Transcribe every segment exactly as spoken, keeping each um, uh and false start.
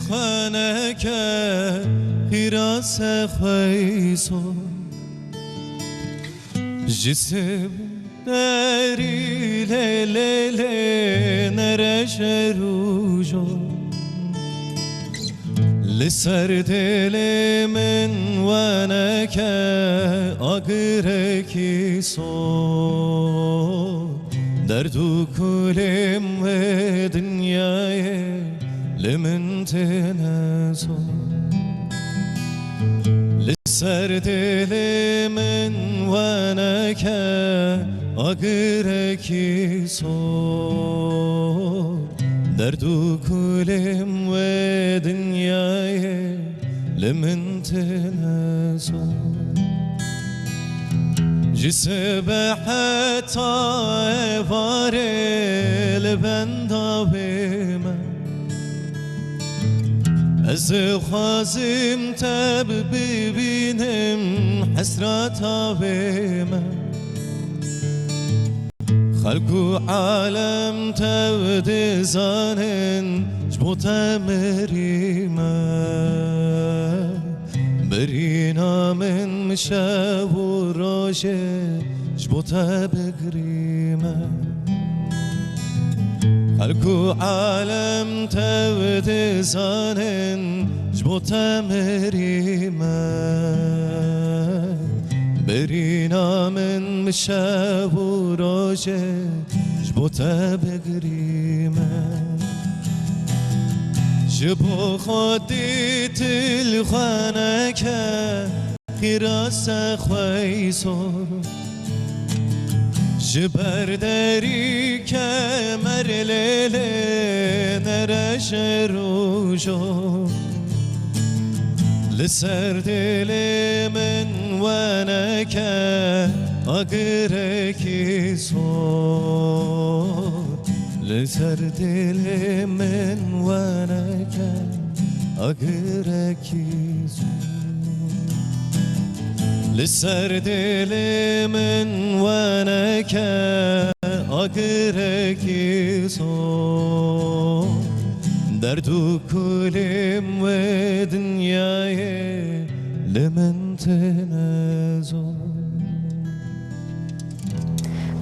Xaneke xîrase xweyso. Ji sib derî lê lê lê nereje rûjo. Li ser dilê min weneke agirekî so. Derd û kulêm wê dinyayê li min têne zor. Li ser dilê min weneke agirekî sor. Derd û kulêm wê dinyayê li min têne zor. Ji sibe heta êvarê li benda wê me. Ez dixwazim te bibînim hesreta wê me. Xelk û alem tev dizanin, ji bo te mirî me. Birîna min mi şev û rojê ji bo te bigirî me. Xelk û alem tev dizanin, ji bo te mirî me. Birîna min mi şev û rojê ji bo te bigirî me. Ji bo xwe dîtil xwe neke, xîrase xweyso. Ji ber derî kemer lê lê nereje rûjo. Li ser dilê min weneke agirekî sor. Li ser dilê min weneke agirekî sor. Li ser dilê min weneke agirekî sor. Derd û kulêm wê dinyayê li min têne zor.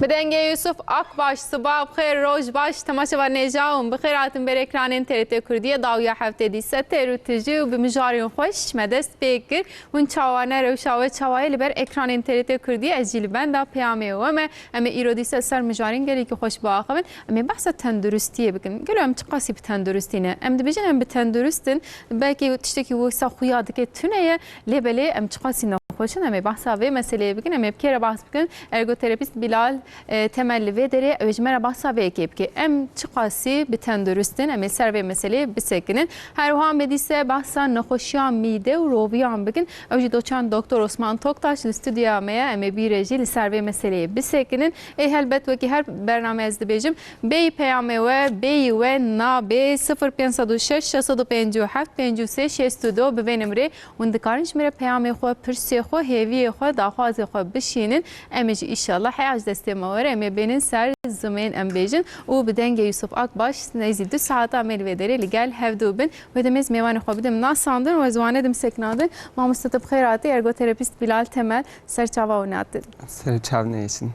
Bi dengê Yusuf Akbaş, siba bi xêr, roj baş, temaşevanên hêja hûn bi xêr hatin ber ekranên T R T Kurdiyê. Dawiya heftê dîse têr û tijî û bi mijarên xweş me dest pê kir. Hûn çawa ne, rewşa we çawa ye li ber ekranên T R T Kurdiyê, ez jî li benda peyamê we me. Em ê îro dîse ser mijarên gelekî xweş biaxivin. Em ê behsa tenduristiyê bikin. Gelo em çiqasî bi tenduristî ne? Em dibêjin em bi tendurist in, belkî tiştekî wisa xuya dike tune ye, lê belê em çiqasî nexweş in, em ê behsa vê meseleyê bikin, em ê bi kê re behs bikin? Ergoterapîst Bilal, e, Temel li vê derê, ew ê ji me re behsa vê yekê bike. Em çiqasî bi tendurist in, em ê ser vê meseleyê bisekinin. Her wiha em ê dîse behsa nexweşiya mîde û roviyan bikin. Ew jî doçent Doktor Osman Toktaş li stûdyoya me ye, em ê bî re jî li ser vê meseleyê bisekinin. Ê helbet wekî her bernameyê ez dibêjim, bêyî peyamê we, bêyî we nabê sifir pênc sed û şeş, şeş sed û pêncî û heft, pêncî û sê, şêst û du, bi vê nimrê hûn dikarin ji min re peyamê xwe, pirsê xwe, hêviyê xwe, daxwazê xwe bişînin. Em ê jî îşallah heya ji destê me were, em ê bênin ser zimên, em bêjin. Û bi dengê Yusuf Akbaş nêzî du saeta em ê li vê derê li gel hevdû bin. Wê demê ez mêvanê xwe bidim nasandin û ez wane dim sekinandin. Mamoste, tu bi xêr hatî, ergoterapîst Bilal Temel, ser çava hûn hatin. Ser çav neyêşin.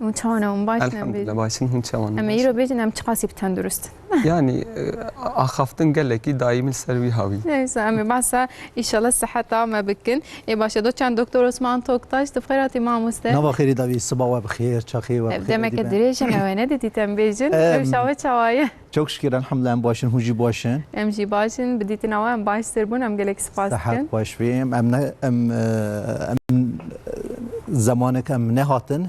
Hûn çawa ne, hûn baş ne? Elhamdulillah, bêjin. Baş in, hûn çawa ne? Em ê îro bêjin, em çiqasî bi tendurist in. Yanî, e, axaftin gelekî daîm li ser wî hawî. Neyse, em ê behsa îşallah siheta me bikin. Ê baş e, doçent Doktor Osman Toktaş, tu bi xêr hatî mamoste. Nava xêrî davî, siba we bi xêr, çaxê we bi xêr. Demeke dirêj e me we nedidît, em bêjin. Em, rewşa we çawa ye? Çok şükür, elhamdulillah, em baş in, hûn jî baş in. Em jî baş in, bi dîtina we em baştir bûn, em gelek spas dikin. Sihet xweş bê. Em ne, em, e, em, e, zemanek em nehatin.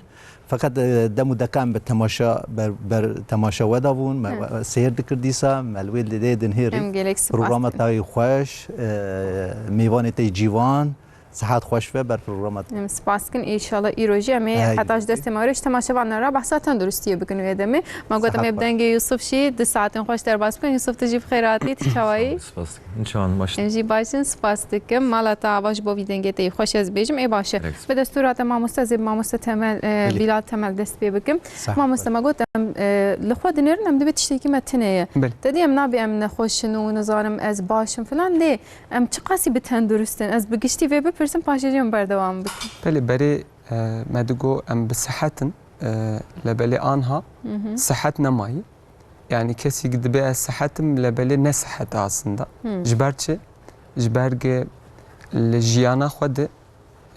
Feqet, e, dem û deka em bi temaşa, ber, ber temaşa we de bûn, me, e, seyr dikir dîsa, me li wê lê dinhêrî. Em gelek spas dikin. Programa te yî xweş, e, mêvanê te yî ciwan, sihet xweş be ber programa te. Em spas dikin, înşallah îro jî em ê heta ji destê me were ji temaşevanan re behsa tenduristiyê bikin wê demê. Me got em ê bi dengê Yusuf jî du saetên xweş derbas bikin. Yusuf, tu jî bi xêr hatî, tu çawa yî? Spas dikim. Hûn çawa ne, baş in? Em jî baş in, spas dikim. Mala te ava ji bo vî dengê te yî xweş ez bêjim. Ê baş e. Bi destûra te mamoste, ez ê bi mamoste Temel, e, Bilal Temel dest pê bikim. Mamoste, me got e, li xwe dinêrin, em dibê tiştekî me tune ye. Belê. Te dî em nabê em nexweş in û nizanim ez baş im filan, lê em çiqasî bi tendurist in? Ez bi giştî vê bipirsim, paşê jî em berdewam bikin. Belê, berê, e, me digo em bi sihet in, e, lê belê anha Hı hı. sihet nemayî. Yani kesî dibe ez sihet im, lê belê ne sihet e aslında. Hı. Ji ber çi? Ji ber ge li jiyana xwe de,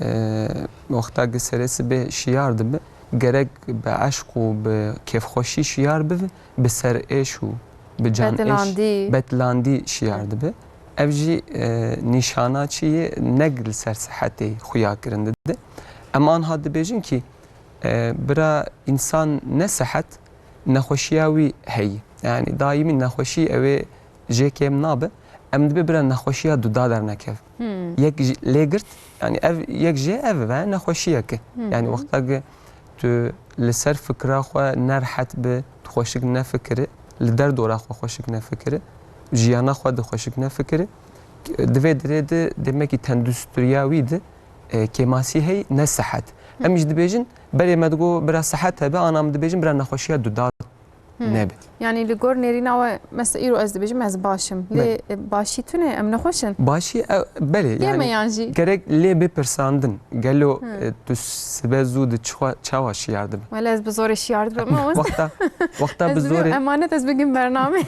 e, wexta ge serê sibê şiyar dibe, gerek bi eşq û bi kêfxweşî şiyar bibe, bi serêş û bi can êş, Betlandî. betlandî şiyar dibe. Ev jî, e, nîşana çi ye? Ne li ser sihetê xuya kirin dide. Em anha dibêjin kî, e, bira însan ne sihet, nexweşiya wî heyî. Yani daîmî nexweşî ew ê jê kêm nabe. Em dibê bira nexweşiya duda dernekeve. Hmm. Yek ji, lê girt, yani ev yek jê ev ve nexweşiyeke. Hı hı. Yani wexta ki tu li ser fikra xwe ne rehet bi, tu xweşik nefikiri, li derdora xwe xweşik nefikiri, jiyana xwe de xweşik nefikiri, di vê dirê de demekî tendusturiya wî de, e, kêmasî heyî, ne sihet. Hı. Em jî dibêjin, berê me digo bira sihet hebe, ana em dibêjin bira nexweşiya duda Hmm. nebe. Yani li gor nêrîna we, mesela îro ez dibêjim ez baş im. Lê, Belê. e, başî tune, em nexweş in? Başî, e, belê, Kêm e yani yan jî? gerek lê bê pirsandin. Gelo, Hmm. e, tu sibe zû di çiwa-, çawa şiyar dibe? Wele ez bi zorê şiyar dibim, ama Wexta, wexta bi Ez dibim zorê, emanet ez bigim bername.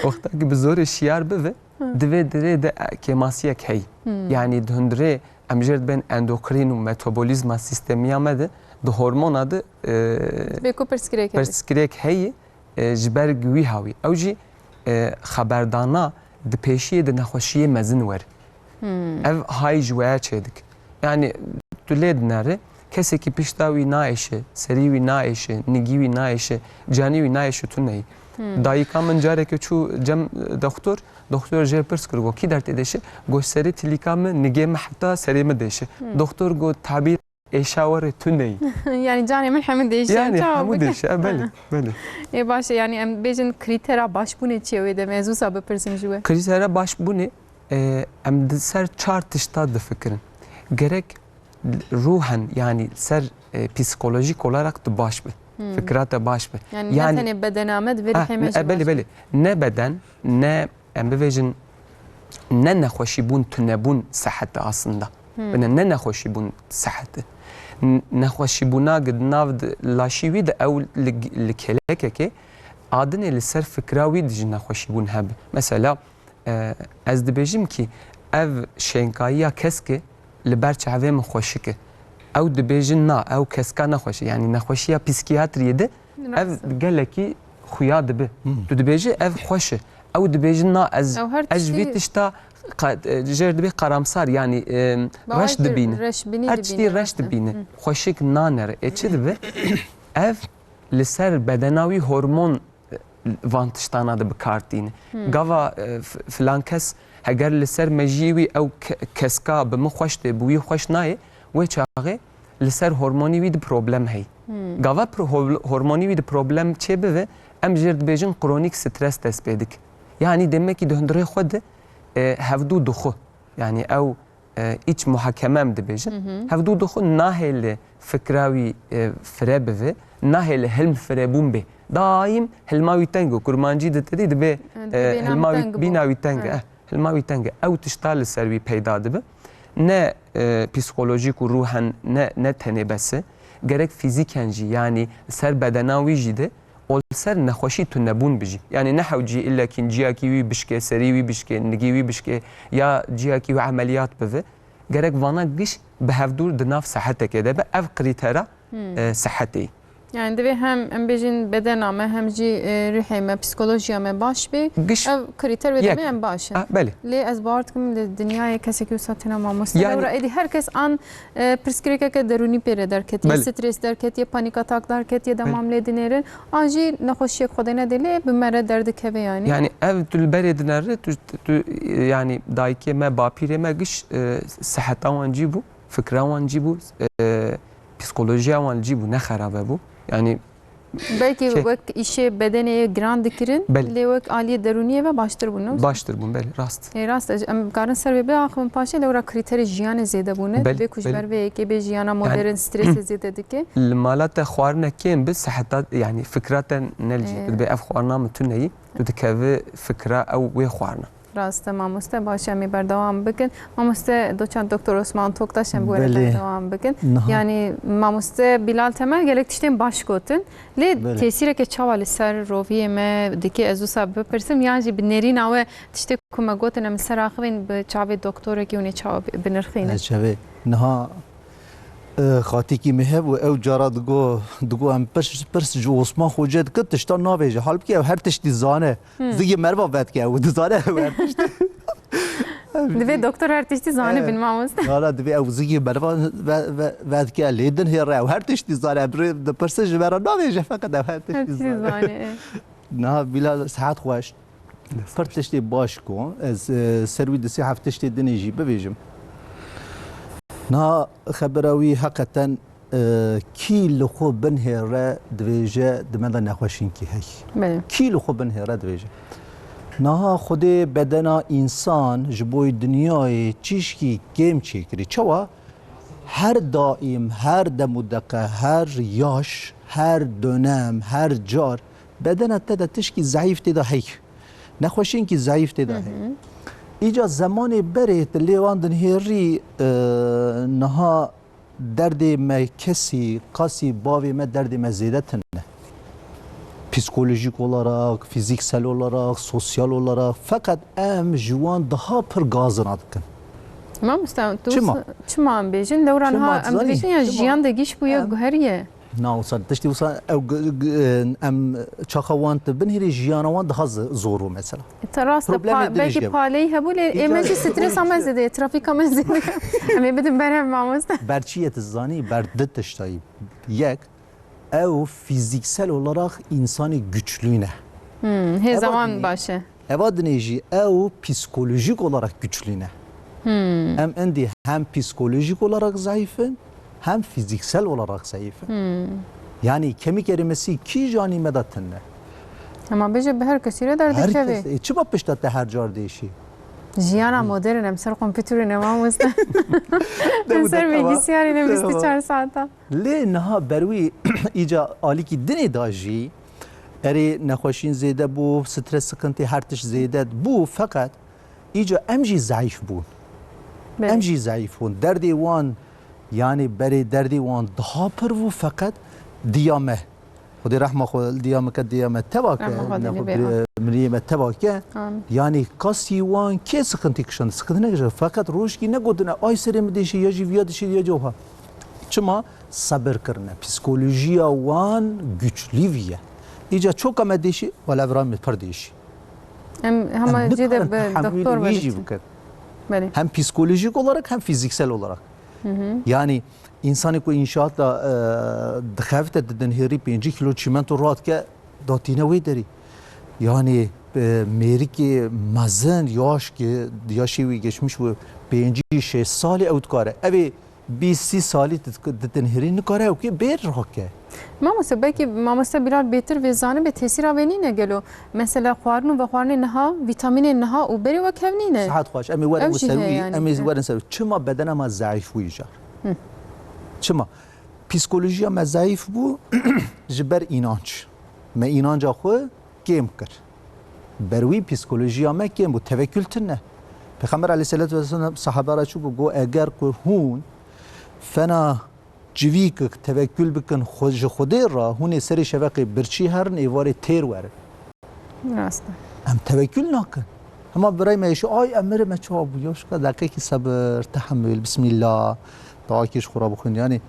wexta ki bi zorê şiyar bive, Hmm. di vê dirê de, e, kêmasiyek heyî. Hmm. Yani di hundirê em jê re dibên endokrin û metabolîzma sîstemiya me de, di hormona de, e, Bê ku pirsgirêk hebe. pirsgirêk heyî, e, ji ber wî hawî. Ew jî, e, xeberdana di pêşiyê de nexweşiyê mezin wer. Hmm. Ev hay ji weya çêdik. Yani tu lê dinere, kesekî pişta wî naêşe, serî wî naêşe, nigî wî naêşe, canî wî naêşe tu neyî. Hmm. Dayika min careke çû cem doktor, doktor jê pirs kir, got, "Kî derdê dêşe?" Got, "Serê tilîka min, nigê min heta serê min dêşe." Hmm. Doktor got, "Tabî êşa we rê tu neyî." Yani canê min hemû dêşe, Yani çawa hemû bike? dêşe, e, belê, Ha. belê. Ê baş e, yani em bêjin krîtera başbûnê çi ye wê demê? Ez wisa bipirsim ji we. Krîtera başbûnê, e, em di ser çar tişta difikirin. Gerek ruhen, yani ser, e, psikolojik olarak tu baş bi. Hmm. Fikra te baş bi. Yani ne Yani tenê bedena me, di vê Ah, rihê me ne, jî e, belê, baş. belê. Ne beden, ne, em bivêjin, ne nexweşîbûn, tunebûn sihet e aslında. Hmm. Bine ne nexweşîbûn sihet e. N-, nexweşîbûna gi di nav di laşî wî de ew li, li kêlekekê adinê li ser fikra wî de jî nexweşîbûn hebe. Mesela, E, ez dibêjim kî ev şênkayiya keske li ber çavê min xweşik e. Ew dibêjin na, ew keska nexweş e. Yani nexweşiya psîkiyatriyê de ev Rast e. gelekî xuya dibe. Hmm. Tu dibêjî ev xweş e. Ew dibêjin na, ez, Ew her ez ji vî tiştî tişta qa-, e, jêr dibê karamsar, yani, e, Bi reş awayekî dibîne. reşbînî Her dibîne, tiştî reş rast e. dibîne. Hı. Xweşik nanere. Ê çi dibe? Ev li ser bedena wî hormon van tiştana de bi kar tîne. Hmm. Gava, e, f-, filan kes heger li ser mejiyê wî ew ke-, keska bi min xweş tê, bi wî xweş nayê, wê çaxê li ser hormonî wî de problem heyî. Hmm. Gava pro-, hor-, hormonî wî de problem çê bive, em jê re dibêjin kronîk stres dest pê dike. Yanî demekî di hundirê xwe de, e, hevdû dixwe. Yanî ew e, îç muhakeme em dibêjin. Hı hı. Hevdû dixwe nahêle fikra wî, e, fire bive, nahêle hilm firebûn bê. Daîm hilma wî teng e. Kurmancî de te dî dibê, E, dibê e, hilma wî, bîna wî teng bû. bîna wî teng e. Evet. Eh, hilma wî teng e. Ew tişta li ser wî peyda dibe. Ne, e, psîkolojîk û ruhen ne, ne tenê bes e. Gerek fîzîken jî, yanî ser bedena wî jî de ol ser nexweşî tunebûn bijî. Yanî ne hewcî illekîn ciyakî wî bişke, serî wî bişke, nigî wî bişke ya ciyakî wî emeliyat bive. Gerek vana giş bi hevdû di nav seheteke de be. Ev krîtera, Hmm. e, sehetê. Yani divê hem em bêjin bedena me, hem jî, e, ruhê me, psîkolojiya me baş be. Giş Ev krîter wê yek. demê em baş in. Ah, belê. Lê ez bawer dikim li dinyayê kesekî wisa tune mamoste. Yani Lewra êdî her kes an E, pirsgirêkeke derûnî pê re derketiye, Belê. stres derketiye, panîk atak derketiye, Belê. demam lê dinêrin. An jî nexweşiyek Xwedê nedê lê bi me re derdikeve yanî. Yani ev tu li berê dinere, tu, tu, yani dayikê me, bapîrê me giş, e, seheta wan cî bû, fikra wan cî bû, e, psîkolojiya wan cî bû, ne xerabe bû. Yani Belkî Şey- wek îşê bedenê yê giran dikirin, Belê. lê wek aliyê derûniyê ve baştir bûn, ne wisa? Baştir bûn, belê, rast. Ê, rast e, em karin ser vê biaxivin paşê, lewra krîterê jiyanê zêde bûne. Belê, Dibê ku ji belê. ber vê yekê bê jiyana modern stresê zêde dike. Li mala te xwarine kêm bi, seheta, yanî fikra te ne li cî. Ê. Dibê ev xwarina min tune yî, tu dikeve fikra ew wê xwarina. Rast e mamoste, baş e, em ê berdewam bikin. Mamoste doçent Doktor Osman Toktaş em bi we re Belê. berdewam bikin. Niha. Yanî mamoste Bilal Temel gelek tiştên baş gotin. Lê Belê. tesîreke çawa li ser roviyê me dike, ez wisa bipirsim, yan jî bi nêrîna we tiştê ku me gotin em li ser axivên bi çavê doktorekî hûn ê çawa bi-, binirxînin? Ez çavê. Niha, e, xatîkî me hebû, ew cara digo, digo em pirs, pirs ji Osman Xoce dikin, tişta navêje. Halbikî ew her tiştî zane. Hmm. Zigê meriva vedike, ew dizane ew her tiştî. Divê doktor her tiştî zanibin, Evet. mamoste. Wala divê ew zigê meriva ve-, ve-, vedike, lê din hêre ew her tiştî zane. Em rê dipirsin ji me re navêje, feqet ew her Her tiştî tiştî zane. zane, e. Niha Bilal, sihet xweş. Pir tiştê baş ku ez, e, ser wî di sê heft tiştê dinê jî bibêjim. Niha xebera wî heqeten, e, kî li xwe binhêre dibêje di me de nexweşînkî heye. Belê. Kî li xwe binhêre dibêje. Niha Xwedê bedena însan ji bo dinyayê çîşkî kêm çêkirî. Çawa? Her daîm, her dem û deqe, her yaş, her dönem, her car bedena te de tişkî zeîf tê de heye. Nexweşînkî zeîf tê de heye. Hı hı. Îca zemanê berê tu lê wan dinhêrî, e, niha derdê me kesî, qasî bavê me derdê me zêde tune. Psikolojik olarak, fiziksel olarak, sosyal olarak, feqet em ji wan daha pir gazina dikin. Mamoste, tu Çima? wisa-, çima em bêjin? Lewra Çima niha em dizanî? dibêjin ya Çima? jiyan de giş bûye, Em guheriye. Na wisa tiştî wisa ew g-, g-, em çaxa wan tu binhêrî jiyana wan daha z-, zor bû mesela. E, te rast e, Problemê pa-, dirêj belkî hebû. paleyî hebû lê ê me Îcar jî stresa me zêde ye, trafîka me zêde ye. Em ê bidin ber hev mamoste. Ber çi ye tu zanî? Ber du tiştayî. Yek, ew fiziksel olarak însanê güçlü ne. Hmm, hê Eva zaman dinê- baş e. Eva dinê jî ew psikolojik olarak güçlü ne. Hmm. Em endî hem psikolojik olarak zayıfın, hem fiziksel olarak zayıfın. Hmm. Yani kemik erimesi kîjanî me de tune. Ama bêje bi her kesî re Her derdikeve. kes, e, çima pişta te her car değişî? Jiyana modern em ser kompûterê ne mamoste. Em ser bilgisayarê ne bîst û çar saeta. Lê niha berwî îca alîkî dinê da jî, erê nexweşîn zêde bû, stres, sıkıntı, her tişt zêde bû, feqet îca em jî zayıf bûn. Belê. Em jî zayıf bûn. Derdê wan, yani berê derdê wan daha pir bû, feqet diya me. Xwedê rehma xwe diya me ke, diya me teva ke, Rehma xwe ne dilê xwe bê, bir-, amin. miriyê me teva ke. Amin. Yani kasî wan kê sıkıntı kişand, sıkıntı nekişand. Feqet rojkî negotine, ay serê min dêşê, ya jî viya dişê, ya jî oha. Çima? Sebir kirine. Psikolojiya wan güçlü viye. Îca çoka me dêşî, wala vira me pir dêşî. Em hema Em cê de nikarin bi tahmîlê doktor vî jî veditin. bikin. Belê. Hem psikolojik olarak hem fiziksel olarak. Hı hı. Yani insanê ku înşaat da, e, dixevite didin hêrî pêncî kilo çîmento radike datîne wê derî. Yani, e, mêrikê mezin, yaş ki, yaşê wî geçmiş bû pêncî şêst salî ew dikare. Evê bîst sî salî di-, di tenhêrî nikare ew kê bêr rake. Mamoste, belkî mamoste Bilal bêtir vê zanibe tesîra vê nîne gelo? Mesela xwarin û vexwarinê niha, vîtamînên niha û berê wek hev nîne. Sihet xweş. Em ê werin Ev jî ser heye wî, yani. em ê werin ser wî. Çima bedena me zayîf bû îcar? Hı. Çima? Psikolojiya me zayîf bû ji ber înanc. Me înanca xwe kêm kir. Ber wî psîkolojiya me kêm bû, tevekül tune. Pêxember aleyhisselatu vesselam sahabe re çû got, got, eger ku hûn fena civîkik tevekül bikin xwe, ji Xwedê re, hûn ê serê şeveqê birçî herin, êvarê têr werin. Rast e. Em tevekül nakin. Hema birayê me yê şû, ay, em mirin, me çawa bû? Ya şika deqekî sebir, tehemül, bismillah. Duakî ji xwe re bixwîn. Yani,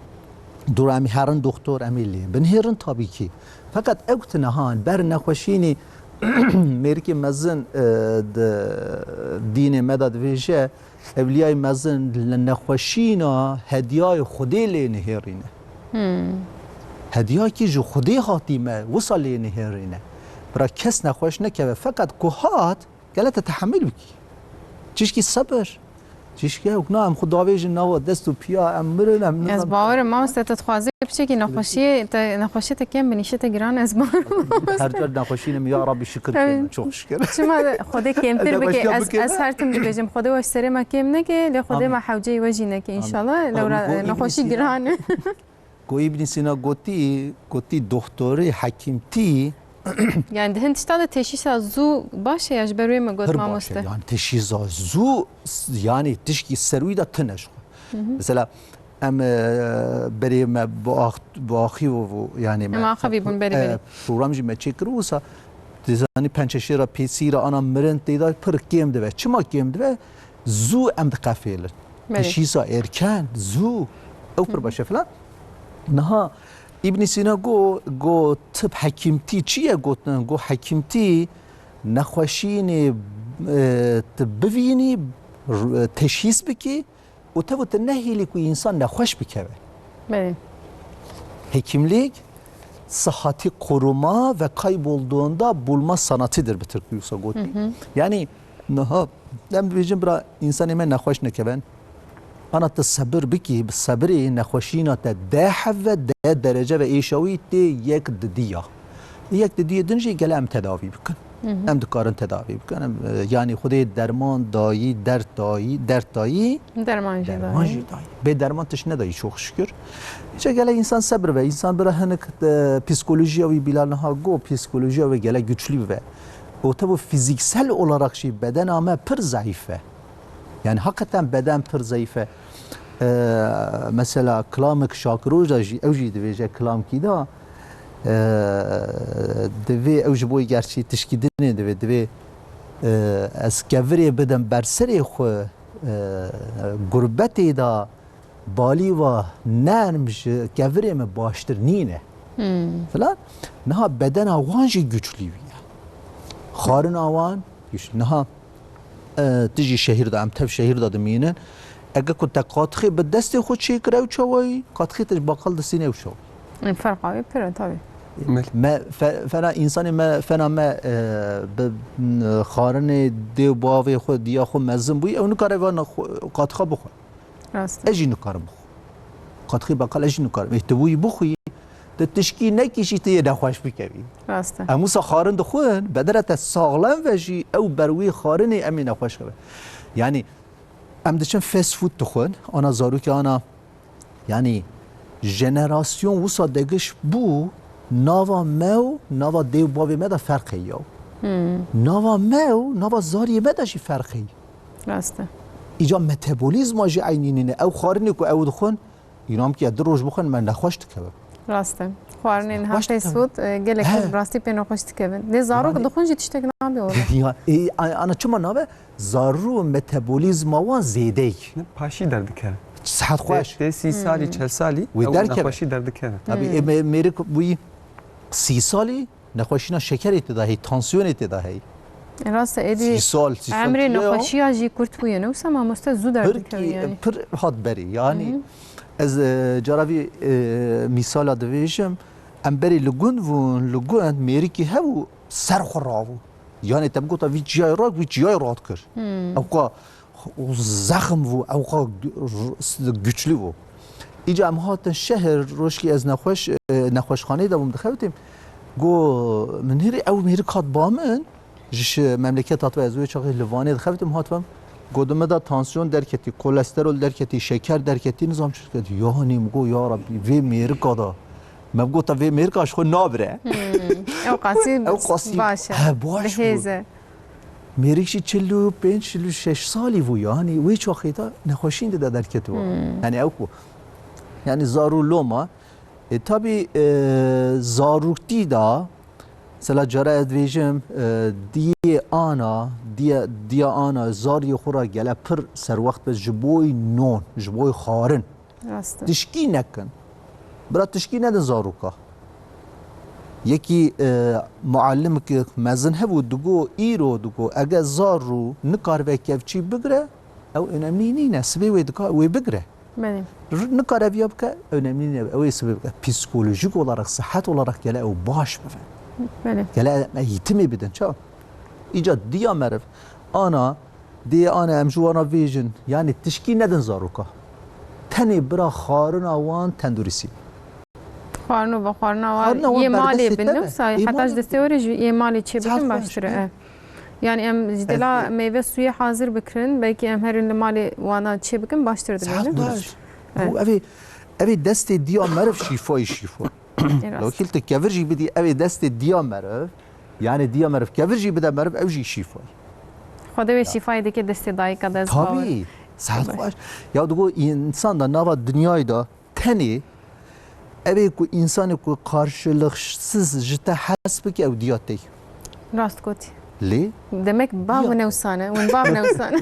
dûra em ê herin doktor, em ê lê binhêrin tabî kî. Feqet ew tine han, ber nexweşînî mêrikê mezin, e, di dînê me de dibêje, ewliyayê mezin li nexweşîna hediyayê Xwedê lê nihêrîne. Hmm. Hediyakî ji Xwedê hatî me, wisa lê nihêrîne. Bira kes nexweş nekeve. Feqet ku hat, gele te tehemil bikî. Çişkî sebir. Çişke yok, na em xwe davêjin nava dest û piya, em mirin, em Ez nizanim. Bawerim, mamoste, te dixwazî piçekî nexweşiyê te, nexweşiyê te kêm binîşe te giran, ez bawerim. Her car nexweşînim, ya Rabbi şikir Tabii. Kêm, çok şikir. Çima de Xwedê kêmtir Ege bike, başka ez, bike ez de. Her tim dibêjim, Xwedê we ji serê me kêm neke, lê Xwedê Amin. Me hewceyî we jî neke, Amin. İnşallah, Amin. Lewra, Go e, nexweşî Îbnî Sîna. Giran e. Go Îbnî Sîna gotî, gotî, doxtorî, hekîmtî, Yani di hin tişta de teşhîsa zû baş e ya ji ber wê me got pir baş e. Mamoste. Yani teşhîsa zû, yani tişkî ser wî de tune ji xwe. Hı hı. Mesela em, e, berê me bi ax-, bi axî û, û, yani Em me axivî bûn berê e, berê. Program jî me çêkir wisa dizanî pençeşêra pêsîra ana mirin têda pir kêm dibe. Çima kêm dibe? Zû em diqefêlin. Belê. Teşhîsa erken, zû. Ew pir Hı hı. baş e filan. Niha Îbnî Sîna go, go tib hekîmtî çi ye gotin? Go hekîmtî nexweşînê, e, tu bivînî, r-, teşhîs bikî û tev tu nehêlî ku însan nexweş bikeve. Belê. Hekimlik sıhhati koruma ve kaybolduğunda bulma sanatıdır bi Tirkî wisa gotî. Hı hı. Yani niha em dibêjin bira însanê me nexweş nikevin. Ana tu sebir bikî, bi sebirê nexweşîna te deh hev ve deh derece ve êşawî tê yek didiya. Yek didiyê din jî gele em tedavî bikin. Hı hı. Em dikarin tedavî bikin. Em, e, yanî Xwedê derman dayî, dert dayî, dert dayî. Derman jî Derman dayî. Jî dayî. Bê derman tişt nedayî çok şükür. Îca gele însan sebir ve, însan bira hinik, e, psikolojiya wî bila niha go, psikolojiya wê gele güçlü ve. O tabi fiziksel olarak jî bedena me pir zayıf e. Yani hakikaten beden pir zayıf e. Ee, mesela kilamek Şakir Hoca jî, ew jî divêje kilamkî da, ee, divê ew ji bo gerçî tişkî dinê divê, divê, ee, ez kevirê bidim ber serê xwe, ee, gurbetê da balîva nerm ji kevirê min baştir nîne. Hmm. Filan. Niha bedena wan jî güçlü ye. Xarina wan güçlü. Niha E, tu jî şehîr de, em tev şehîr de dimînin. Ege ku te qatixê bi destê xwe çêkir ew çawayî, qatixê te ji baqal distîne ew çawayî. Ê, ferqa wê pir e, tabii. Belê. Me, fe-, fena însanê me, fena me, e, bi, m, xarinê dê û bavê xwe, diya xwe mezin bûyî, ew nikare vana xwe, qatixa bixwe. Rast e. Ez jî nikarim bixwim. Qatixî beqal ez jî nikarim. Ê, tu wî bixwî, tu tişkî nekişî, tu yê nexweş bikevî. Rast e. Em wisa xarin dixwin, bedena te saxlem ve jî ew ber wî xarinê em ê nexweş keve. Yanî em diçin fast food dixwin, ana zarokê ana, yanî jenerasyon wisa degiş bû, nava me û nava dê û bavê me de ferq heye. Hmm. Nava me û nava zariyê me de jî ferq heye. Rast e. Îca metabolîzma jî eynî nîne. Ew xwarinê ku ew dixwin, înan ki ya du roj bixwin, me nexweş dikeve. Rast e. Xwarinên niha Nexweş fast dikeve. Food, e, gelek He. Kes bi rastî pê nexweş dikevin. Lê zarok Yanî dixwin jî tiştek nabe wele. Ya, e, a-, ana çima nabe? Zarû metabolîzma wan zêdeyî. Ne, paşî derdikeve. Sihet xweş. Tê, tê sî salî, Hmm. çel salî, Wê ew derkeve. Nexweşî derdikeve. Tabii, Hmm. e, me-, mêrik bûyî sî salî, nexweşîna şekerê tê de heyî, tansiyonê tê de heyî. E, rast e, êdî Sî sal, sî sal emrê çi ye ya? Nexweşiya jî kurt bûye, ne wisa mamoste zû derdikeve Pirkî, yani. Pir hat berî. Yani Hı hı. ez, e, cara vî, e, mîsala divêjim, em berî li gund bûn, li gund mêrikî hebû ser xwe rabû. Yani te bigota vî çiyayê rak, vî çiyayê rat kir. Hmm. Ewqa û zexm bû, ewqa gu-, r-, s-, güçlü bû. Îca em hatin şehir, rojkî ez nexweş, e, nexweşxaneyê de bûm dixebitim. Go, min hîrî ew mêrik hat ba min, ji şi-, memleket hatibû, ez wê çaxê li Vanê dixebitim, hatibûm. Go, di min de tansiyon derketî, kolesterol derketî, şeker derketî, nizam çi derketî. Yanî min go, ya Rabbî, vê mêrika da. Me gota vê mêrika ji xwe nabire. Hmm. Ew qasî Ew qasî baş e. He, baş Bi hêz bû. E. Mêrik jî çil û pênc, çil û şeş salî bû, yanî wê çaxê de nexweşîn dide derketiba. Hmm. Yani ew ku, yani zar û loma, e, tabii, e, zaroktî da, mesela cara ez dibêjim, e, diyê ana, diye, diya ana zariyê xwe ra gele pir serwext be ji boy non, ji boy xarin. Rast e. Tişkî nekin. Bira tişkî nedin zaroka. Yekî, e, muallimik mezin hebû, digo, îro digo, ege zaro nikaribe kevçî bigire, ew önemli nîne, sibê wê dika, wê bigire. Belê. R-, nikare viya bike, önemli nîne, ew ê sibê bike. Psikolojik olarak, sihet olarak gele ew baş bibe. Belê. Gele em eğitimê bidin, ça? Îca diya meriv, ana, dê ane em ji wana vêjin. Yani tişkî nedin zaroka. Tenê bira xwarina wan tendurîsî. Xwarin û vexwarina wan Xwarina wan yê malê berdestê bin te be. Newsa, Yê heta malê ji destê were jî yê malê çê Saet bikin xweş, baştir e. e. Yani em ji dela Ez meyve suyu hazir bikirin, belkî em herin li malê wana çê bikin baştir Saet dibînin. xweş. Evet. Û evê, evê destê diya meriv şîfayê şîfa. Ê rast. Wekîl tu kevir jî bidî, evê destê diya meriv, yani diya meriv kevir jî bide meriv, ew jî şîfayê. Xwedê wê şîfayê dike destê dayika de ez bawer. Tabii. Saet Baş. xweş. Ya digo însan da nava dinyayê da tenê evê ku însanê ku karşılıksız ji te hes bike ew diya te ye. Rast gotî. Lê Demek bav Ya. newsane, hûn bav newsane.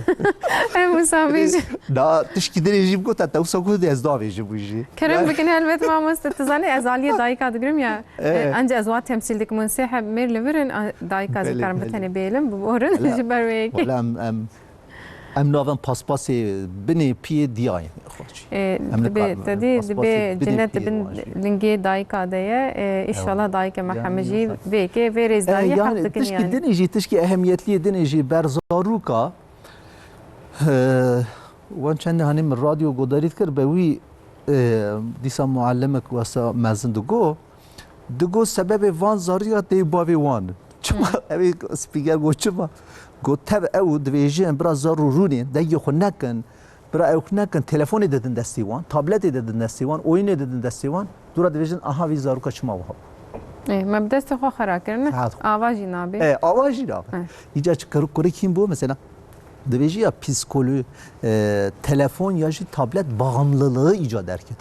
Em wisa bêjin. Da tişkî dinê jî bigota te wisa ku ez davêjim wî jî. Kerem Yani bikin helbet mamoste, tu zanî ez aliyê dayika digirim ya. Evet. E, anca ez wa temsîl dikim, hûn sê heb mêr li vir in, a, dayika ez Belê, dikarim bi belê. tenê bêlim, biborin Wala, ji ber wê yekê. wala em, em, em navên paspasê binê piyê diyayê xweş. E, Em dibê, nikarin te dî, paspasê dibê binê cinnet piyê dibin wan jî. lingê dayika de ye. E, Ewa. înşallah dayike me Ya, hemî jî ya. vê yekê, vê E, rêzdariyê yani heq dikin tişkî yani. dinê jî, tişkî ehemiyetliye dinê jî ber zaroka, e, wan çendê hanê min radyo godarî dikir, be wî, e, dîsa muallimik wesa mezin digo, Digo sebebê van zarîya tê bavê wan. Çima Hı. ew ê spîger got çima? Got tev ew divêjin bira zar û rûnê dengê xwe nekin, bira ew nekin, telefonê didin destê wan, tabletê didin destê wan, oyunê didin destê wan, dûra divêjin aha vî zaroka çima wiha. Ê, me bi destê xwe xera kirine. Saet xwe. Ava jî nabe. E, ava jî nabe. E. Îca çi kerû kurê kîn bû mesela? Dibêjî ya psîkolog, e, telefon ya jî tablet bağımlılığı îca derket.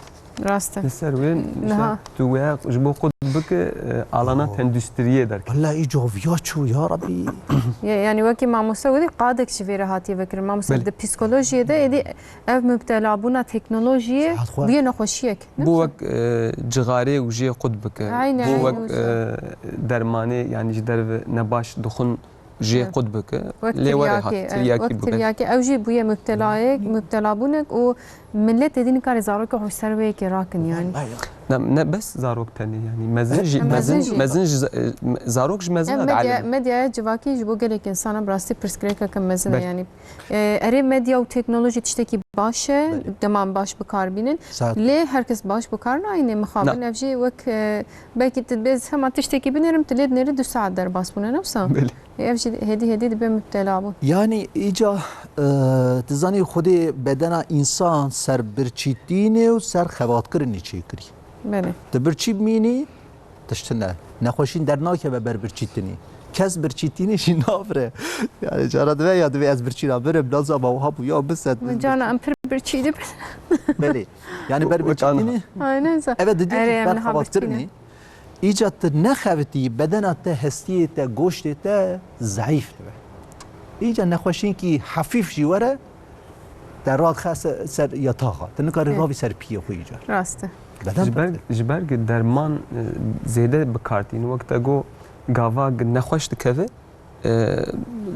Rast e. Li ser wê, Niha. işte, tu wê ji bo xwe bike, e, alana Oh. tendustiriyê derket. Wela îca viya çû, ya Rabî. Ya, yani wekî mamoste wî qadek ji vê re hatiye vekirin. Mamoste Belê. di psîkolojiyê de êdî ev mubtelabûna teknolojiyê Saet xwe. bûye nexweşiyek. Ne Bu wisa? wek, e, cixarê û jê qut bike. Aynen, Bu aynen wek, wisa. e, dermanê, yani ji derve nebaş dixwin jê Evet. qut bike. Wek Lê were hat, tiryakê, evet, tiryakî wek bike. tiryakê. Ew jî bûye mubtelayek, mubtelabûnek û millet êdî nikare zarokê xwe ser wê yekê rakin yani. Ne, ne bes zarok tenê yani. Mezin jî, Em mezin, mezin jî. mezin jî, e, zarok ji mezin Em re medya, elem. medyaya civakî ji bo gelek insana bi rastî pirsgirêkeke mezin e Belê. yani. E, erê medya û teknolojî tiştekî baş e, Belê. dema em baş bi kar bînin. Saet. Lê her kes baş bi kar nayîne mixabin. Na. Ev jî wek, e, belkî tu dibê ez hema tiştekî binêrim, tu lê dinêrî du saet derbas bûne, ne wisa? Belê. Ev jî hêdî hêdî dibe mubtela bûn. Yani îca, e, tu zanî xwedê bedena însan ser birçîtînê û ser xebatkirinê çêkirî. Belê. Tu birçî bimînî, tiştine. Nexweşîn dernakeve ber birçîtinî. Kes birçîtînê jî navire. Yani cara dibe ya dibe ez birçîna birim, nazama wiha bû ya biset. Min cana em pir birçî dibin. Belê. Yani ber Wek ana. birçîtinî. Aynen. Eve didî Erê, em ber niha xebatkirinê. birçîne. Îca tu nexevitî, bedena te, hestiyê te, goştê te zeîf dibe. Îca nexweşînkî hefîf jî were, te radixe se-, ser yataxa. Tu nikarî Evet. ravî ser piyê xwe îca. Rast e. Beden Ji ber, pir ji ber ku derman, e, zêde bi kar tîn. Wek te got, gava nexweş dikeve, e,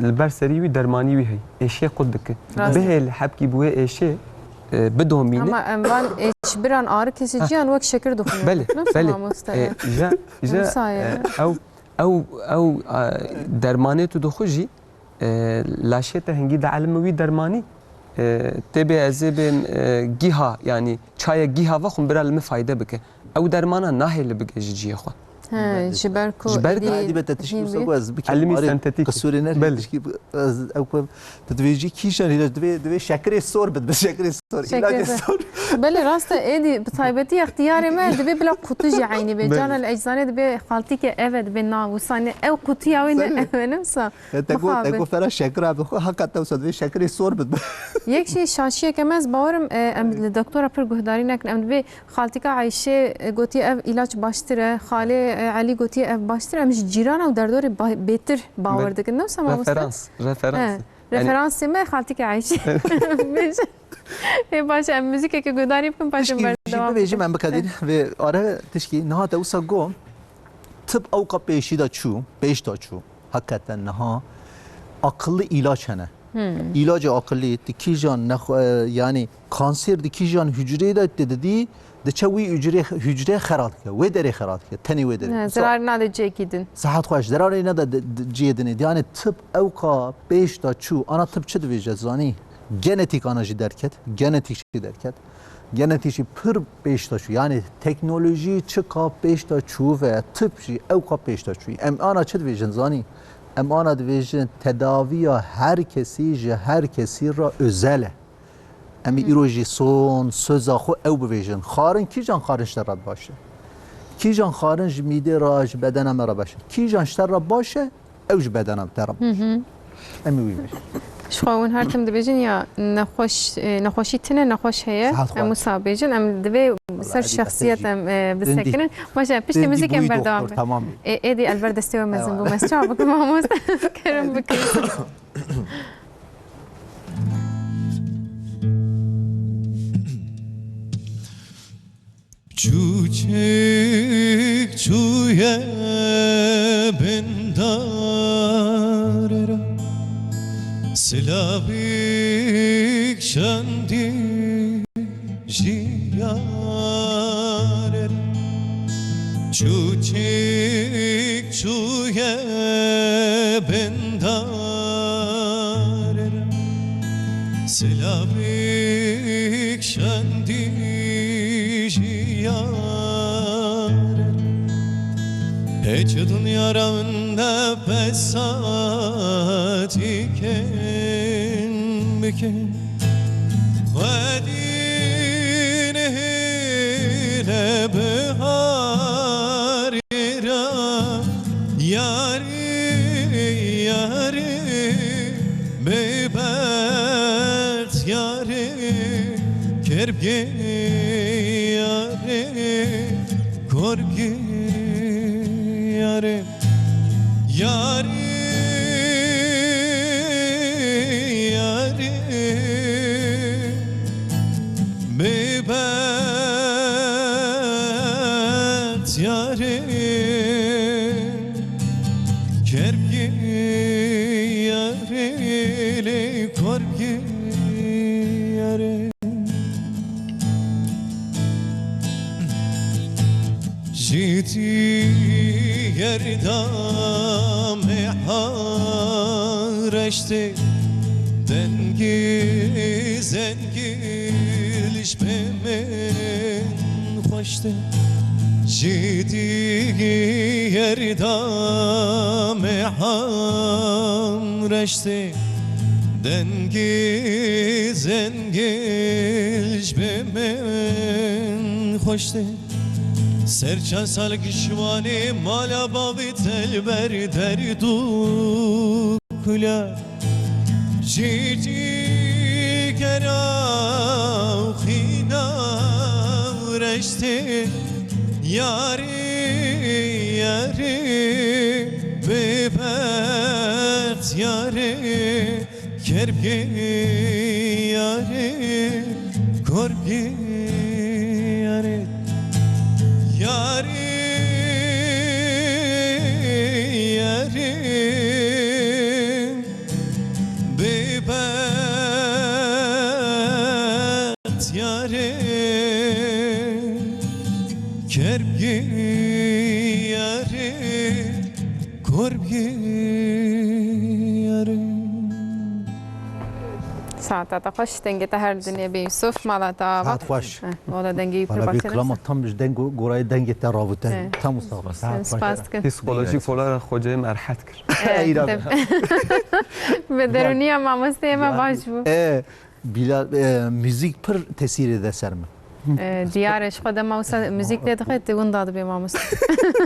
li ber serî wî dermanî wî heye. Êşê qut dike. Rast. Bihêl hebkî bi wê êşê, e, bidomîne. Ama em van êşbiran arikê ji Heh. ciyan wek şekir dixwin. Belê, Nasıl belê. mamoste E, ya? ja, ja, Wisa ye. e, ew, ew, ew, e, dermanê tu dixwe jî, e, laşê te hingî dielime wî dermanî. E, tê bê ez ê bêm, e, giha, yani çaya giha vexwim bira li min fayde bike. Ew dermana nahêle bige ji cihê xwe. He, ji ber ku Ji ber êdî Hadi be te tişkî hîn wisa bî. ku ez bikim Elmî arê sentetik. qisûrê ne Belê. tişkî bi-, ez ew ku tu divêjî kîşan hîle divê, divê şekirê sor bit, bi şekirê sor, Şekirê ilacê sor. sor. Belê rast e, êdî bi taybetî extiyarê me divê bila qutu jî eynî bê. Belê. Cana li eczane dibê xaltîke eve dibê na wisa ne ew qutiya wê ne Serê. eve ne wisa. E, te got, te Mixabin. got fena şekir abi xwe, hakikaten wisa divê şekirê sor bit. Yek şey şaşiyeke me ez bawerim, e, em li doktora pir guhdarî nekin. Em dibê Xaltîka Eyşê, e, gotiye ev îlaç baştir e, xalê, e, Elî gotiye ev baştir e. Em ji cîrana û derdorê ba-, bêtir bawer Be-, dikin. Ne wisa mamoste? referans, referans. He, Yani referansê me Xaltîka Eyşê. Bêje. Ê baş, em muzîkeke guhdarî bikin, paşê Tişkî jî berdewam bibêjim bikin. em bikadîn He. vê are tişkî niha te wisa got, tib ewqa pêşî de çû, pêş de çû. Hakikaten niha akıllı ilaç hene. Hmm. Îlacê aqilî di kîjan nexwe-, e, yanî kanser di kîjan hucreyê de te didî, diçe wî hucrê, hucrê xera dike, wê derê xera dike, tenê wê derê. Ne, So- zirarê nade cihekî din. Sihet xweş, zirarê nade di, di, cihê dinê. Yani tib ewka pêş de çû, ana tib çi dibêje zanî? Genetîk ana jî derket, genetîk jî derket. Genetîk jî pir pêş de çû. Yani teknolojî çika pêş de çû ve tib jî ewka pêş de çû. Em ana çi dibêjin zanî? Em ana dibêjin tedaviya her kesî ji her kesî re özel e. Em ê Hı. îro jî son, söza xwe ew bibêjin. Xarin, kîjan xarin ji te re baş e? Kîjan xarin ji mîdê re, ji bedena me re baş e? Kîjan ji te re baş e, ew ji bedena te re baş e. Hı hı. Em ê wî bêjin. Ji xwe hûn her tim dibêjin ya nexweş, e, nexweşî tune, nexweş heye. Saet xwe. Em wisa bêjin. Em divê Wala ser edî şexsiyet beter jî em, e, dindî, bisekinin. Baş e, piştî dindî muzîk em bûyî berdewam doktor, bin. Tamam. E, êdî elbert destê we mezin Eyvallah. bû. Ez çawa bikim mamoste? Kerem bikin. Çûçik çûye bin darê re, silavik şandî ji yarê re. Çûçik çûye bin darê re, silavik şandî ji yarê re. Hiç dinya re nefesa dikin bikin. Xwedîn hêle biharî ra, yarî, yarî, bêbext yarî, kerbgê yarî, korbgê yarî. Yarî, yarî, bêbext yarî, kerbgê yarî, lê korbgê yarî. Ji diyar damê hareştê, dengê zengil ji bi min xweştê. Ji diyar damê hareştê, dengê zengil ji bi min xweştê. Ser çar sal ki şiwanê mala bavê telber derd û kula. Ji cîgera û xîna û reştê yarî, yarî, bêbext yarî. Kerbgê yarê, korbgê yarê, yarê, yarê, bêbext yarê, kerbgê yarê. Kor bigere. Saeta te xweş, dengê te her dinyê bê Yusuf, mala te ava. Saet xweş. Eh, wala dengê wî pir Bana bir baş e. Klama tam ji deng, gorayê dengê te ravute. Eh. Tam usta. Saet xweş. Spas dikim. Psikolojîk olarak xocayê me erhet kir. Eh, Eyra. Bi derûniya mamosteyê me baş bû. Eh, Bilal, e, müzik pir tesîrê de ser min. E, diyar e, ji xwe dema wisa muzîk lê dixe, tu winda dibê mamoste.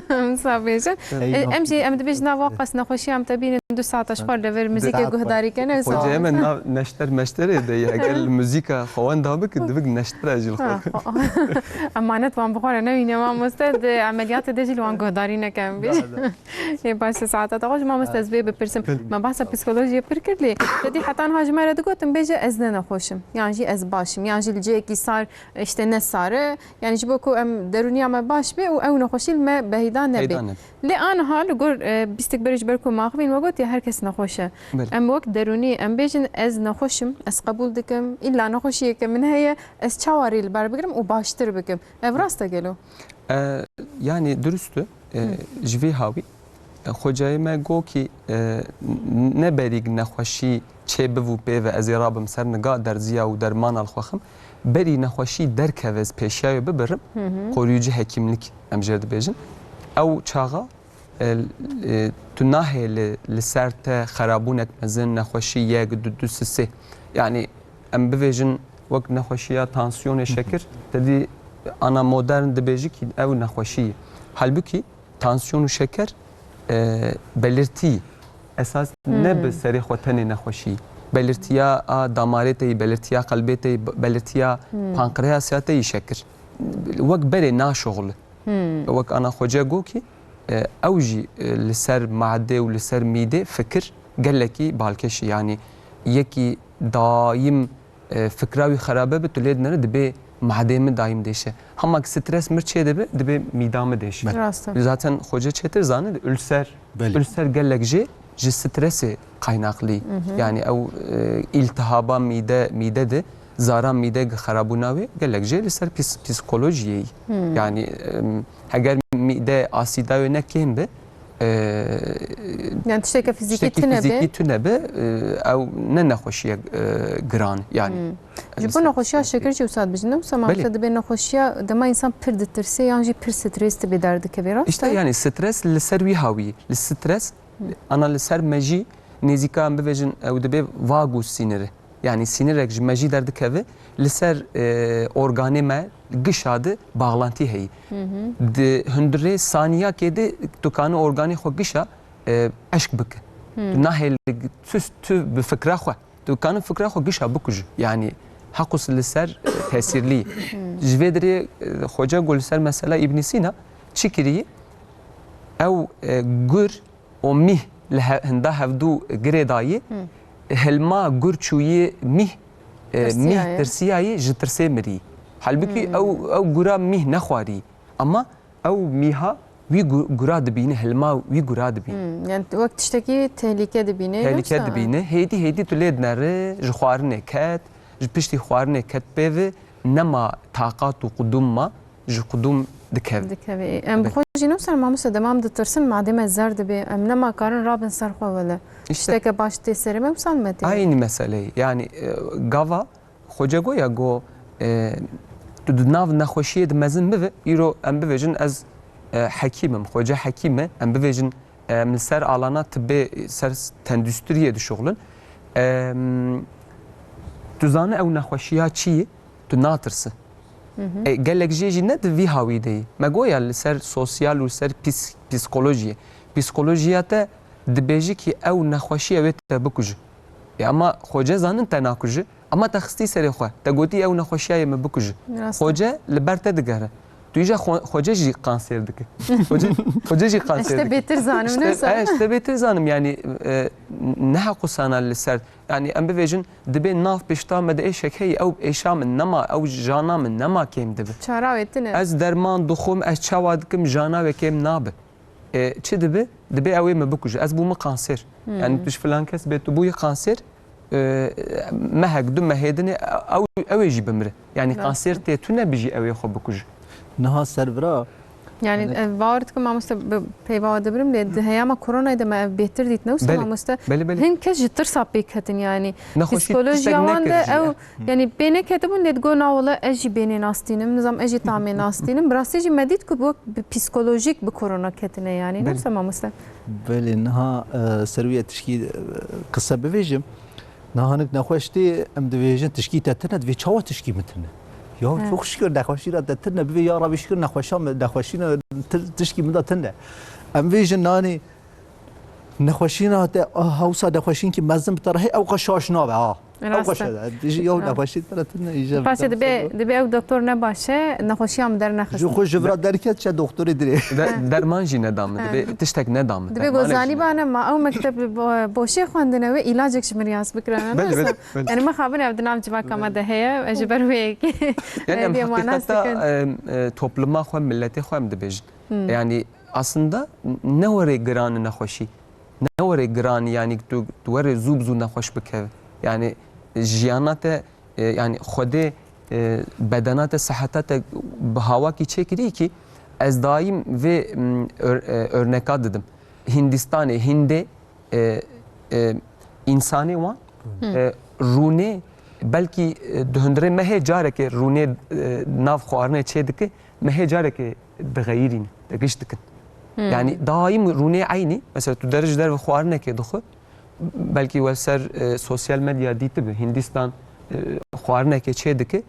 Wisa bêjin. Ey, E, em jî, em dibêjin, nava qas nexweşiya em te bînin du saeta ji xwe li vir muzîkê guhdarî kene, wisa. Xoceyê me nav neşter meşterê de ye. Eger li muzîka xwe wenda bike, divik neştera jî li xwe. Ha, xwe. Emanet wan bi xwe re newîne mamoste, di emeliyatê de jî li wan guhdarî neke em bêjin. Ê, baş e, saeta te xweş. Mamoste, ez vê bipirsim. Me behsa psîkolojiyê pir kir lê te dî heta niha ji me re digotin, bêje ez ne nexweş im, yan jî ez baş im, yan jî li cihekî sar, işte, ne sar e. Yani ji bo ku em derûniya me baş be û ew nexweşî li me peyda nebe. Peyda nebe. Lê aniha li gor, e, bîstek berê ji ber ku maxivîn we gotiye her kes nexweş e. Belê. Em wek derûnî em bêjin ez nexweş im, ez qebûl dikim, îlla nexweşiyeke min heye, ez çawa rê li ber bigirim û baştir bikim. Ev rast e gelo? E, yani dirust e. E, ji vê hawî, e, xwecayê me got kî, e, ne berî nexweşî çêbivû pê ve ez ê rabim ser niga derziya û dermana li xwe xim. Berî nexweşî derkeve ez pêşiya wê bibirim, koruyucu hekimlik em jê dibêjin. Ew çaxa, e, e, tu nahêlî li ser te xerabûnek mezin, nexweşî yek, du, du, sê, sê. Yani em bivêjin wek nexweşiya tansiyonê, şekir, te dî ana modern dibêjî kî ew nexweşî ye. Halbukî tansiyon û şeker, e, belirtî esas ne bi serê xwe tenê nexweşî. Belirtiya a damarê te yî, belirtiya qelbê te yî, be-, belirtiya pankreasya te yî şekir. Wek berê naşuxuli. Wek ana xwece got kî, e, ew jî, e, li ser madê û li ser mîdê fikir gelekî balkêş e. Yani yekî dayim e, fikra wî xerabe bi, tu lê dinere dibê madê min dayim dêşe. Hema ki stres mir çê dibe, dibê mîda min dêşe. Belê. Rast e. Zaten xwece çêtir zanî, ülser, Belê. Ülser gelek jê ji stresê kaynaklı. Yani ew, e, îltihaba mîde, mîde de, zara mîde gi xerabûna wê gelek jê li ser pis-, psikolojiyê yî. Yani, em, heger mîde asîda wê ne kêm be, e, Yani tişteke fizîkî tiştekî tune be. Fizîkî tune be, e, ew ne nexweşiyek, e, giran yani. Ji bo nexweşiya şekir jî wisa dibêjin, ne wisa Belê. Mamoste dibê nexweşiya dema însan pir ditirse yan jî pir stres dibe derdikeve, rast e? İşte yani stres li ser wî hawî, li stres, ana li ser me jî nêzîka em bivêjin ew dibe vagus siniri. Yani sînirek ji me jî derdikeve, li ser, e, organê me gişa de bağlantî heyî. Di hundirê saniyakê de tu kanî organê xwe gişa, e, eşk bike. Tu nahêlî tu, tu bi fikra xwe, tu kanî fikra xwe gişa bikujî. Yani heqûs li ser, e, tesîrlî. Ji vê dirê, e, xwece got li ser mesela Îbn Sîna çi kirî? Ew, e, gur û mîh li he-, hinda hevdû girê dayî, hilma gur çûyî mîh, e, Tirsiyayê. Mîh tirsiyayî ji tirsê mirî. Halbukî ew, ew gura mîh nexwarî. Ama ew mîha wî gu-, gura dibîne, hilma wî gura dibîne. Hmm, yani wek tiştekî tehlîke dibîne, Tehlîke yoksa? Dibîne. Hêdî hêdî tu lê dinere, ji xwarinê ket, ji piştî xwarinê ket pê ve, nema taqat û qudûm ma, ji qudûm dikeve. Dikeve. Em Be. Bi xwe jî nûser mamoste dema em ditirsin madê me zer dibe. Em nema karin rabin ser xwe wele. İşte. Tişteke baş tê serê me wisa me tê. Aynî meseleyê. Yani, e, gava xwece goya go, e, tu di nav nexweşiyê di mezin bibe, îro em bivêjin ez, e, hekîm im, xwece hekîm e, em bivêjin, e, em li ser alana tibê, ser tendustiriyê dişuxulin. E, tu zanî ew nexweşiya çi ye? Tu natirsi. E, gelek jê jî ne di vî hawî de yî. Me goya li ser sosyal û ser pîs-, psîkolojiyê. Psîkolojiya te dibêjî kî ew nexweşiya wê te bikuje. E, ama xwece zanin te nakuje. Ama te xistî serê xwe. Te gotî ew nexweşiya yê min bikuje. Rast e. Xwece li ber te digere. Tu îja xwe-, xwece jî kanser dike. Xwece, xwece jî kanser dike. Bêtir zanim, işte, ne wisa? E, işte bêtir zanim yani, e, ne heqûsana li ser Yani em bivêjin, dibê nav pişta me de êşek heye, ew êşa min nema, ew jana min nema kêm dibe. Çara wê tune. Ez derman dixwim, ez çawa dikim, jana wê kêm nabe. E, çi dibe? Dibê ew ê min bikuje. Ez bûme kanser. Hmm. Yani tu ji filan kes bê tu bûyî kanser, e, mehek, du mehê dinê, ew, ew ê jî bimire. Yani Rast kanser e. Tê tune bijî ew ê xwe bikuje. Niha servira Yani, Yani ev, bawer dikim mamoste, bi peyva we dibirim, lê di heyama koronayê de me ev bêhtir dît, ne wisa Belê, mamoste? Belê, belê. Hin kes ji tirsa pê ketin yani. Nexweşî Psîkolojiya tiştek wan de nekir jî ew, ye. Yani pê neketibûn, lê digot, "Na wele ez jî bênê nas tînim, nizam ez jî tamê nas tînim." Bi rastî jî me dît ku bi wek bi psîkolojîk bi korona ketine yani, ne Belê. Wisa mamoste? Belê, niha, e, ser wî ye tişkî, e, qise bivêjim. Niha hinek nexweş tê, em dibêjin tişkî te tune, divê çawa tişkî min tune? Ya He. Çok şükür nexweşîna te tune, bivê ya Rabî şükür nexweşa min, nexweşîna ti-, tişkî min de tune. Em vêjin nanî nexweşîna te, ah, hewsa nexweşînkî mezin bi te re hê, ew qas şaş nabe, ha. Ew Rast e. xweş e. Dijî yew Ha. nexweşî tira tune îje Paşê dibê, dibê ew doktor nebaş e, nexweşiya min dernexist. Ji xwe ji vira derket çe doktorê dirê. De-, derman jî neda min. Ha. Dibê tiştek neda min. Dibê Dermanek jî gozanî neda. bane ma ew mekteb bo-, boşê xwendine wê îlacek ji min riyaz bikirane. Belê, belê, belê. Yani mixabin ev di nav civaka me de heye, ez ji ber wê yekê Yani em hediye manas hakikata, dikin. e, e, topluma xwe, milletê xwe em dibêjin. Hmm. Yani aslında ne were giran nexweşî. Ne were giran, yani tu, tu were zû bi zû nexweş bikeve. Yani jiyana te, e, yani Xwedê, e, bedena te, seheta te bi hawakî çêkirî ki ez daîm vê, m, ör-, e, örneka didim. Hindistanê, Hindê, e, e, însanê wan, Hı. e, rûnê belkî, e, di hundirê mehê carekê rûnê, e, nav xwarinê çê dike, mehê carekê dixeyirîn, te giş dikin. Hmm. Yani daîm rûnê eynî, mesela tu der ji derve xwarinekê dixwe, belkî we ser, e, sosyal medya dîtibi, Hindistan, e, xwarinekê çê dike,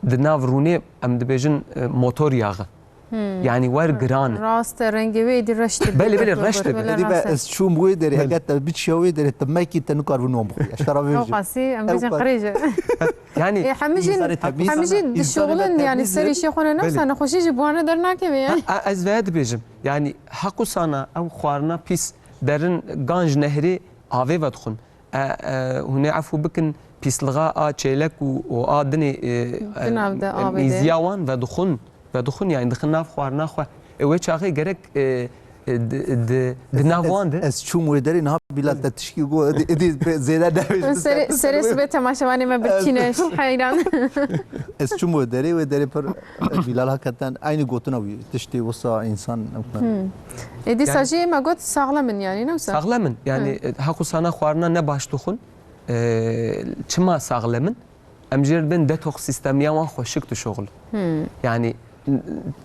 di nav rûnê em dibêjin, e, motor yağı. Hmm. Yani wer giran. Rast e, rengê wê êdî reş dibe. Belê, belê, Doktor reş Got, dibe. wela Êdî be rast e. ez çûm wê derê, Belê. eger te biçiya wê derê, te mekî te nikar vû wan bixwî. Ez te ra vê Ew jî. qasî, em Ew bêjin qas- qirêj e. Yani, E, hemî jî, Însanê temîz. hemî jî Însanê dişuxulin, temîz yani, e. ser îşê xwe ne, ne Belê. wisa nexweşî jî bi wan re dernakeve, yani. Ha, a, ez veye dibêjim. Yani, heq û sana ew xwarina pîs derin Ganj nehrê avê vedixwin. E, e, hûn ê efû bikin, pîslixa a çêlek û, û a dinê, e, Di nav de e, avê de. mîziya wan vedixwin, vedixwin, yani, dixin nav xwarina xwe. E, wê çaxê gerek, e, e, di, di, di Ez, nav ez, wan de. ez çûm wê derê, niha Bilal te tişkî got, êdî, êdî zêde nebêjin. Serê, serê sibê temaşevanê me birçîne, heyran. Ez çûm wê derê, wê derê pir, Bilal hakikaten aynı gotina wî, tiştê wisa însan. Hmm. E, dîsa Yani jî me got saxlem in yani, ne wisa? Saxlem in. Yani, Hı. e, heq û sana xwarina ne baş dixwin. E, çima saxlem in? Em jê re dibên detox sîstemiya wan xweşik dişuxul. Hmm. Yani, n-,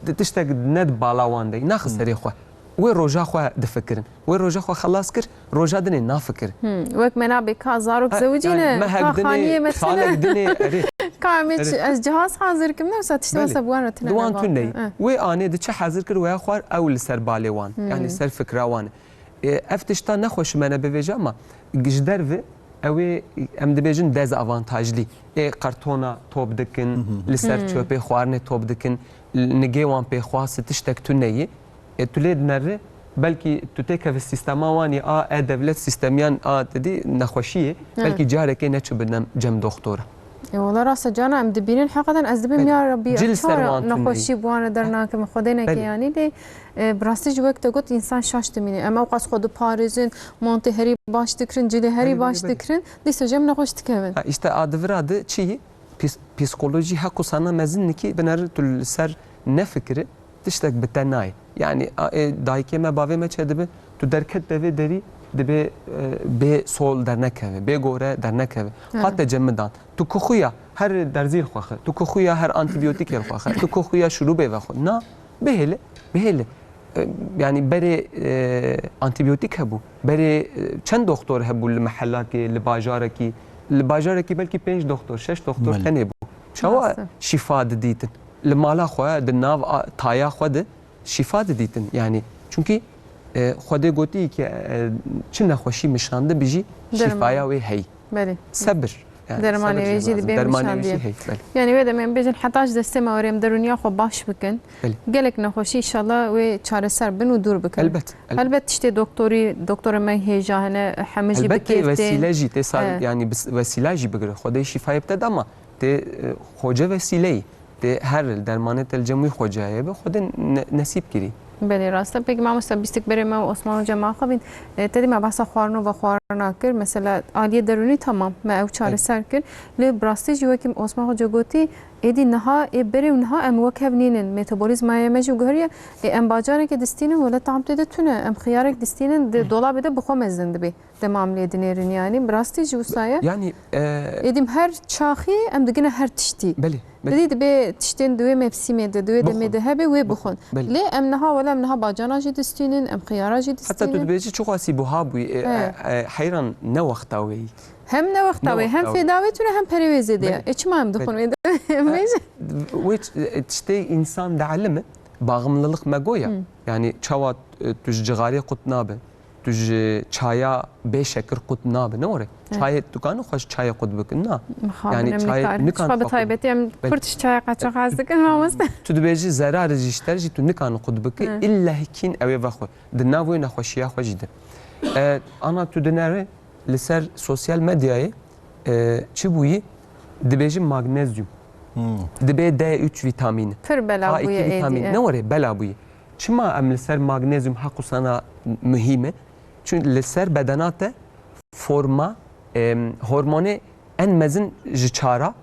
n-, tiştek ne di bala wan de, naxin Hmm. serê xwe. Wê roja xwe difikirin. Wê roja xwe xelas kir, roja dinê nafikir. Hmm. Wek me nabê ka zarok Ha, zewicî yani ne, me hek ka dinê, xaniyê me çalek tine. dinê, erê. Ka em ê Erê. çi-, ez cihaz hazir kim ne, wisa tiştê Belê. wisa bi wan re tine Di wan ne, tune ye. bak. Eh. Wê anê di çi hazir kir, wê xwar ew li ser balê wan. Hmm. Yani ser fikra wan. E, ev tişta nexweş me ne bivêje ama ji derve ew ê em dibêjin dezavantajlî. Ê qertona top dikin, Hı hı. li ser Hmm. çöpê xwarinê top dikin, nigê wan pê xwast tiştek tune ye. E, tu lê dineri, belkî tu têkeve sîstema wan yê a e-devlet sîstemiyan a te dî nexweşiyê, Hı. belkî carekê neçûbin cem doxtora. E, wala rast e cana, em dibînin heqeten ez dibêm Belê. ya Rebî, Cil ser çawa wan tune ye. nexweşî bi wan re dernakevin, Xwedê neke Belê. yanî lê, e, bi rastî jî wek te got însan şaş dimîne. Em ewqas xwe diparêzin, montê herî baş dikirin, cilê herî Belê, baş belê, belê. dikirin, dîsa jî em nexweş dikevin. Ha, işte a di vira de çi ye? Pîs-, psîkolojî heq û sana mezin nikî bineri tu li ser nefikire, tiştek bi te nayê. Yani, a, ê, dayikê me, bavê me çê dibe, tu derket devê derî, dibe, e, bê sol dernekeve, bê gore dernekeve. Hı. Hate cemidan. Tu kuxuya her derzî li xwe xe, tu kuxuya her antîbiyotîkê li xwe xe, tu kuxuya şurubê vexwe. Na, bihêle, bihêle. E, yani berê, e, antîbiyotîk hebû. Berê, e, çend doktor hebû li mehelakê, li bajarekî. Li bajarekî belkî pênc doktor, şeş doktor Belê. tenê bû. Çawa Rast e. şîfa didîtin? Li mala xwe, di nav a, taya xwe de şîfa didîtin. Yani, çunkî, e, Xwedê gotî ki, e, çi nexweşî mişandibî jî Derman. şîfaya wê hey. Belê. Sebir. Yani, Dermanê sebir wê jî lazim. dibê Dermanê wê jî mişandiye. hey, belê. Yani, wê demê em bêjin heta ji destê me were em derûniya xwe baş bikin. Belê. Gelek nexweşî inşallah wê çareser bin û dûr bikin. Elbet, elbet. Elbet tiştê doktorî, doktora me hêja hene, hemî jî Elbet tê bikêftê. vesîle jî, tê sar, Evet. yani bis-, vesîla jî bigire. Xwedê şîfayê bide de ama tê, e, xoce vesîleyî. Tê her dermanê te li cem wî xocayê be, Xwedê ne-, nesîb kirî. Belê, rast e. Peki mamoste, bîstik berê me û Osman Hoca me axivîn. E, te dî me behsa xwarin û vexwarina kir. Mesela aliyê derûnî tamam, me ew çareser kir. Lê bi rastî jî wekî Osman Hoca gotî, êdî niha ê berê û niha em wek hev nînin. Metabolîzmaya me jî guheriye. Ê, em bacarekê distînin, wele tam tê de tune. Em xiyarek distînin, di dolabê de bi xwe mezin dibê. Dema em lê dinêrin, yani, bi rastî jî wisa ye. Yani, e, Êdî her çaxî em digine her tiştî. Belê, belê. Didî dibê tiştên di wê mevsîmê de, di wê demê Bixwin. de hebe wê Bixwin. bixwin. Belê. Lê em niha, wele em niha bacana jî distînin, em xiyara jî Heta tu distînin. dibêjî çiqasî buha bûyî, e, He. e, e, heyran ne wexta wê yî. Hem ne wexta Ne wê, hem wexta wê. fêda wê tune, hem perê wê zêde ye. Belê. E, çima em dixwin Belê. wê de? Em Ha, bêjin. wê ç-, e, tiştê însan dielime, bağımlılık me goya. Hı. Yani çawa, e, tu ji cixarê qut nabe. tu ji çaya bê şekir qut nabe, ne were? Çayê tu kanî xwe ji çayê qut bikin, na. Mixabin Yani em çayê nikar. Nikan Çiqa bi xwe qut taybetî em Belê. Kurd ji çaya qaçax hez dikin, mamoste. Tu dibêjî zerarê jî ji ter jî tu nikan qut bikî, Hı. illa hikîn ew ê vexwe. Di nav wê nexweşiya xwe jî de. E, ana tu dinere li ser sosyal medyayê, e, çi bûyî? Dibêjin magnezyum. Hmm. Dibê D üç vîtamîn. Pir bela A iki bûye êdî, vîtamîn. e. Ne were bela bûyî. Çima em li ser magnezyum heqûsana muhîm e? Çünkü li ser bedena te forma, em, hormonê en mezin ji çara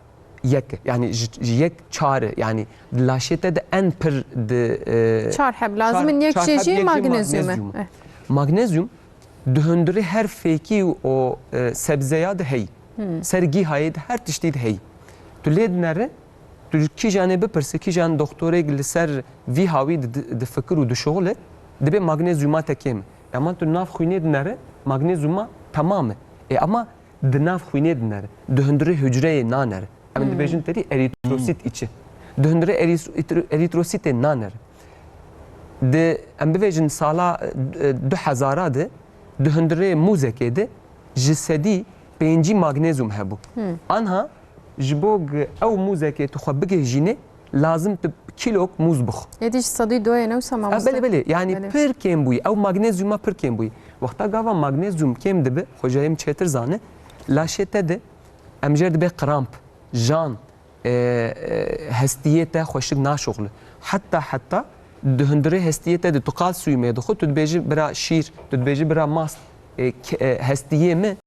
yek e. Yani ji, ji yek çar e. Yani di laşê te de en pir di, e, Çar heb lazim in, yek çar jê heb jî yek jê magnezyum e. magnezyum e. Eh. Magnezyum di hundirê her fêkî û, e, sebzeya de heyî. Hmm. Ser gîhayê de her tiştî de heyî. Tu lê dinere, tu ji kîjanê bipirse, kîjan doktorêk li ser vî hawî di, di, difikir û dişuxile, dibê magnezyuma te kêm e. Ema tu nav xwînê dinere, magnezyuma temam e. E, ema di nav xwînê dinere, di hundirê hucreyê nanere. Em Hmm. dibêjin terî erîtrosît Hmm. îçi. Di hundirê erîs-, îtro-, erîtrosîtê nanere. Di, em bivêjin sala, e, du hezara de, di hundirê mûzekê de ji sedî pêncî magnezyum hebû. Hmm. Anha ji bo g-, ew mûzekê tu xwe bigihîjînê, lazim tu kîlok mûz bixwe. Êdî ji sedî doyê ne wisa, mamoste? Belê, belê. Yani Belê. pir kêm bûyî. Ew magnezyuma pir kêm bûyî. Wexta gava magnezyum kêm dibe, xwecayê min çêtir zane, laşê te de em jê re dibê kramp, jan, e, e, hestiyê te xweşik naşuxle. Heta, heta di hundirê hestiyê te de tu kalsiyumê dixwe, tu dibêjî bira şîr, tu dibêjî bira mast, e, ke-, e, hestiyê min,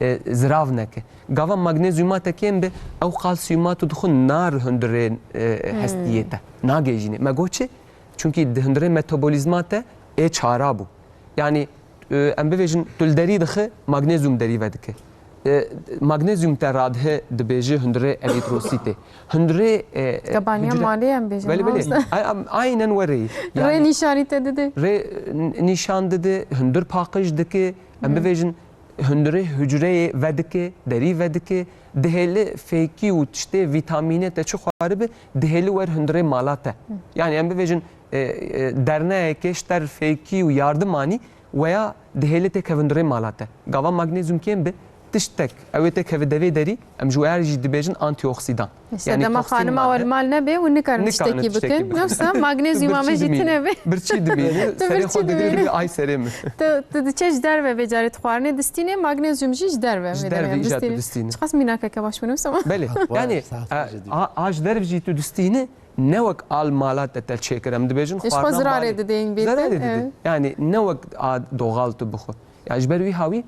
e, zirav neke. Gava magnezyuma te kêm be, ew kalsiyuma tu dixwe nare hundirê, e, Hmm. hestiyê te. Nagihîjîne. Me got çi? Çunkî di hundirê metabolîzma te ê çara bû. Yani, e, em bivêjin tu li derî dixe, magnezyum derî vedike. E, magnezyum te radihe dibêje hundirê erîtrosîtê. Hundirê, e, e, Kebaniya hucre- malê em bêjin, Belê, belê. mamoste. Ay-, am-, aynen were. Rê Yani, nîşanî te dide. rê n-, nîşan dide, hundir paqij dike, em Hmm. bivêjin hundirê hucreyê vedike, derî vedike, dihêli fêkî û tiştê vîtamînê te çi xwaribe, dihêli wer hundirê mala te. Hı. Yani em bivêjin, e, e, derneyeke ji ter fêkî û yardim anî, weya dihêli têkeve hundirê mala te. Gava magnezyum kêm be, tiştek, ew ê têkeve devê derî, em ji we jî dibêjin antîoksidan. Îşte Yani dema toksin xanima madde. we li mal nebe û nikarin Nikarin tiştekî tiştekî bikin. bikin. Yoksa magnezyuma Tu me birçî jî dimînî. tine be. Birçî dimînî, Tu serê birçî xwe digirî dimînî. dibê ay serê min. Tu, tu diçe ji derve vê carê tu xwarinê distînê, magnezyum jî ji derve Ji vê derve demê îca tu distînî. distînî. Çiqas mînakeke baş bû, ne wisa? Belê. Hat, Yani, saet e, jî dî. a, a ji derv jî tu distînî, ne wek al mala te te çêkir. Em dibêjin Ji xwe xwarina zirarê malê. didê, in bê Zirarê te, didê. e. Yani, ne wek a doğal tu bixwe. Ya ji ber wî hawî,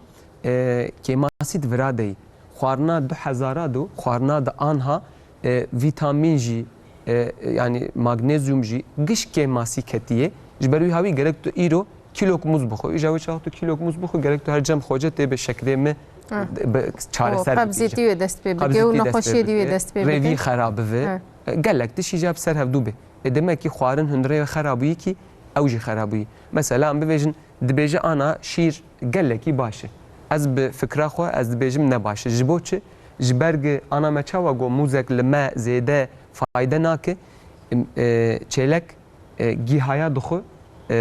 e, kêmasî di vira de yî. Xwarina du hezara de, xwarina de anha, e, vîtamîn jî, e, yani magnezyum jî, giş kêmasî ketiye. Ji ber wî hawî gerek tu îro kîlok mûz bixwe. Îja wê çax tu kîlok mûz bixwe, gerek tu her cem xwece tê bi şekrê me Ha. bi çareser O, qebzêtî wê dest pê bike û Qebzêtî dest pê nexweşiyê dî wê bike, dest pê rêvî bike. xera bive. Ha. E, gelek tişt îja bi ser hevdû be. E, demek ki xwarin hundirê xera bûyî ki ew jî xera bûyî. Mesela em bivêjin, dibêje ana şîr gelekî baş e. Ez bi fikra xwe ez dibêjim ne baş e. Ji bo çi? Ji ber gi ana me çawa got mûzek li me zêde fayde nake, e, çêlek, e, gîhaya dixwe, e,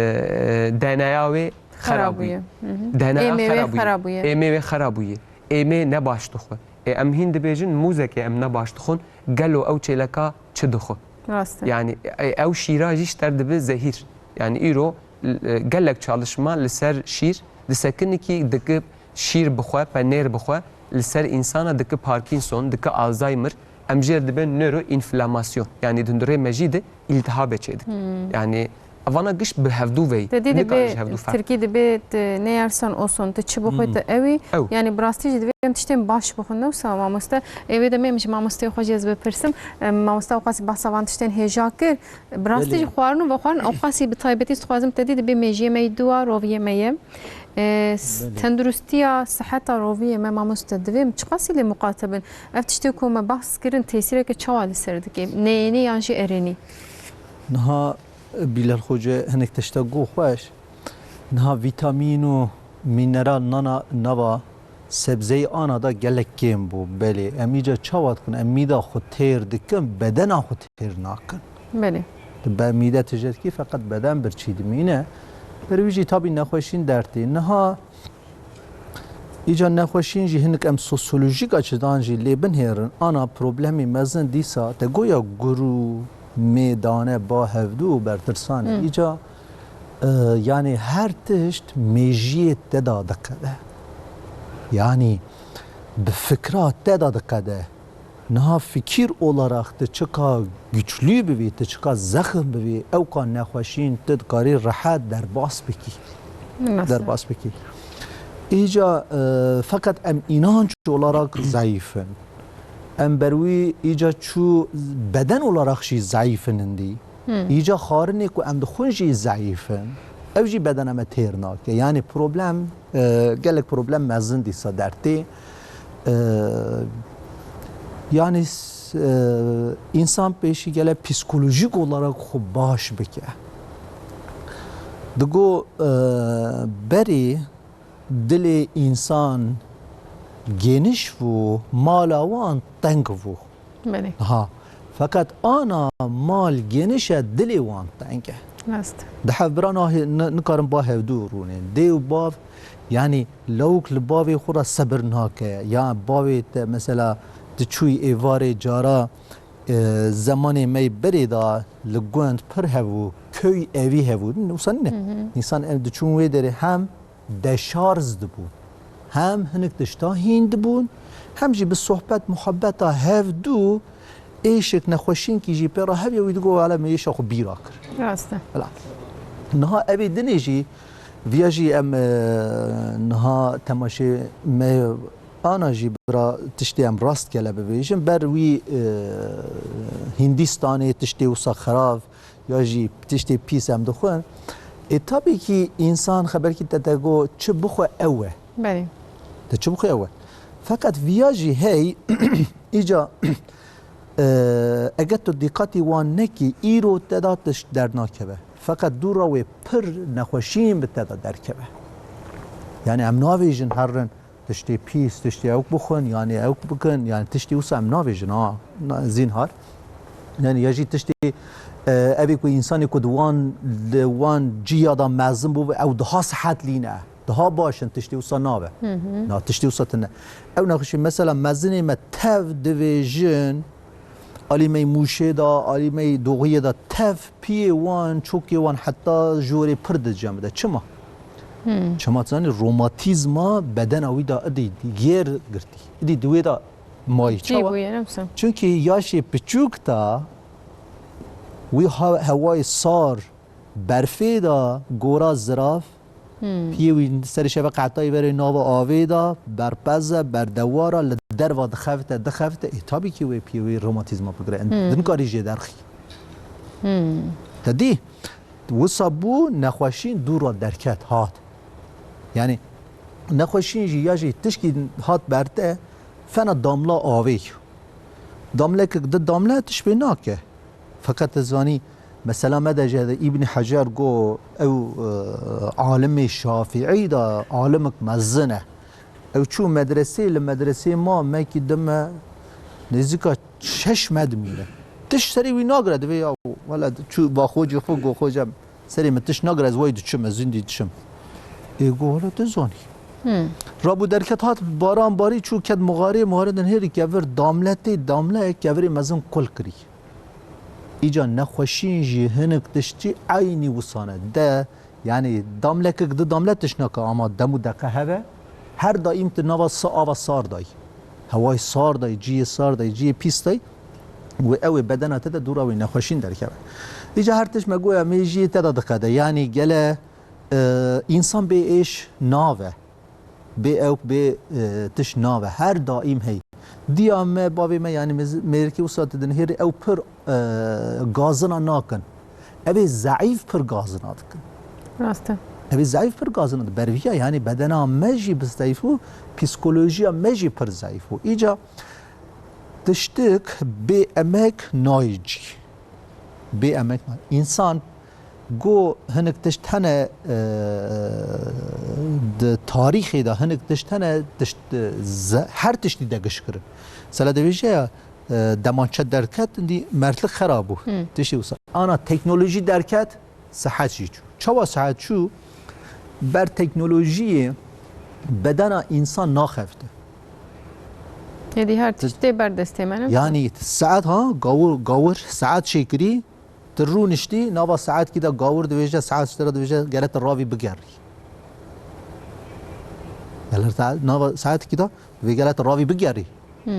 D N A ya wê xera bûye. Hı hı. D N A Êmê wê xera bûye. xera bûye. Êmê wê xera bûye. Êmê ne baş dixwe. E, em hîn dibêjin mûzekê em ne baş dixwin, gelo ew çêleka çi dixwe? Rast e. Yani, e, ew şîra jî ji ter dibe zehîr. Yani îro, e, gelek çalışma li ser şîr disekinî ki dike şîr bixwe, penêr bixwe, li ser însana dike Parkinson, dike Alzheimer, em jê re dibe nöroinflamasyon. Yani di hundirê me jî de îltihabê çêdike. Hmm. Yani, evana giş bi hevdû ve yî. Te dî Nikare dibe, ji hevdû ferq. Tirkî dibe, te ne yersen olsun, te çi bixwe, Hmm. te ew î. Ew. Yani, bi rastî jî divê em tiştên baş bixwin, ne wisa mamoste? Ê, wê demê em ji mamosteyê xwe jî ez bipirsim. Em, mamoste ewqasî behsa van tiştên hêja kir. Bi rastî Belê. jî xwarin û vexwarin ewqasî bi taybetî ez dixwazim te dî dibe mêjiyê me yî dua, roviyê me ye. E, s-, Belê. tenduristiya, siheta roviyê me mamoste divê em çiqasî lê muqate bin? Ev tiştê ku me behs kirin tesîreke çawa li ser dike? Neyênî yan jî erênî? Niha Bîlal Xoce hinek tiştek got xweş. Niha vîtamîn û mîneral nana nava sebzeyê ana da gelek kêm bû. Belê, em îca çawa dikin? Em mîda xwe têr dikin, bedena xwe têr nakin. Belê. Di be mîde tije dikî, feqet beden birçî dimîne. Ber wî jî tabî nexweşîn dertê. Niha îca nexweşîn jî hinek em sosyolojîk açıdan jî lê binhêrin. Ana problemê mezin dîsa te goya gur û mêdane ba hevdû û bertirsan e. Îca, e, yanî her tişt mêjiyê te da diqede. Yanî bi fikra te da diqede. Niha fikir olarak tu çika güçlü bivî, tu çika zexm bivî, ewka nexweşîn tu dikarî rehet derbas bikî. Nasıl? Derbas bikî. Îca, e, feqet em inanç olarak zayıf in. Em ber wî îca çû beden olarak jî zayıf in hindî. Îca xwarinê ku em dixwin jî zayıf in. Ev jî bedena me têr nake. Yani problem, e, gelek problem mezin dîsa dertê. E, yani s-, e, insan pêşî gele psikolojik olarak xwe baş bike. Digo, e, berê dilê însan gêniş bû, mala wan teng bû. Belê. Ha, feqet ana mal gêniş e, dilê wan teng e. Rast. Di hevbira nahê-, ni-, nikarin ba hevdû rûnên. Dê û bav, yanî lawik li bavê xwe re sebir nake. Ya bavê te mesela diçûyî êvarê cara, e, zemanê me yê berê de li gund pir hebû, köy evî hebû. Wisa nîne. Hı hı. Însan ev diçûn wê derê hem deşarj dibûn. Hem hinek tişta hîn dibûn, hem jî bi sohbet muhabbeta hevdû êşek nexweşînkî jî pê re heviya wî digot, "Wele min êşa xwe bîra kir." Rast e. Wela. Niha evê dinê jî, viya jî em, e, niha temaşê me ana jî bira tiştê em rastgele bibêjin. Ber wî, e, Hîndistanê tiştê wisa xerav ya jî tiştê pîs em dixwin. Ê, tabii ki însan xeberkî te te got, çi bixwe ew e. Belê. Te çi bixwe ew e. Feqet viya jî hey, îca, e, eger tu dîqatî wan nekî, îro te da tişt dernakeve. Feqet dûra wê pir nexweşîn bi te da derkeve. Yani em navêjin herin, tiştê pîs, tiştê ewk bixwin, yanî ewk bikin, yanî tiştê wisa em navêjin, ha, na-, zînhar. Yanî ya jî tiştê, e, evê ku însanê ku di wan, di wan ciya da mezin bû, ew daha sihet lîne, daha baş in, tiştê wisa nabe. Hı hı. Na, tiştê wisa tine. Ew nexweşî, mesela mezinê me tev divêjin, Alî me yê Mûşê de, alî me yê Doğiyê de tev piyê wan, çokê wan heta jorê pir dicem de. Çima? Hmm. Çima tu zanî, romatîzma bedena wî de idî yêr girtî. Idî di wê de mayî. Cî çawa? Bûye, ne wisa? Çunkî yaşê piçûk de wî ha-, hewayê sar, berfê de, gora zirav, Hmm. Piyê wî serê şeve qetayî verê nava avê de, berpez e, berdewar e, li derva dixevite, dixevite, ê, tabii ki wê piyê wî romatîzma bigire. Hmm. Din karî jê derxî. Hmm. Te dî, wisa bû, nexweşîn dû re derket, hat. Yani, nexweşîn jî ya jî tişkî hat ber te, fena damla avê. Damlekek di damle tişt pê nake. Feqet ez zanî, mesela me de jê de Îbnî Hecer got, ew, e, alimê Şafîî de, alimik mezin e. Ew çû medresê, li medresê ma, me kî dime nêzîka şeş me dimîne. Tişt serê wî nagire, divê ya, wele çû ba xocê xwe, got, "Xocem, serê min tişt nagire, ez wayî diçim, ez zindî diçim." Ê, got, "Wele tu zanî." Hmm. Rabû derket hat, baran barî, çû ket muxarê, muxarê din hêrî kevir damle tê, damle kevirê mezin kul kirî. Îca nexweşîn jî hinek tiştî eynî wisa ne. De, yani damlekek di damle tişt nake, ama dem û deqe hebe, her daîm tu nava sa-, ava sar dayî. Hewayê sar dayî, ciyê sar dayî, ciyê pîs dayî. Wê ew ê bedena te de dûra wê nexweşîn derkeve. Îca her tişt me goya mêjiyê te de diqede. Yani gele, e, însan bê êş nave. Bê ewk, bê, e, tişt nabe. Her daîm hey. Diya me, bavê me, yani mêz-, mêrikê wisa didin hêrî ew pir, e, gazina nakin. Ev ê zeîf pir gazina dikin. Rast e. Ev ê zeîf pir gazina dikin. Berviya, yani bedena me jî bi zeîf û psikolojiya me jî pir zeîf û. Îca tiştik bê emek nayê cî. Bê emek nayê. Însan Go hinek tişt hene, e, di tarîxê de hinek tişt hene, tişt, e, ze-, her tiştî de giş kirin. Mesela divêje ya, e, demançe derket, dî mertlik xera bû. Hmm. Tiştî wisa. Ana teknolojî derket, sihet jî çû. Çawa sihet çû? Ber teknolojiyê bedena însan naxebite. Êdî her tişt tê ber destê me, ne? Yanî saet ha, gawir, gawir saet çêkirî, tu rûniştî, nava saetkî de gawir dibêje, saet ji te re dibêje, gere tu ravî bigerî. Gere te nava saetkî de divê gere tu ravî bigerî. Hmm.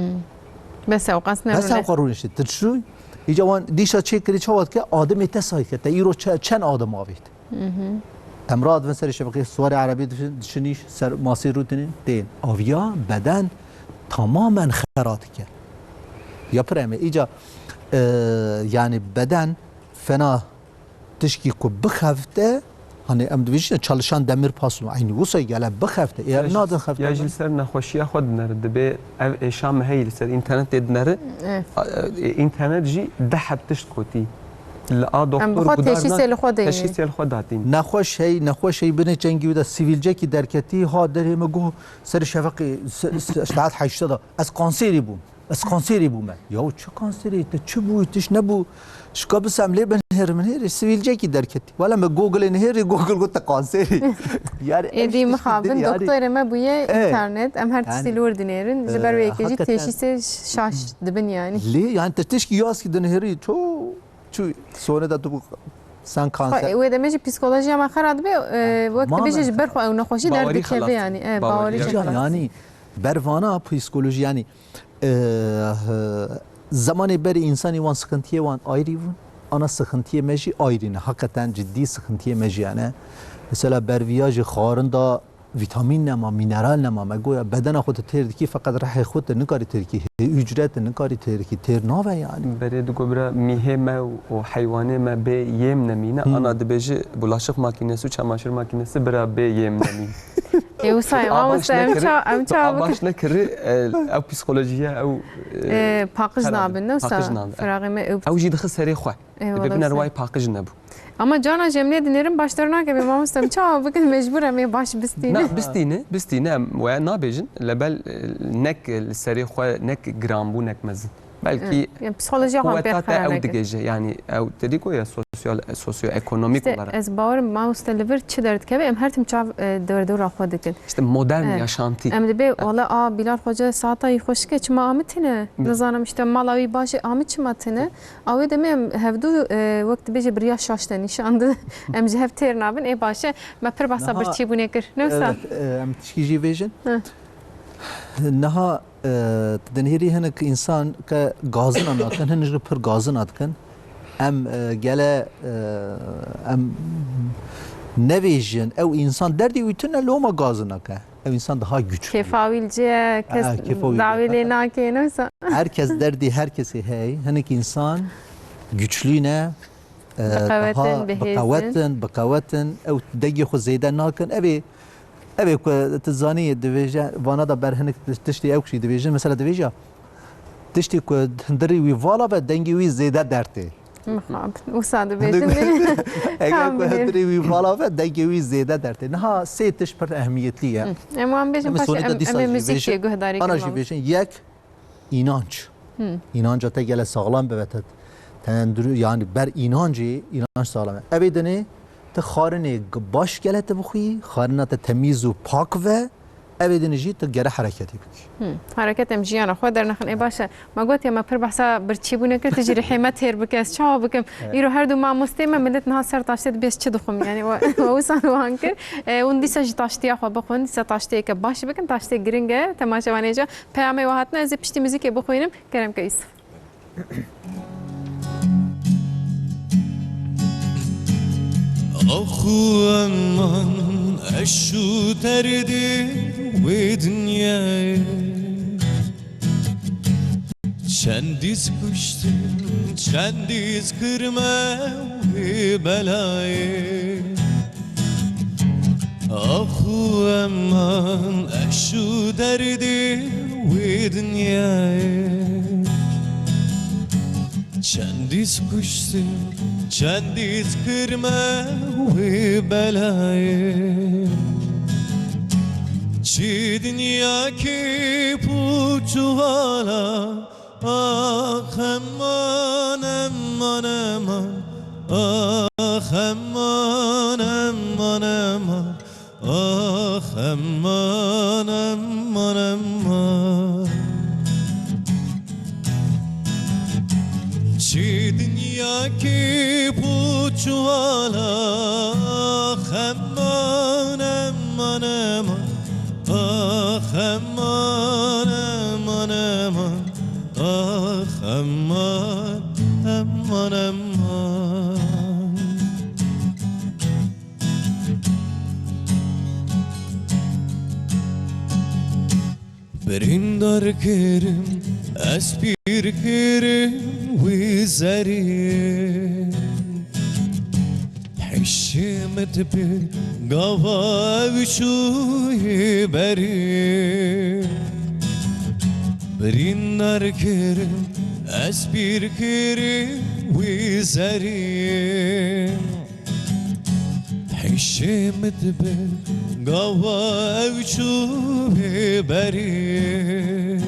Bes ew qas ne Bes rûne. Ew qas rûniştî. Tu çû, îca wan dîşa çêkirî çawa dike? Adimê te say dike. Te îro çe-, çend adim avêt? Em radibin serê şeveqê, siwarê erebî dişin, dişinîş, ser masê rûtinê tên. Aviya beden tamamen xera dike. Ya pir em ê. Îca, e, yani beden fena tişkî ku bixefte, hani em dibêjin çalışan demir pasu, eynî wisa gele bixefte. Eğer Ya jî, nadin xefte ya jî li ser nexweşiya xwe dinere, dibê ev êşa me heyî li ser înternetê dinere. Evet. A, e, înternet jî deh heb tişt kotî. Li a Em doktor bi xwe guhdar teşhîsê na-, li xwe deyî. Teşhîsê li xwe datîn. Nexweş hey, nexweş hey binê çengî wî de sivîlcekî derketî, ha derê me goh serê şefeqê se-, se-, saet heştê de ez kanserî bûm. Ez kanserî bûme. Ya çi kanserî? Te çi bû? Tişt nebû. Şika bis em lê binihêrin, min hêrî sivîlcekî derketî. Wele me Googleê nihêrî, Google got te kanserî. Yani ev Êdî tiştî mixabin din yani. Doktorê me bûye Evet. Înternet. Em her tiştî Yani, li wir dinêrin. Ji ber e, vê yekê jî hakikaten teşhîsê şaş dibin yani. Lê yani te tişkî yaskî dinihêrî ço çu sone de tu sen Xwe, kanser. Wê demê jî psîkolojiya me xera dibe, e, wek Tamamen dibêje ji ber xera. Xwe ew nexweşî Bawerî derdikeve xelas. Yani. E, Bawerî bawerî xelas. Yani bervana psîkolojî yani, e, zemanê berê însanî wan sıkıntıyê wan ayrî bûn. Ana sıkıntıyê me jî ayrî ne. Hakikaten cidî sıkıntıyê me jî yani. Mesela berviya jî xwarin da vîtamîn nema, mîneral nema. Me goya bedena xwe tu têr dikî, feqet rihê xwe tu nikarî têr dikî. Hê ücret tu nikarî têr dikî. Têr nabe yani. Berê digo bira mîhê me û heywanê me bê yêm nemîne. Hmm. Ana dibêje bulaşık makinesi û çamaşır makinesi bira bê yêm nemîne. Ê, wisa ye, Abaş mamoste, em nekiri, ça-, em tu ça abaş bikin? Nekiri, e, ew psîkolojiye, ew, e, E, paqij xera nabin, ne wisa? Paqij nabin. Firaxê me ew Ew jî dixi serê xwe. Ê, Dibe wala biner wisa. Way paqij nebû. Ama cana jemlê dinêrin baş dernakeve, mamoste, em çawa bikin, mecbûr em ê baş bistînin. Na, bistîne, bistîne, em we nabêjin. Lebel, e, nek li serê xwe, nek giran bû, nek mezin. Belkî Evet. Yani psîkolojiya xwe pê qeweta te xera ew neke. Digêje. Yani ew te dî ku ya sosyal, sosyoekonomîk İşte olarak. Ez bawerim mamoste li vir çi derdikeve, em her tim çav, e, derdora xwe dikin. İşte modern Evet. Yaşantî. Em dibê, Evet. Wala a Bilal Xoca saeta wî xweşik e, çima amit tine? Evet. Nizanim işte mala wî baş e, amit çima tine? A wê demê em hevdû, e, wek dibêje bi riya şaş de nîşan didin. Em ji hev têr nabin, ê baş e. Me pir behsa Niha, birçîbûnê kir. Ne wisa? Evet, e, em tişkî jî vêjin. Hı. Niha, e, tu dinêrî hinek însan ke gazina nakin, hinek jî pir gazina dikin. Em, e, gele, e, em nevêjin, ew însan derdî wî tune loma gazina ke. Ew însan daha güçlü. Kêfa wî li cê ye, kes Ha, kêfa wî dawî lê nake, ne wisa? Herkes derdî, herkesî hey. Hinek însan güçlü ne, e, Biqewetin, daha bihêzin. Biqewetin, biqewetin. Ew dengê xwe zêde nakin. Ev ê, ev ê ku tu zanî dibêje, vana da ber hinek tiştê ew kişî dibêjin. Mesela dibêje, tiştê ku hundirî wî vala ve dengê wî zêde dertê. Mixabin. Wisa dibêjin. Eger Tam ku bihêz. Hundirî wî vala ve dengê wî zêde dertê. Niha sê tişt pir ehmiyetli ye. Hı. Em wan bêjin Em paşê sonê de em, dîsa em ê jî muzîkê bêjin. Guhdarî Ana kirmam. Jî bêjin yek, înanc. Hı. Înanca te gele saxlam bibe te. Te enduru-, yani ber înancê, înanc saxlam e. Evê dinê, tu xwarinê g-, baş gele tu bixwî, xwarina te temîz û pak ve, evê dinê jî tu gere hereketê bikî. Hı. Hereket em jiyana xwe dernexin. Ê baş e. Me got ya me pir behsa birçîbûnê kir, tu jî rihê me têr bike, ez çawa bikim? Evet. Îro her du mamostê me, millet niha ser taştê dibê ez çi dixwim? Yani we, we wisa wan kir. E, hûn dîsa jî taştiya xwe bixwin, dîsa taşteyeke baş bikin, taştê giring e, temaşevanê ca. Peyamê we hatine, ez ê piştî muzîkê bixwînim. Kerem ke Yusuf. Axu eman eşû derdê wê dinyayê. Çendîz kuştin, çendîz kirme wê belayê. Axu eman eşû derdê wê dinyayê. Çendîz kuştin, çendîz kirme wê belayê. Çi dinya kêp û çuvala, Ax eman, eman, eman. Ax eman, eman, eman. Çi dinyakê pûç û vala, ax eman, eman, eman. Ax eman, eman, eman. Ax eman, eman, eman. Birîndar kirim, ez pîr kirim wî zerî. Hişê min dibe gava ew çûyî berî. Birîndar kirim, ez pîr kirim wî zerî. Hişê min dibe gava ew çû bê berî.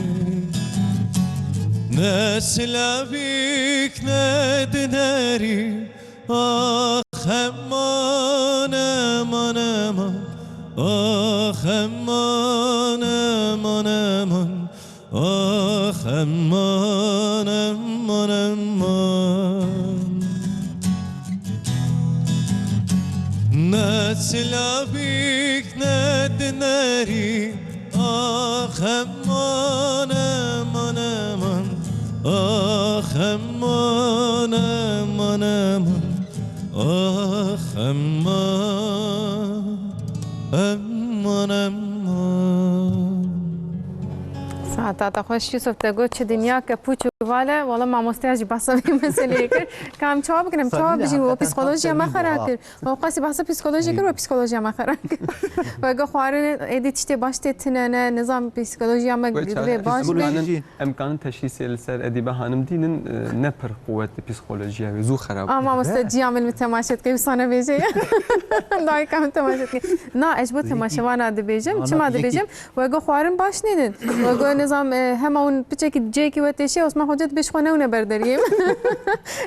Ne silavîk ne dinerî. Ax eman, eman, eman. Ax eman, eman, eman. Ax eman, eman, eman. Ne silavîk ne dinerî. Ax eman, eman, eman. Ax eman, eman, eman. Ax eman, eman, eman. Saeta te xweş Yusuf, te got çi dinya ke pûç û val e. Wala mamosteya jî behsa vê meseleyê kir. Ka em çawa bikin, em çawa bijîn? O psîkolojiya me xera kir. O qasî behsa psîkolojiya kir, o psîkolojiya me xera kir. Weke xwarin êdî tiştê baş tê tine ne, nizam psîkolojiya me divê baş be. Em kanin teşhîsê li ser Edîbe Hanim dînin, e, ne pir quwet li psîkolojiya wê, zû xerab. A mamoste, ciya min min temaşe dike, wisa nebêje. Dayika min temaşe dike. Na, ez ji bo temaşevana dibêjim. Çima dibêjim? Weke xwarin baş nêdin. Weke nizam, e, hema hûn piçekî cêkî we têşê, Osman Xoca dibê ji xwe newne ber deriyê.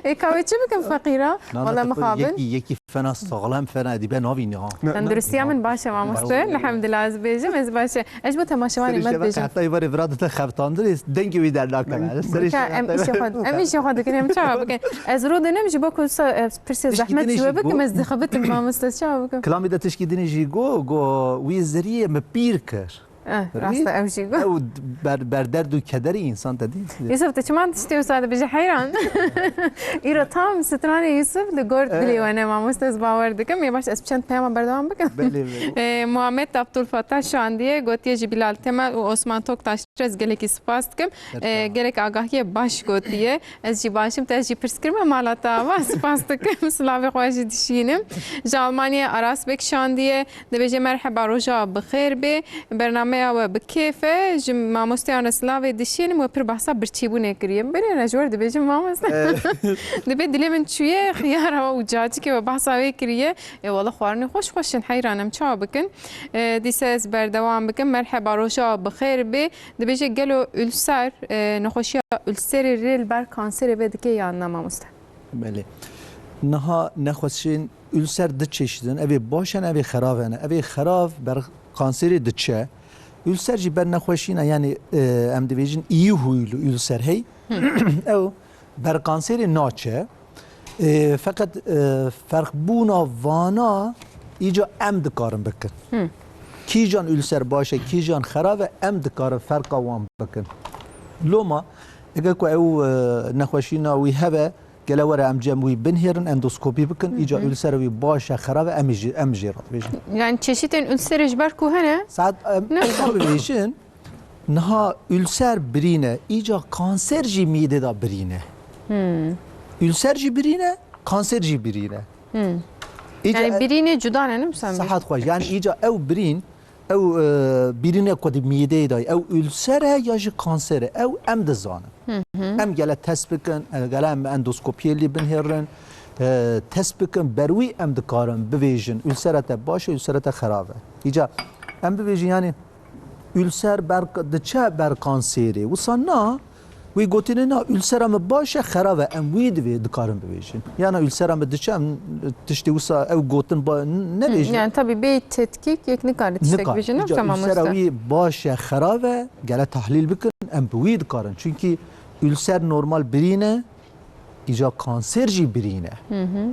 Ê ka wê çi bikim feqîra? Wala mixabin. Yekî, yekî fena saxlem, fena Edîbe navînî ha. Tenduristiya min baş e mamoste. Elhamdulillah ez bêjim, ez baş e. Ez ji bo temaşevanê me dibêjim. Heta êvarê vira dite xebitandinê, dengê wî dernakeve. Serê şeva em îşê xwe, em îşê xwe dikin, em çawa bikin? Ez rû dinim ji bo ku sa-, e, pirsê zehmet ji we bikim, ez dixebitim mamoste, çawa bikim? Kilamê de tişkî dinê jî got, got, wî zeriyê min pîr kir. Eh, rast e, ew jî got. Ew ber, ber derd û kederî însan te dî. Yusuf, tu çima tiştê wisa dibêje heyran? Îro tam stranê Yusuf li gor dilê we ne mamoste, ez bawer dikim. Ê baş, ez çend peyama berdewam bikim. Belê, belê. Ê, Muhammed Abdulfatah şandiye, gotiye ji Bilal Temel û Osman Toktaş re ez gelekî spas dikim. Ê, gelek agahiyê baş gotiye. Ez jî baş im, te ez jî pirs kirime mala te ava. Spas dikim. Silavê xwe jî dişînim. Ji Almanyayê Aras Bek şandiye. Dibêje, merheba, roja bi xêr bê. Bernameya we bi kêf e. Ji mamosteyan re silavê dişînim, we pir behsa birçîbûnê kiriye. Berê ne ji we re dibêjim mamoste. Dibê dilê min çûye, xiyara we û cacikê we behsa wê kiriye. Ê wele xwarinê xweş xweş in, heyran em çawa bikin. Ê, dîse ez berdewam bikim. Merheba, roja we bi xêr bê. Dibêje, gelo ulser, ê, nexweşiya ulserê rê li ber kanserê ve dike yan na mamoste? Belê. Niha nexweşên Ulser du çeşîd in. Evê baş in, evê xerav in. Evê xerav ber kanserê diçe. Ulser jî ber nexweşî ne, yanî, e, em dibêjin iyi huylu ulser hey. Ew ber kanserê naçe. E, feqet, e, ferqbûna vana îca em dikarin bikin. Kîjan ulser baş e, kîjan xerav e, em dikarin ferqa wan bikin. Loma, eger ku ew, e, nexweşîna wî hebe, gele were em cem wî binhêrin, endoskopî bikin, îca ulsera wî baş e, xerab e, em jî, em jê re dibêjin. Yani çeşitên ulserê ji ber ku hene? Saet, em, ne? Em bibêjin, niha ulser birîne, îca kanser jî mîdê de birîne. Ulser jî birîne, kanser jî birîne. Îca Yani e- birînê cuda ne, ne? Sen Sahat xweş. Yani îca ew birîn, ew, e, birîne ku di mîdeyê de, ew ulser e ya jî kanser e, ew em dizanin. Em gele test bikin, e, gele em endoskopiyê lê binhêrin, e, test bikin, ber wî em dikarin bivêjin, ulsera te baş e, ulsera te xerab e. Îca em bivêjin, yani, ulser ber, diçe ber kanserê. Wisa na, wî gotinê na, ulsera min baş e, xerab e, em wî divê dikarin bivêjin. Yana ulsera min diçe, em tiştê wisa ew gotin ba-, n-, nebêjin. Yani tabii bê tetkîk yek nikare tiştek Nikare. Bêjin, Îca tamam ulsera usta. Wî baş e, xerab e, gele tahlîl bikin, em bi wî dikarin. Çünkü ulser normal birîne, Îca kanser jî birîn e. Hı hı.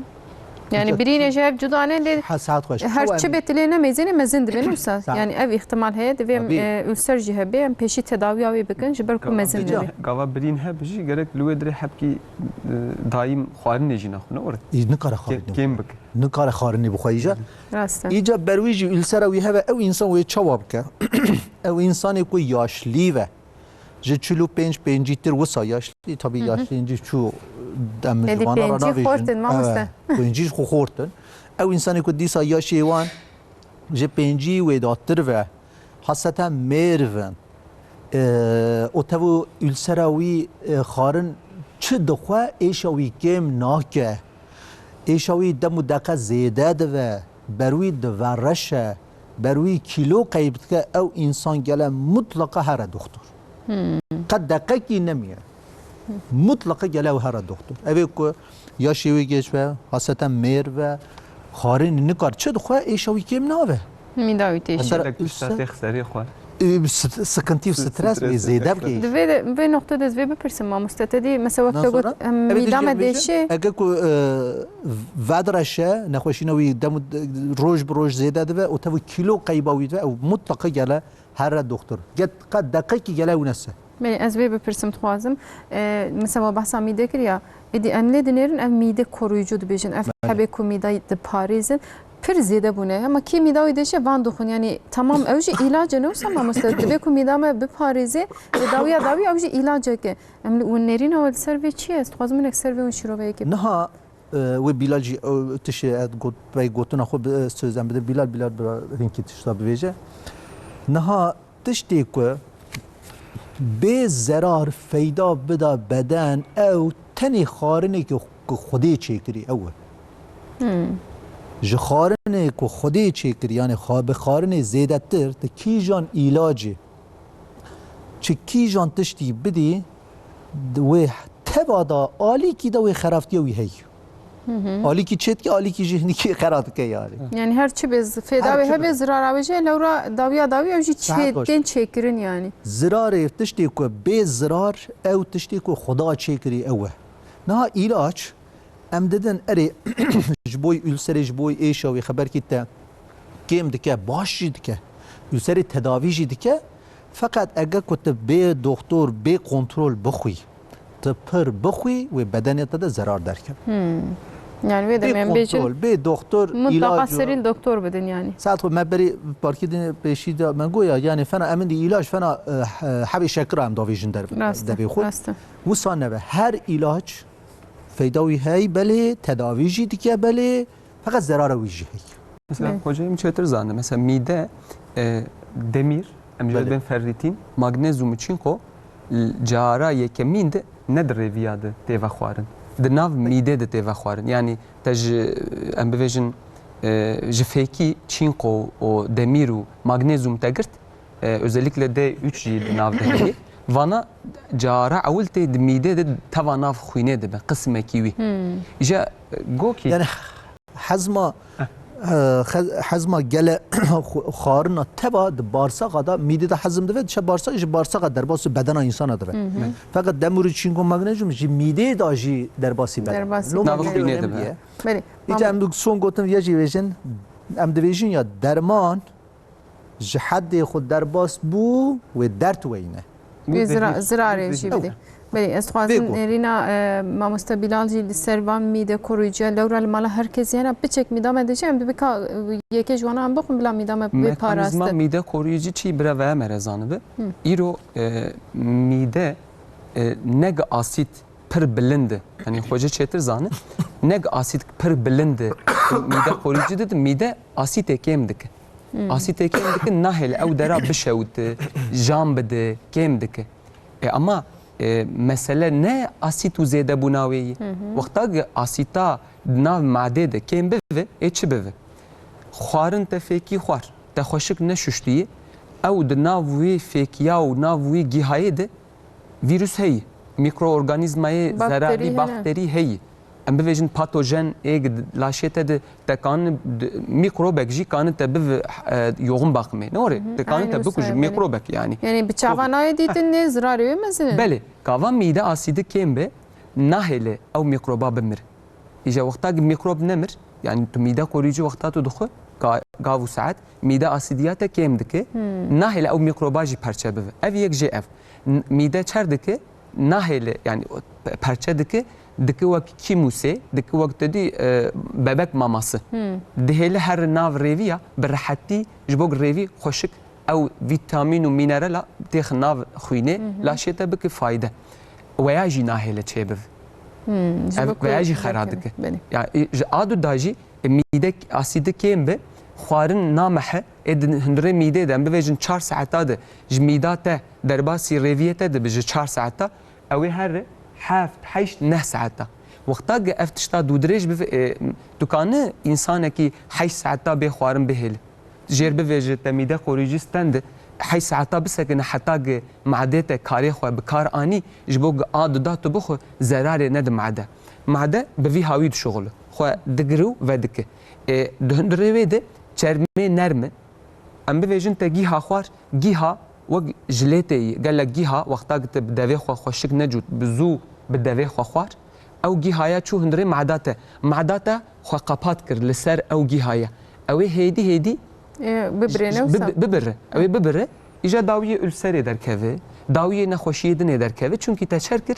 Yani birînê ji hev cuda ne lê. Ha, saet xweş. Her çi bê tilê ne mêzêne mezin dibe, ne wisa? Yani ev ihtimal heye, divê em, e, ülser jî hebe, em pêşî tedawiya wê bikin, ji ber ku mezin dibe. Gava birîn hebe jî gerek li wê dirê hepkî, e, daîm xwarinê jî naxwe, ne were? Î, nikare xwarinê bixwe. Kêm bike. Nikare xwarinê bixwe îca. Rast e. Îca ber wî jî ülsera wî hebe, ew însan wê çawa bike? Ew însanê ku yaşlî ve. Ji çil û pênc pêncî tir wisa yaşlî, tabî yaşlî çû em ji vana re navêjin. Pêncî xortin, mamoste. Pêncî ji xwe xortin. Ew însanê ku dîsa yaşê wan ji pêncî wê datir ve, haseten mêr in. Û tev û ülsera wî, e, xarin çi dixwe, êşa wî kêm nake. Êşa wî dem û deqe zêde dibe, ber wî divereşe, ber wî kîlo qeyb dike, ew însan gele mutlaqa here doxtor. Qet deqekî nemiye. Mutlaqa gele ew here doxtor. Ev ê ku yaşê wê geç be, haseten mêr be, xarin nikar çi dixwe, êşa wî kêm nabe. Mîda wî têşî. Mesela gelek tişta têx serê xwe. Ê, bi st-, sıkıntı û stres wê zêde bike. Di vê de, vê noqtê de ez vê bipirsim, mamoste, te dî, mesela, wek te got, em mîda me dêşê. Ege ku, e, vedireşe, nexweşîna wî dem û de-, roj bi roj zêde dibe û tev kîlo qeyba wî dibe, ew mutlaqa gele here doxtor. Get qet deqekî gele ew nese. Belê, ez vê bipirsim dixwazim. E, mesela, we behsa mîde kiriya. Êdî em lê dinêrin, ev mîde koruyucu dibêjin. Ev hebê ku mîda diparêzin. Pir zêde bûne. Hema kê mîda wî dêşe van dixwin. Yani tamam, ew jî îlac e, ne wisa mamoste? Divê ku mîda me biparêzê, tedawiya dawî ew jî îlacek e. Em li, û nêrîna we li ser vê çi ye? Ez dixwazim hinek ser vê hûn şîroveyekê. Niha, e, wê Bilal jî, e, tiştê ez got, pey gotina xwe bi, e, söz em bidin Bilal, Bilal bira hinkî tişta bivêje. Niha tiştê ku bê zerar feyda bida beden, ew tenê xarinê ku, ku Xwedê çêkirî, ew e. Ji xarinê ku Xwedê çêkirî, yani xa-, bi xarinê zêdetir, tu kîjan îlacê, çi kîjan tiştî bidî, di wê teva da alîkî de wê xeraftiya wî heye. Alîkî çêdike, alîkî jî hinikî xera dike yani. Yani her çi bê z-, fêda wê hebe, zirara wê jî, lewra dawiya dawî ew jî çê-, tên çêkirin yani. Zirarê tiştê ku bê zirar, ew tiştê ku Xuda çêkirî ew e. Niha îlaç, em didin, erê, ji bo ülserê, ji bo êşa wê xeberkî te kêm dike, baş jî dike. Ülserê tedavî jî dike. Feqet ege ku tu bê doktor, bê kontrol bixwî, tu pir bixwî, wê bedenê te de zerar derkeve. Hmm. Yani wê demê em bêjin, kontrol, bê doktor, mutlaqa îlac û serî doktor bidin yani. Saet xwe me berî parkî din pêşî de me goya, yani fena em indi îlac, fena, e, he-, hebê şekira em davêjin der-, devê xwe. Rast e, rast e. Wisa nebe. Her îlac feyda wî hey belê, tedavî jî dike belê, feqet zerara wî jî hey. Mesela, evet, hocayê min çêtir zane. Mesela mîde, e, demîr, em jê, belê, bên ferrîtîn, magnezyum û çînko, l-, cara yekemîn de ne di rêviya de tê vexwarin. Di nav mîdê de tê vexwarin. Yani te ji, em bivêjin, e, ji fêkî çînko û demîr û magnezyum te girt, e, özellikle D üç jî di nav de heye. Vana cara ewil tê di mîdê de teva nav xwînê dibe, qismekî wî. Hmm. Îja, e, gokî. Yani hezma, e, xe-, hezma gele xu-, xwarina teva di barsaxa da, mîdê de hezm dibe, diçe barsax, ji barsaxa derbas bedena însana dibe. Hı hı. Feqet demir û çînko magnezyum ji mîdê da jî derbasî bedena. Derbasî bedena. Nav xwînê dibe. Belê. Îca em son gotin viya jî vêjin, em divêjin ya derman, ji heddê xwe derbas bû, wê dert weyne. Wê zira-, zirarê jî bidê. Belê, ez dixwazim nêrîna, e, mamoste Bilal jî li ser van mîde koruyucu, lewra li mala her kesî hene, piçek mîda me dişe, em dibê ka, e, yekê ji wana em bixwin, bila mîda me bê parastin. Mekanîzma mîde koruyucu çi bira ve me re zanibe. Hı. Îro, e, mîde, e, ne gi asît pir bilind e. Yanî xwecê çêtir zane. Ne asît pir bilind e. Mîde koruyucu dide, mîde asîtê kêm dike. Hmm. Asîtê kêm dike, nahêle ew dera bişewite, jan bide, kêm dike. E, ama, e, mesele ne asît û zêdebûna wê ye. Hı hı. Wexta ki asîta di nav madê de kêm bive, ê çi bive? Xwarin te fêkî xwar, te xweşik neşuştiye, ew di nav wê fêkiya û nav wê gîhayê de vîrus heye, mîkroorganîzmayê zerarî, bakterî hene, bakterî heye. Em bivêjin patojen ê di laşê te de te kanin d-, mîkrobek jî kanin te biv, e, yoxun bakimê. Ne were? Hı hı. Te kanin te bikujin, belê, mîkrobek yani. Yani bi çavan nayê dîtin, ne zirarê wê mezin in. Belê, kava mîde asîdi kêm be, nahêle ew mîkroba bimir. Îja wexta ki mîkrob nemir, yani tu mîde koruyucu wexta tu dixwe, ga-, gav û saet, mîde asîdiya te kêm dike, nahêle ew mîkroba jî perçe bibe. Ev yek jê ev. N-, mîde çer dike, nahêle, yani pe-, perçe dike, dike wek kîmûsê, dike wek te dî, e, bebek maması. Dihêle her nav rêviya, bi rehetî ji bo rêvî xweşik ew vîtamîn û mînerala têx nav xwînê, laşê te bike fayde. Weya jî nahêle çêbiv. Hmm, ji Ev bo ku weya jî xera dike. Belê. Ya, e, ji a du da jî, e, mîde asîdi kêm bi, xwarin namehe, ê di hundirê mîdê de, em bivêjin çar saeta de, ji mîda te, derbasî rêviyê te dibi ji çar saeta, ew ê here heft, heşt, neh saeta. Wexta ge ev tişta dûdirêj bive, e, dikane însanekî heşt saeta bê xwarin bihêle. Jêr bivêje te mîde koruyucu stende, heşt saeta bisekine heta ge madê te karê xwe bi kar anî, ji bo ge a duda tu bixwe, zerarê nede made. Made bi vî hawî dişuxule. Xwe digire û vedike. E, di hundirê wê de çermê nerm e. Em bivêjin te gîha xwar, gîha wek jilêtê yî. Gelek gîha wexta ge te bi devê xwe xweşik necût, bi zû bi devê xwe xwar. Ew gîhaya çû hundirê mada te. Mada te xwe qepat kir li ser ew gîhaya. Ew ê hêdî hêdî Ê, bibirê ne bi-, wisa? Bibire. Ew ê bibire. Îja dawiyê ulserê derkeve, dawiyê nexweşiyê dinê derkeve. Çunkî te çer kir,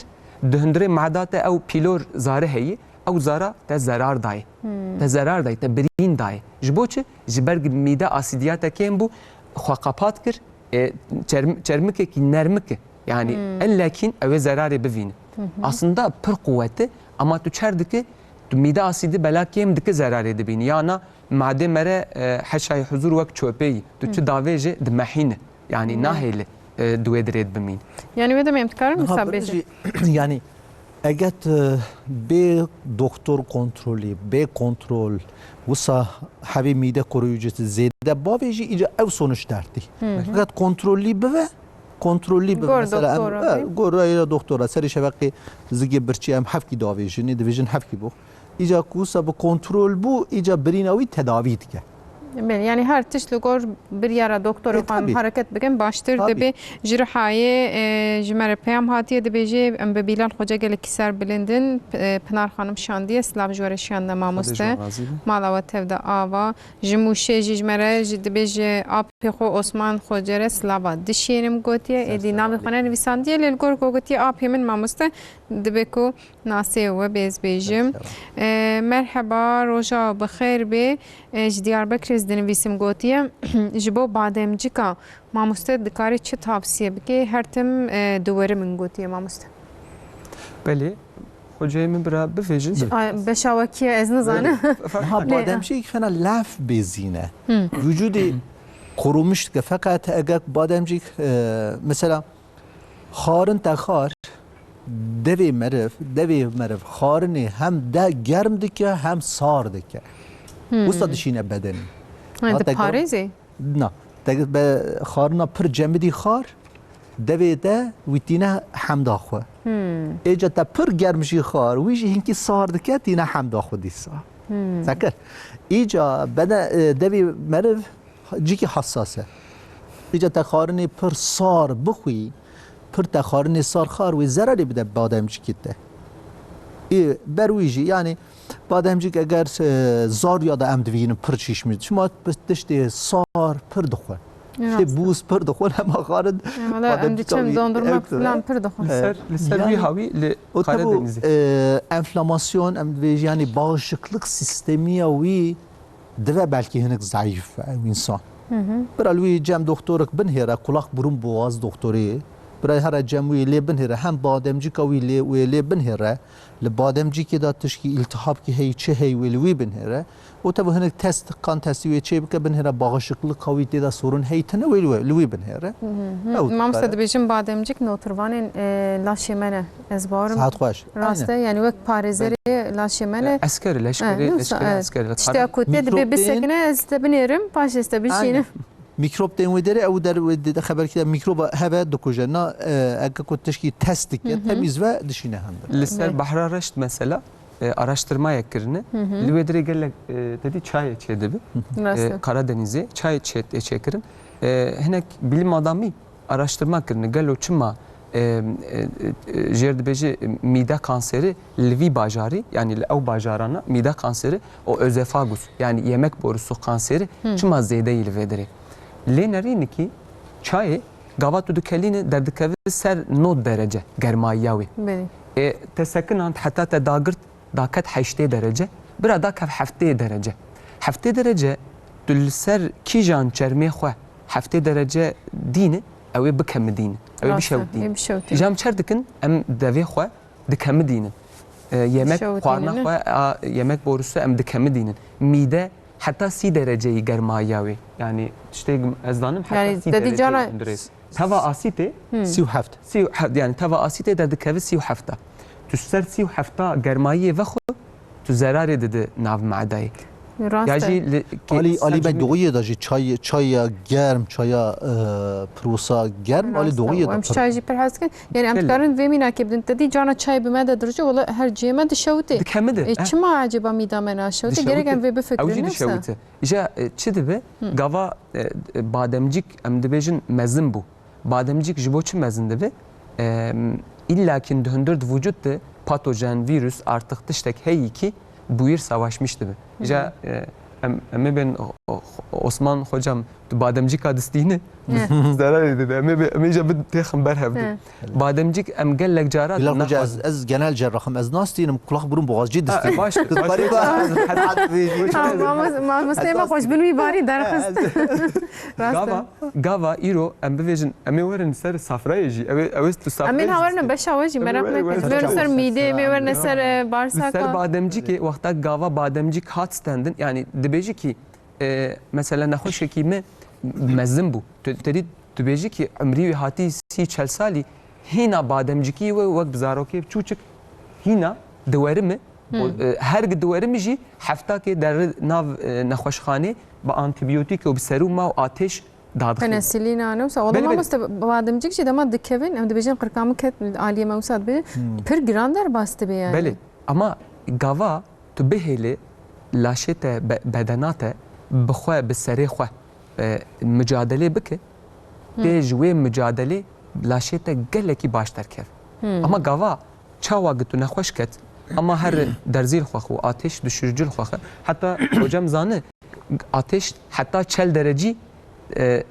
di hundirê mada te ew pîlor zare heye, ew zara te zerar dayê. Hmm. Te zerar dayê, te birîn dayê. Ji bo çi? Ji ber mîde asîdiya te kêm bû, xwe qepat kir, e, çerm-, çermikekî nermik e. Yani Hmm. ellekîn ew ê zerarê bivîne. Hı hı. Aslında pir quwet e, ama tu çer dike, tu mîde asîdî bela kêm dike zerarê dibînî. Ya na madê mere, e, heşayê huzur wek çöpeyî. Tu çi Hmm. davêje dimehîne. Yani Hmm. nahêle, e, di wê dirê bimîn. Yani wê demê em dikarin Niha wisa bêjin? Jî, yani eget, e, bê doktor kontrolî, bê kontrol, wisa hevî mîde koruyucusu zêde bavêjî, îca ew sonuç dertî. Hı hı. Fakat kontrollî bive, kontrollî bibe. Gor Mesela em, doktora e, bê. Gor rayê doktora, serê şeveqê zigê birçî em hevkî davêjin, ê divêjin hevkî bo. Îca ku wisa bi kontrol bû, îca birîna wî tedavî dike. Belê, yani her tişt li gor biryara doktorê E, xwe em tabii. hareket bikin, baştir Tabii. dibê. Ji Rihayê, e, ji me re peyam hatiye, dibêje, em bi Bîlal Xoce gelekî serbilind in. P-, e, Pinar Xanim şandiye, silav ji we re şiyandine mamoste. Xwedê ji we razî be. Mala we tev de ava. Ji Mûşê jî ji me re jî dibêje, apê xwe Osman Xoce re silava dişênim gotiye. Ser Êdî navê xwe nenivîsandiye, lê li gor ku gotiye apê min mamoste, dibe ku Nasê we bêz bêjim. Merheba. E, merheba, roja bi xêr bê. E, ji Diyarbekirê ez dinivîsim gotiye. Ji bo bademcika mamoste dikarî çi tavsiye bikê? Her tim, e, di weri min gotiye mamoste. Belê, xoceyê min bira bivêjin. Ay, beşa we kî ye ez nizanim. Belê, fark Ha, etmez. Lê bademcik fena laf bezîne. Hı. Vücudê korumuş dike. Fakat eger bademcik, e, mesela Xarin te xar, devê meriv, devê meriv xarinê hem de germ dike hem sar dike. Hmm. Wisa dişîne bedenê. Ha, Ha, te te germ- parêzê? Na. Te be xarina pir cemidî xar, devê te wî tîne hemda xwe. Hmm. Êca te pir germ jî xar, wî jî hinkî sar dike, tîne hemda xwe dîsa. Hmm. Sekir. Îca bede, e, devê meriv Cîkî hessas e. Îca te xarinê pir sar bixwî, pir te xarinê sar xar wê zerarê bide bademcikê te. Ê, ber wî jî, yanî bademcik eger, e, zarya de em divînin pir şîş min. Çima bi tiştê sar pir dixwin. Rast e. Tiştê bûz pir dixwin, hema xarin Em, wala, em bademcika diçin wî dondurma ew filan pir dixwin. Li ser, li ser wî Yanî, hawî li o tebo, Karadenizê. e, enflamasyon, em divêjin, yanî bağışıklık sistemiya wî dive belkî hinek zayîf e ew însan. Hı hı. Bira li wî cem doktorek binhêre, kulak burun boğaz doktorê. Bira here cem wî lê binhêre, hem bademcika wî lê wê lê binhêre. Li bademcikê de tişkî îltihabkî heyî çi heyî wê li wî binhêre. Û tevî hinek test, kan testî wê çê bike, binhêre bağışıklıka wî tê de sorun heyî tine wê li wê, li wî binhêre. Hı hı. Ew Mamoste dikare. Dibêjin bademcik notirvanên, e, laşê me ne. Ez bawerim. Saet xweş. Rast e, Aynen. Yani wek parêzerê laşê me ne. Esker, leşkerê, E, leşkerê, evet. Esker. Tiştê ku te dibê Mîkrobên bisekine, ez te binêrim, paş ez te bişînim. Aynen. Mîkrobên wê derê, ew der wê de xeberkî de mîkroba heve dikuje. Na, e, eke ku tişkî test dike, Hı hı. Temîz ve dişîne hem de. Li ser Evet. Behra Reşt mesela, e, araştırmayek kirine. Hı hı. Li wê derê gelek, e, te dî çayê çêdibi. Hı hı. Rast e. E, Karadenizê çayê çê, çêkirin. E, hinek bilim adamî araştırma kirine. Gelo çima, e, e, e, jêr dibêje mîde kanseri li vî bajarî, yanî li ew bajarana mîde kanseri û özefagus, yanî yemek borusu kanseri çima zêde yî li vê derê. Lê nerînikî çayê gava tu dikelîne derdikeve ser nod derece germayiya wê. Belê. E, te sekinand heta te dagirt daket heştê derece, bira dakev heftê derece. Heftê derece tu li ser kîjan çermê xwe heftê derece dîne, ew ê bikemidîne, ew ê Rast e, bişewitîne. Ê bişewitîne. Îja em çer dikin, em devê xwe dikemidînin. E, yemek Bişewitînin, xwarina ne? xwe, a, yemek borusu em dikemidînin. Mîde heta sî dereceyî germayiya wê. Yanî tiştê ez zanim heta Yanî sî te dî dereceyî cara hundirê. Teva asîtê Hmm. sî û heft. Sî û heft, yanî teva asîtê derdikeve sî û hefta. Tu ser sî û hefta germayiyê vexwe, tu zerarê dide nav medayê. Rast Ya e. jî li Alî, Alî Bey, sancimî- doğiyê de jî çay, çaya germ, çaya, e, pirosa germ, Alî Rast e. doğiyê de Em pir. çay jî pir hez dikin. Yanî em Belê. dikarin vê mînakê bidin. Te dî cana çay bi me de dirije, wala her cihê me dişewitê. Dikemide, E, eh. çima ecêba mîda me naşewitê? Gerek em Dişewite. vê Ew jî bifikirînin, wisa. dişewite. Îja, e, çi dibe? Hı. Gava, e, bademcîk, em dibêjin mezin bû. Bademcîk ji bo çi mezin dibe? E, îlla ki di hundir di vücut de patojen, vîrus, artık tiştek heyî ki bûyîr savaşmiş dibe. Îja, e, em, em ê bên, o, o, Osman hocam, tu bademcîka distîne, Hı. zerarê dibe. Em ê bê-, em ê îja bi têxin ber hev du. Hı. Bademcîk em gelek cara Bilal Hoca, naxwazin. ez, ez genel cerrahım, ez nastînim, kulak burun boğazcı Ha, distînim. baş, Tu baş. dikarî ba- Ha, mamos-, mamosteyê me xweş bin wî barî derxist. Rast e. Gava, gava îro em bivêjin, em ê werin ser safrayê jî. Ew ê, ew ê tu safrayê Em ê jî ha werine distîn. beşa we jî, Em ê meraq werin, neke. werin Em ê ser werin ser mîdê, em ê safrayê. werine ser, e, Li ser barsaka. bademcîkê, wexta gava bademcîk hat stendin, yanî dibêjî ki, e, mesela nexweşekî me mezin bû. Tu, te dî dibêjî ki umrî wî hatî sî çel salî, hîna bademcikî we wek bi zarokê çûçik hîna diwerime. Hmm. O, e, her gi diwerime jî heftakê der nav, e, nexweşxanê bi antîbiyotîk û bi serûma û ateş dadixin. Penicillin a ne wisa. Wala Belê, belê. mamoste bademcik jî dema dikevin, em dibêjin qirka min ket aliyê me wisa dibêjin. Hmm. Pir giran derbas dibe yani. Belê. Ama gava tu bihêlê laşê te be-, bedena te bi xwe, bi serê xwe, e, mucadelê bike, Hmm. tê ji wê mucadelê laşê te gelekî baş derkev. Hmm. Ama gava çawa gi tu nexweş ket, ama her derzî li xwe xwe, ateş düşürücü li xwe xwe. Heta hocam zane, ateş heta çel derecî, e, e,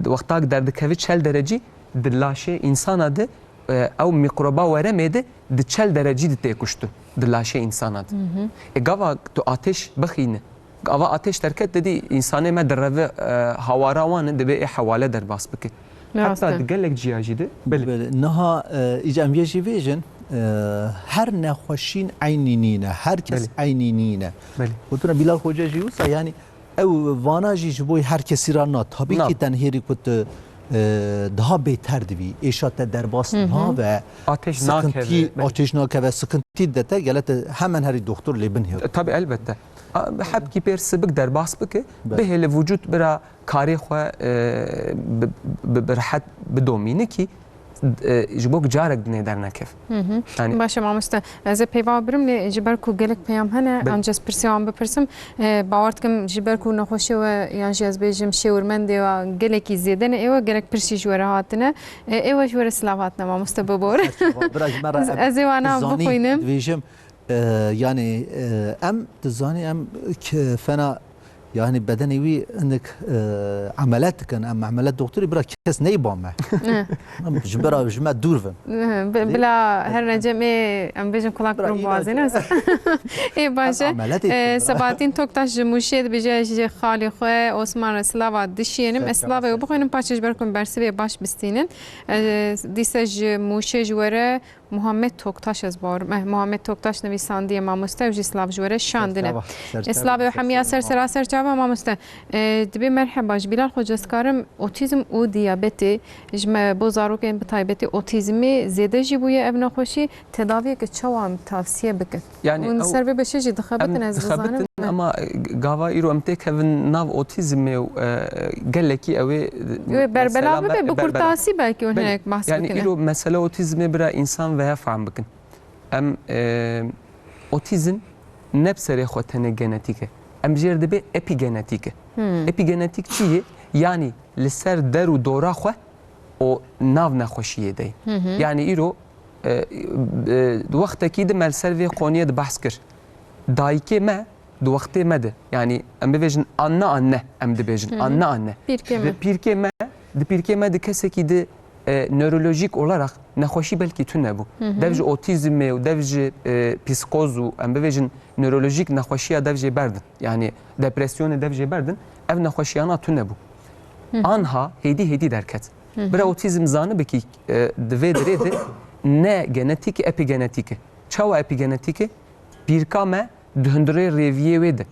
wexta derdikeve çel derecî di laşê însana de, e, ew mîkroba weremê de di çel derecî de tê kuştin di laşê însana de. Hı hı. E, gava tu ateş bixîne, gava ateş derket, didî însanê me direve, e, hawara wan e, dibê ê hewale derbas bike. Rast Heta e. di gelek ciya jî de, belê. Belê. Niha, e, îca em vê jî vêjin, e, her nexweşîn eynî nîne, her kes Belê. eynî nîne. Belê. Gotine Bilal Hoca jî wisa, yanî ew vana jî ji bo her kesî ra na. Tabii Na. ki tenhêrî ku tu, e, daha bêter divî, êşa te derbas Hı hı. nabe, Ateş sıkıntı, nakeve, belê. ateş nakeve, sıkıntı de te gele te hemen herî doktor lê bin hêr. E, tabii, elbette. A, hebkî pêr sibik derbas bike, Belê. bihêle vücut bira karê xwe, e, bi, bi, bi rehet bidomîne ki, e, ji bo carek dinê dernekef. Hı hı. Yani Baş e mamoste, ez ê peyva birim lê ji ber ku gelek peyam hene, Belê. anca ez pirsê wan bipirsim. E, bawer dikim ji ber ku nexweşê we yan jî ez bêjim şêwirmendê we gelekî zêde ne, ê we gelek pirsî ji we re hatine. E, ê we ji we re silav hatine mamoste bibor. Bira ji me re Ez, em ez ê wana zanî bixwînim. dibêjim, e, yani, e, em dizanî em k-, fena, yani bedenê wî hindik, e, emelet dikin, em emelet doktorî bira kes neyba me. Ne. Em ji bira ji me dûr bin. Ne, bi-, Lê bila her necem ê, em bêjin kulak Bira burun îlaç boğazê e. ne? Ê baş e. Em emeletê E, dikin, bira. Sebahattin Toktaş ji Mûşê dibêje ji xalê xwe Osman re silava dişiyênim. Ez Serçe silavê wê ser. bixwînim, paşê ji ber ku em bersivê baş bistînin. E, dîse ji Mûşê ji we re Muhammed Toktaş ez bawerim. Eh, Muhammed Toktaş nivîsandiye mamoste û jî silav ji we re şandine. Serçava, E, serçava, silavê û hemiya ser serçava. sera serçava mamoste. E, dibê merheba ji Bilal Xoca ez karim otîzm û diyabetê ji me bo zarokên bi taybetî otîzmî zêde jî bûye ev nexweşî, tedaviyeke çawa em tavsiye bikin? Yani Hûn ew ser vê beşê jî dixebitin, em ez dizanim. dixebitin, ama, e, gava îro em têkevin nav otîzmê û, e, gelekî ew ê, Wê berbela mesela bibe, me-, bi berbela. kurtasî belkî hûn Belê. hinek behs Yani bikin. îro mesele otîzmê bira însan veya fehm bikin. Em, e, otîzm ne bi serê xwe tenê genetîk e. Em jêr dibê epigenetîk e. Hmm. Epigenetîk çi ye? Yani li ser der û dora xwe û nav nexweşiyê de ye. Hı hı. Yani îro, e, e, wextekî di me li ser vê qoniyê de behs kir. Dayikê me di wextê me de, yani em bibêjin anne anne, em dibêjin Hı hı. anne anne. Pîrkê me. Di pîrkê me, di pîrkê me di kesekî di, e, nörolojik olarak nexweşî belkî tune bû. Hı hı. Dev ji otîzmê û dev ji, e, psîkoz û em bibêjin nörolojik nexweşiya dev jê berdin. Yani depresyonê dev jê berdin. Ev nexweşiyana tune bû. Hı hı. Anha hêdî hêdî derket. Hı hı. Bira otîzm zanibikî, e, di vê dirê de ne genetîk e, epigenetîk e. Çawa epigenetîk e? Pîrka me di hundirê rêviyê wê de,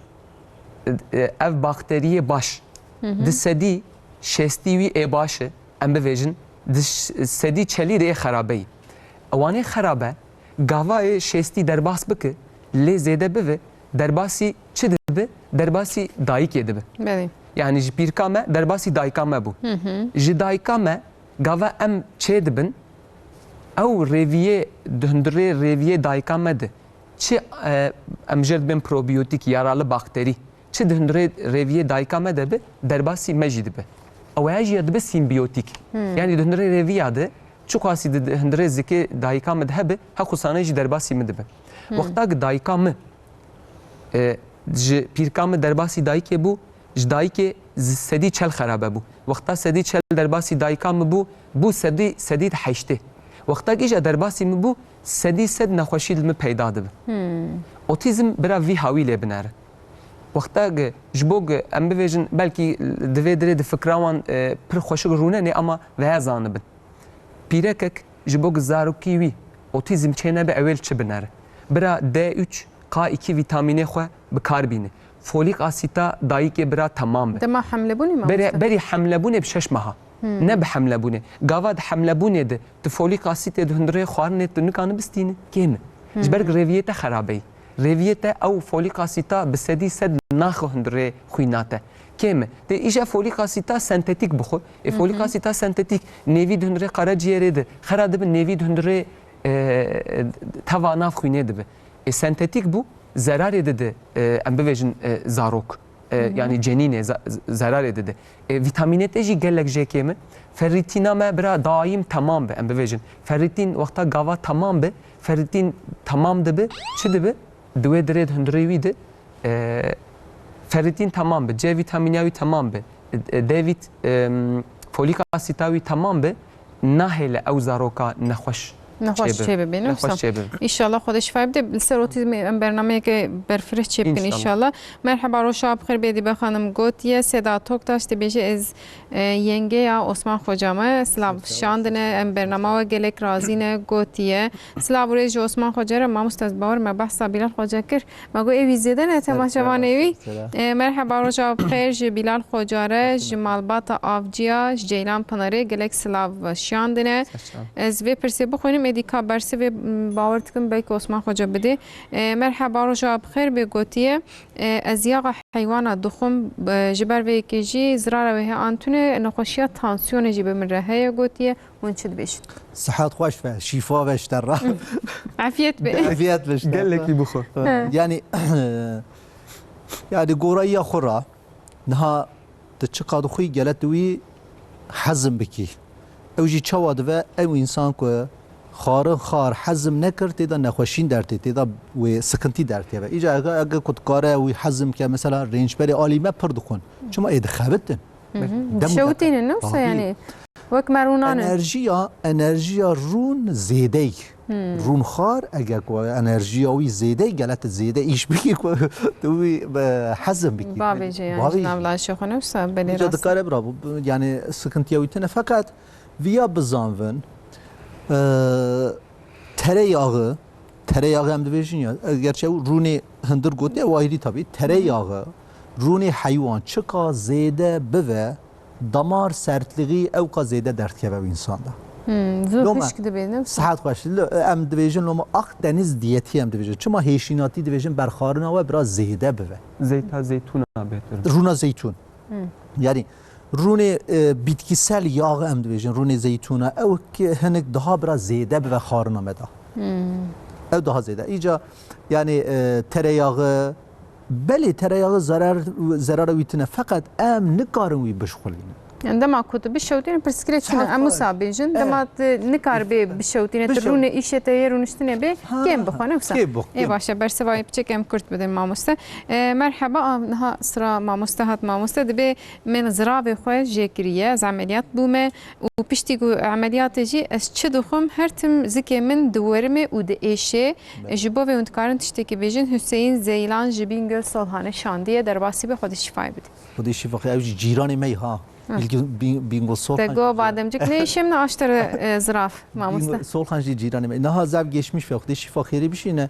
e, ev bakteriyê baş, Hı hı. di sedî şêstî wî ê baş e, em bivêjin, di ş-, sedî çelî de ê xerabe yî. Ewanê xerabe, gava yê şêstî derbas bike, lê zêde bibe, derbasî çi dibe? Derbasî dayikê dibe. Belê. Yani ji pîrka me derbasî dayika me bû. Hı hı. Ji dayika me gava em çê dibin, ew rêviyê, di hundirê rêviyê dayika me de çi, e, em jê dibên probiyotîk, yaralı bakterî, çi di hundirê rêviyê dayika me de bi, derbasî me jî dibe. Ew ya jî ya dibe sîmbiyotîk. Hmm. Yani di hundirê rêviya de çiqasî di, di hundirê zikê dayika me de hebe, heqûsane jî derbasî min dibe. Hmm. Wexta ki dayika min, e, ji pîrka min derbasî dayikê bû, ji dayikê zi-, sedî çel xerabe bû. Wexta sedî çel derbasî dayika min bû, bû sedî, sedî heştê. Wexta ki îja derbasî min bû, sedî sed nexweşî li min peyda dibe. Hmm. Otîzm bira vî hawî lê binere. Wexta ki ji bo ki em bivêjin, belkî di vê dirê di fikra wan, e, pir xweşik rûnenê, ama veya zanibin. Pîrekek ji bo ku zarokî wî otîzm çênebe, ew ê li çi binere? Bira D üç, K iki vîtamînê xwe bi kar bîne. Folîk asîta dayikê bira temam be. Dema hemlebûnê mamoste? Berê, berî hemlebûnê bi şeş meha. Hmm. Ne bi hemlebûnê. Gava di hemlebûnê de tu folîk asîtê di hundirê xwarinê tu nikane bistîne, kêm e. Ji ber ku Hmm. rêviyê te xerabe yî. Rêviyê te ew folîk asîta bi sedî sed naxe hundirê xwîna te. Kêm e. Tê îja folîk asîta sentetîk bixwe. Ê folîk Hı hı. asîta sentetîk nêvî di hundirê qaraciyerê de xera dibe, nêvî di hundirê, e, teva nav xwînê dibe. Ê sentetîk bû, zerarê dide, e, em bivêjin, e, zarok. E, Hı hı. yani cenînê ze-, ze-, zerarê dide. E, vîtamînê te jî gelek jê kêm e. Ferrîtîna me bira daîm temam be, em bivêjin. Ferrîtîn wexta gava temam be, ferrîtîn temam dibe, çi dibe? Di wê dirê di hundirê wî de, e, ferrîtîn temam be, C vîtamîna wî temam be, e, D vît-, e, folîk asîta wî temam be, nahêle ew zaroka nexweş Nexweş çêbe. çêbibe, ne Nexweş wisa? çêbibe. Înşallah Xwedê şifa bide. Li ser otîzmê em bernameyeke berfireh çêbikin înşallah. Înşallah. Merheba, roja bi xêr bê, Dîbe Xanim gotiye. Seda Toktaş dibêje, ez, e, yengeya Osman Xoca me. Silav şandine, em bernama we gelek razî ne, gotiye. Silav û rêz ji Osman Xoca re, mamoste, ez bawer me behsa Bilal Xoca kir. Me got, ê wî zêde ne temaşevanê wî. Selam. E, merheba, roja bi xêr ji Bilal Xoca re, ji malbata Avciya, ji Ceylan Pinarê gelek silav şiyandine. Selam. Ez vê pirsê bixwînim, êdî ka bersivê, m, bawer dikim belkî Osman Xoca bidê. E, merheba, roja bi xêr bê gotiye. E, ez yaxa heywana dixwim, e, ji ber vê yekê jî zirara wê heye an tune, nexweşiya tansiyonê jî bi min re heye gotiye. Hûn çi dibêjin? Sihet xweş be, şîfa be ji te re. Afiyet be. Afiyet be ji te re. Gelekî bixwe. He. Yani, yani gorayiya xwe re, niha tu çiqa dixwî, gele tu wî hezm bikî. Ew jî çawa dibe? Ew însan ku xarin xar hezm nekir, tê de nexweşîn dertê, tê de wê sikintî dertê be. Îca ege, ege ku dikare wî hezm ke, mesela rênçberê alî me pir dixwin. Çima ê dixebitin? Hı hı. Dem û Dişewitînin, deke. ne wisa Tabii. yani? Wek me rûnan in. Enerjiya, enerjiya rûn zêdey. Hmm. Rûn xar, eger ku enerjiya wî zêdey, gele tu zêde îş bikî ku tu wî, e, hezm bikî. Bavêje yani, Bavêje. ji nav laşê xwe ne wisa, belê Îca rast e. dikare bira, bu, bu, yani sıkıntıya wî tine. Feqet viya bizanvin, e, tereyağı, tereyağı em dibêjin ya, e, gerçi ew rûnê hundir gotiye, ew ayrî tabii. Tereyağı, rûnê heywan çiqa zêde bive, damar sertliğî ewqa zêde derdikeve ew însan de. Hmm, zû Loma, hişk dibe, ne wisa? Sihet xweş. Lo, em dibêjin loma Akdeniz diyeti em dibêjin. Çima hêşînatî dibêjin berxarina we biraz zêde bibe? Zeyta zeytûna bêtir. Rûna zeytûn. Hmm. Yani rûnê, e, bitkisel yağı em dibêjin, rûnê zeytûna, ew ki hinek daha biraz zêde bibe xarina me de. Hmm. Ew daha zêde. Îca yani, e, tereyağı, belê tereyağı zarar, zerara wî tine, feqet em nikarin wî bişxulînin. Yani dema ku tu bişewtîne pirsgirêk çi ne? Em wisa bêjin. Dema tu nikaribê bişewtîne, tu rûnê îşê te yê rûniştinê bê, kêm bixwe, ne wisa? Ê baş e, bersiva wê piçek em kurt bidin mamoste. E, merheba, a, niha sira mamoste hat, mamoste dibê min ziravê xwe jê kiriye, ez emeliyat bûme û piştî ku emeliyatê jî ez çi dixwim, her tim zikê min diwerime û diêşe. Ji bo vê hûn dikarin tiştekî bêjin, Hüseyin Zeylan ji Bîngöl Solhanê şandiye, derbasî be, Xwedê şîfayê bide. Xwedê şîfa xwe, ew jî cîranê me yî ha. Hı. Bîngöl, Bî-, Bîngöl Solhan. Te go bademcik ne, şem ne aştere, e, zirav, mamoste. Bîngöl Solhan jî cîranê me. Niha zev geçmiş ve Xwedê şîfa xêrê bişîne.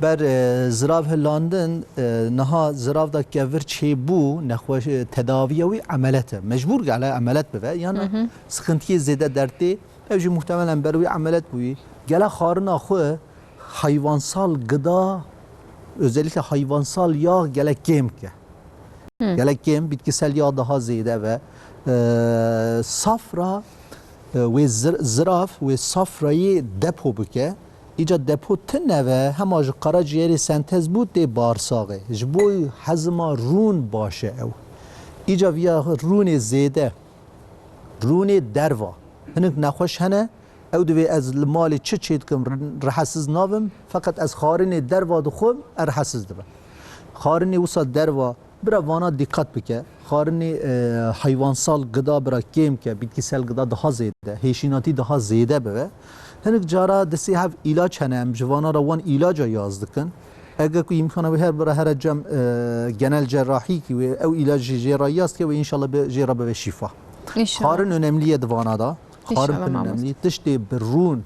Ber, e, zirav hilandin, e, niha zirav da kevir çêbû, nexweş, e, tedaviya wî emelet e. Mecbûr gele emelet bibe. Yana Hı hı. sıkıntiye zêde dertê, ew jî muhtemelen ber wî emelet bûyî. Gele xarina xwe hayvansal gıda, özellikle hayvansal yağ gelek kêm ke. Hı. Gelek kêm, bitkisel yağ daha zêde ve, e, safra, e, wê zir-, zirav, wê safrayê depo bike. Îca depo tine ve hema ji karaciğerê sentez bû tê bağırsaxê. Ji bo hezima rûn baş e ew. Îca viya rûnê zêde, rûnê derva. Hinek nexweş hene, ew divê ez li malê çi çêdikim, rihesiz nabim, feqet ez xarinê derva dixwim, ez rihesiz dibim. Xarinê wisa derva, bira vana dîqat bike. Xarinê, e, hayvansal gıda bira kêm ke, bitkisel gıda daha zêde, hêşînatî daha zêde bibe. Hinek cara destê hev îlaç hene, em ji vana re wan îlaca yaz dikin. Eger ku îmkana wê her bira here cem, e, genel cerrahî ki wê ew îlac jî jê re yaz ke wê înşallah bi, jê re bibe şîfa. Înşallah. Xarin önemli ye di vana da. Xarin pir önemli. Tiştê bi rûn,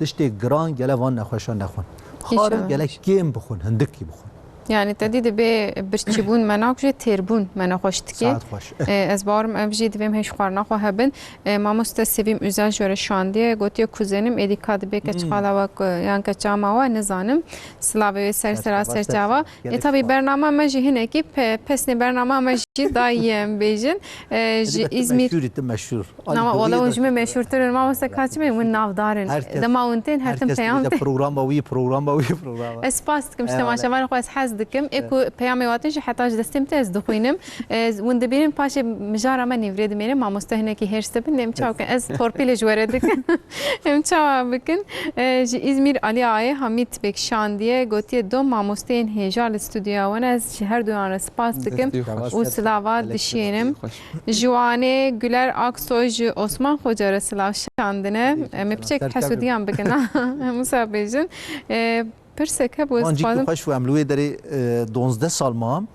tiştê giran gele van nexweşa nexwin. Xarin gelek kêm bixwin, hindikî bixwin. Yani te dî dibê birçîbûn me nakuje, têrbûn me nexweş dike. Saet xweş. Ee, ez bawerim ev jî divêm hêj xwarina xwe hebin. Ee, mamoste Sevîm Üzel ji we re şandiye, gotiye kuzenim êdî ka dibê keçxala we ku, yan keçama we nizanim. Silavê wê ser sera ser çava. Ê, tabî bernama me jî hinekî pe-, pesnê bernama me jî dayî ye em bêjin. Ee, ji Îzmîr. Meşhûrî, tu meşhûr. Nama wala hûn ji min meşhûrtir in. Mamoste ka çi bê, hûn navdar in. Dema hûn tên her tim peyam tê. Programa wî, programa wî, programa. Ez spas dikim ji temaşevanê xwe, ez hez dikim. Ê ku peyamê watin jî heta ji destê min tê ez dixwînim. Ez, hûn dibînin paşê mijara me nîvrê dimêne. Mamoste hinekî hêrs dibin. Em çawa bikin? Ez torpîlê ji we re dikim. Em çawa bikin? Ee, ji Îzmîr Alî Ayê Hamîd bêk şandiye, gotiye do mamosteyên hêja li stûdyoya we ne. Ez ji her duyan re spas dikim û silava dişînim. Ji Wanê Güler Aksoy ji Osman Xoca re silav şandine. Em ê piçek hesûdiyan bikin, ha? Em wisa bêjin. E, pirsek hebû, ez dixwazim. Van jî xweş bû, em li wê derê, e, donzdeh sal mam.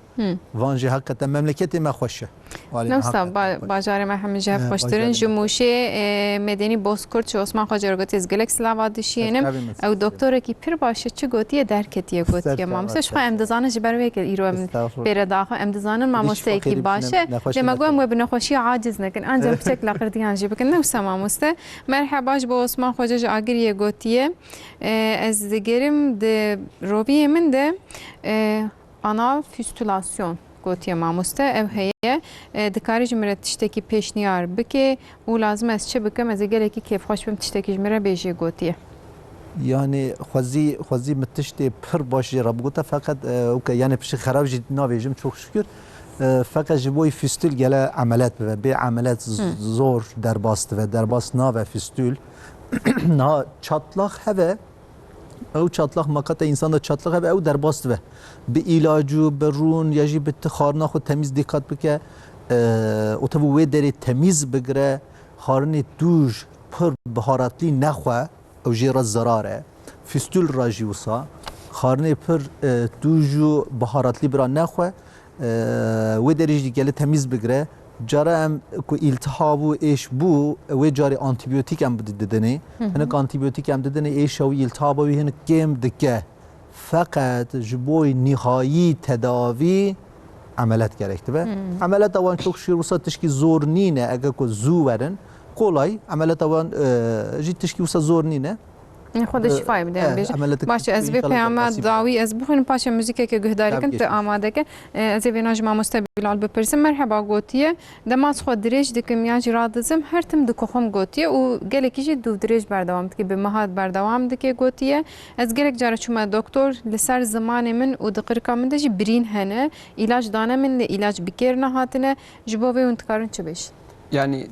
Van jî heqîqeten memleketê me xweş e. Newsa bajarê me hemî ji hev xweştir in. Ji Mûşê, e, Medeni Bozkurt ji Osman Xoca re gotiye, ez gelek silava dişiyênim. Ew doktorekî pir baş e, çi gotiye derketiye, gotiye. Mamoste ji xwe em dizanin ji ber wê ke îro em pêre daxwe. Em dizanin mamosteyekî baş e. Lê me got em we bi nexweşiya aciz nekin. Anca piçek laqirdiyan jî bikin. Ne wisa mamoste. Merheba ji bo Osman Xoca ji Agiriyê gotiye. E, ez digerim di roviyê min de, e, anal fistülasyon gotiye mamoste. Ev heye. E, dikarî ji min re tiştekî pêşniyar bike û lazim ez çi bikim? Ez ê gelekî kêfxweş bim, tiştekî ji min re bêjê gotiye. Yani xwezî, xwezî min tiştê pir baş jê re bigota, feqet, e, weke, yani piştî xerab jî navêjim, çok şükür. E, feqet ji bo fistül gele emelet bibe. Bê emelet z-, zor derbas dibe. Derbas nabe fistül. Niha çatlak hebe, ew çatlak, makata însan de çatlak hebe, ew derbas dibe. Bi îlacû, bi rûn ya jî bi ti xarina xwe temîz dîqat bike, e, û tev wê derê temîz bigire, xarinê tûj pir biharatlî nexwe, ew jê re zerar e. Fistül re jî wisa. Xarinê pir, e, tûj û biharatlî bira nexwe. E, wê derê jî gele temîz bigire. Cara em ku îltihab û êş bû, wê carê antîbiyotîk em bidi-, didinê. Hinek antîbiyotîk em didinê, êşa wî, îltihaba wî hinek kêm dike. Feqet ji bo nihayî tedavî emelet gerek dibe. Emeleta wan çok şükür wisa tişkî zor nîne, eger ku zû werin, kolay, emeleta wan, e, jî tişkî wisa zor nîne. Xwedê şîfayê bide, em bêjin. Baş e, ez vê peyama dawî ez bixwînim, paşê muzîkeke guhdarî kim, tu amade ke. E, ez ê vêna ji mamoste Bilal bipirsim. Merheba, gotiye, dema ez xwe dirêj dikim yan jî radizim, her tim dikuxim gotiye û gelekî jî dûvdirêj berdewam dike, bi meha berdewam dike gotiye. Ez gelek cara çûme doktor, li ser zimanê min û di qirika min de jî birîn hene. Îlaç dane min, lê îlaç bi kêr nehatine. Ji bo vê hûn dikarin çi bêjin? Yani,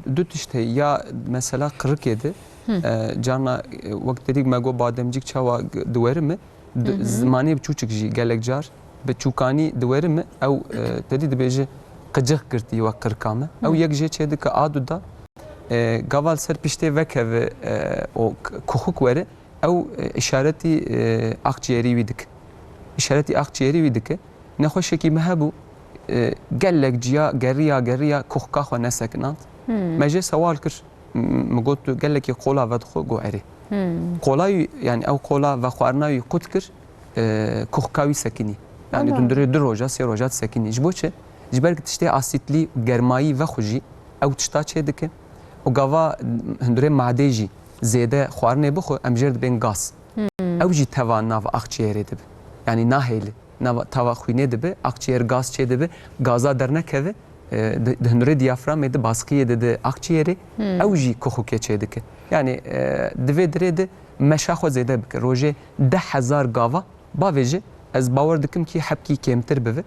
e, du tişt heye. Ya mesela qirikê de, e, carna, e, wek te dî me got bademcîk çawa g-, diwerime, di-, zimanê biçûçik jî gelek car bi çûkanî diwerime, ew, e, te dî dibêje qicix girtî wek qirika me. Ew yek jê çê dike a du da, e, gava li ser piştê vekeve, e, û k-, kuxik were, ew, e, îşaretî, e, akciyerî wî dike. Îşaretî akciyerî wî dike. Nexweşekî me hebû, e, gelek ciya geriya, geriya kuxika xwe nesekinand. Me jê sewal kir. M-, min got, "Tu gelekî qola vedixwe?" Got, "Erê." Qola wî, yani ew qola vexwarina wî qut kir, e, kuxika wî sekinî. Yani Ana. Dundurê du roja, sê roja disekinî. Ji bo çi? Ji ber ku tiştê asîtlî, germayî vexwe jî ew tişta çê dike. Û gava hundirê madê jî zêde xwarinê bixwe, em jêr dibên gaz. Ew jî teva nav akciyerê dibe. Yani nahêle. Nava, tava xwînê dibe, akciyer gaz çê dibe, gaza dernekeve, e, di, di hundirê diyaframê de, baskiyê de, di akciyerê, ew jî kuxukê çê dike. Yani, e, di vê dirê de meşa xwe zêde bike. Rojê deh hezar gava bavêje, ez bawer dikim ki hebkî kêmtir bibe.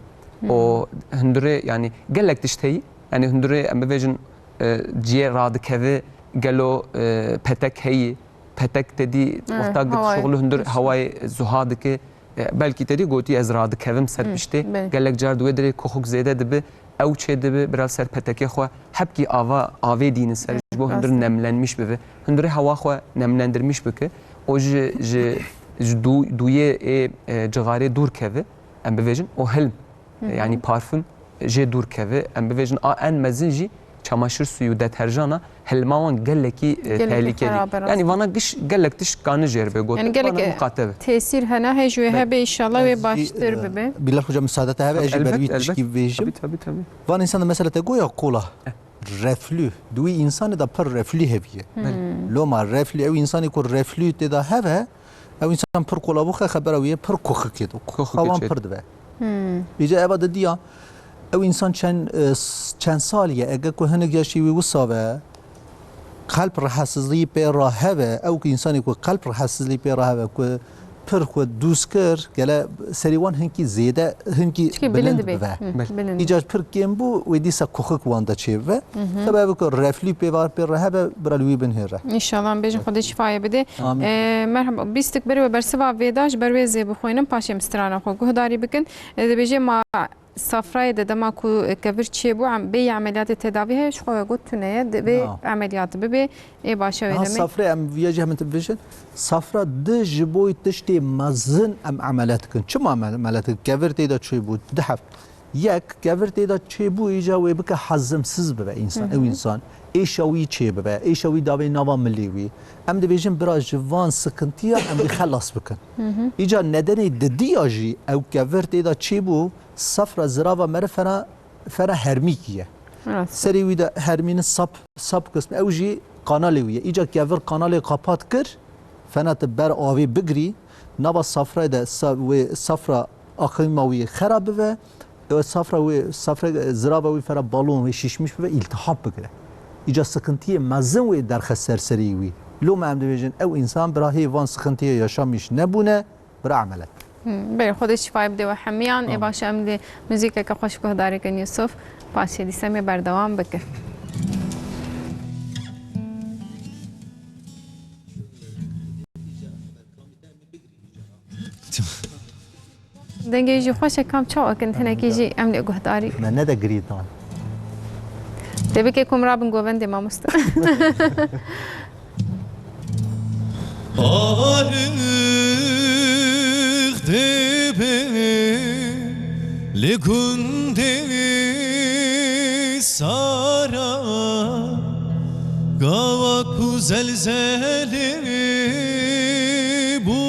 O hundirê, yani gelek tişt heyî, yani hundirê em bivêjin, e, ciyê radikeve, gelo, e, petek heyî, petek te dî wexta git şixulu hundir hewayê zuha dike, E, belkî te dî gotî ez radikevim ser piştê. Belê. Gelek car di wê dirê kuxuk zêde dibe, ew çê dibe, bira li ser petekê xwe hebkî ava, avê dînin ser ji bo hundir nemlenmiş bibe. Hundirê hewa xwe nemlendirmiş bike. O ji, ji, ji dû-, dûyê ê, e, cixarê dûr keve, em bivêjin, o hilm, e, yanî parfum jê dûr keve. Em bivêjin, a en mezin jî çamaşir suyu, deterjana hilma wan gelekî, e, Gelekî tehlikeli. Xerab e, rast. Yani vana giş gelek tişt kane jêr be got. Yani gelek, vana e, muqate be. Tesîr hene, hê ji wê hebe, inşallah wê baştir bibe. Bilal Hoca, müsaade te hebe, ez jî ber wî tişkî bêjim. Tabii, tabii, tabii. Van insan de mesela te goya kola. Reflü. Di wî insanê de pir reflü heviye. Loma reflü, ew insanê ku reflü tê de heve, ew insan pir kola bixwe, xebera wî ye pir kuxikê de. Kuxikê wan pir dibe. Îca eva didiya, ew insan çend, e, s-, çend salî ye, ege ku hinek yaşî wî wisa ve, kalp rahatsızlığı pê re hebe, ew ku insanê ku kalp rahatsızlığı pê re hebe, ku pir xwe dûz kir, gele serî wan hinkî zêde, hinkî bilind bibe. Bilind. Îca pir kêm bû, wê dîsa kuxik wan de çêbibe. Sebebê ku reflü pê var pê re hebe, bira li wî binhêre. Înşallah, em bêjin Xwedê şifayê bidê. Amîn. E, merhaba, bîstik berê we bersiva vêda ji ber wê zê bixwînim, paşê em strana xwe guhdarî bikin. E, dibêje ma safrayê de dema ku kevir çêbû, em-, bêyî emeliyatê tedavî heye, ji xwe we got tune ye, divê emeliyat bibe, ê başe wê demê. Safrê em viya jî hemin bibêjin. Safra di ji bo tiştê mezin em emeliyat dikin. Çima em emeliyat dikin? Kevir tê de çêbû, du heft. Yek, kevir tê de çêbû, îca wê bike hazimsiz bibe însan, ew însan. Êşa wî çê bibe, êşa wî davê nava milê wî. Em dibêjin bira ji van sikintiya em wî xelas bikin. Îca nedenê didiya jî ew kevir tê de çêbû, safra zirava meriv fena, fena hermîkî ye. Rast. Serê wî de hermînin sap, sap qism, ew jî kanalê wî ye. Îca kevir kanalê qapat kir, fena tu ber avê bigirî, nava safrayê de sa-, wê safra axîma wî xera bibe, ew safra wê, safra zirava wî fera balon wê şişmiş bibe, îltihap bigire. Îca sıkıntıyê mezin wê derxe ser serî wî. Loma em dibêjin, ew însan bira hê van sıkıntıyê yaşamiş nebûne, bira emeliyat. Hmm, belê, Xwedê şifayê bide we hemiyan. Ê Amin. Baş e, em li muzîkeke xweş guhdarê kin Yusuf. Paşê dîsa em ê berdewam bikin. Dengê jî xweş e, kam çawa kin, hinekî jî em lê guhdarî. Me nede girî dan. Tebikê ku min rabin govendê mamoste. Arix dibe li gundê Sara, gawa ku zelzelê bû,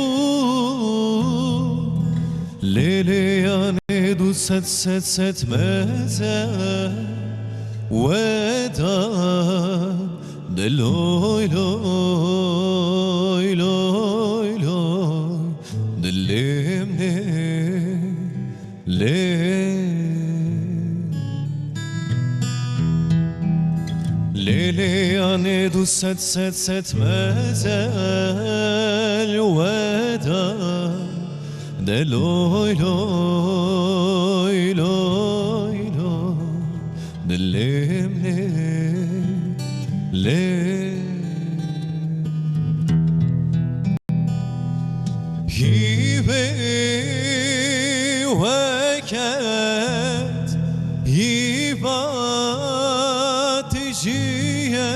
lêleyanê du sed, sed, sed meze weda. Di loy, loy, loy, loy, di lêm nê, lê. Lê, lê, yanê du sed, sed, sed mezel weda. De loy, loy, loy, loy, di lêm nê. Lê hîvê weket hîva tijî ye.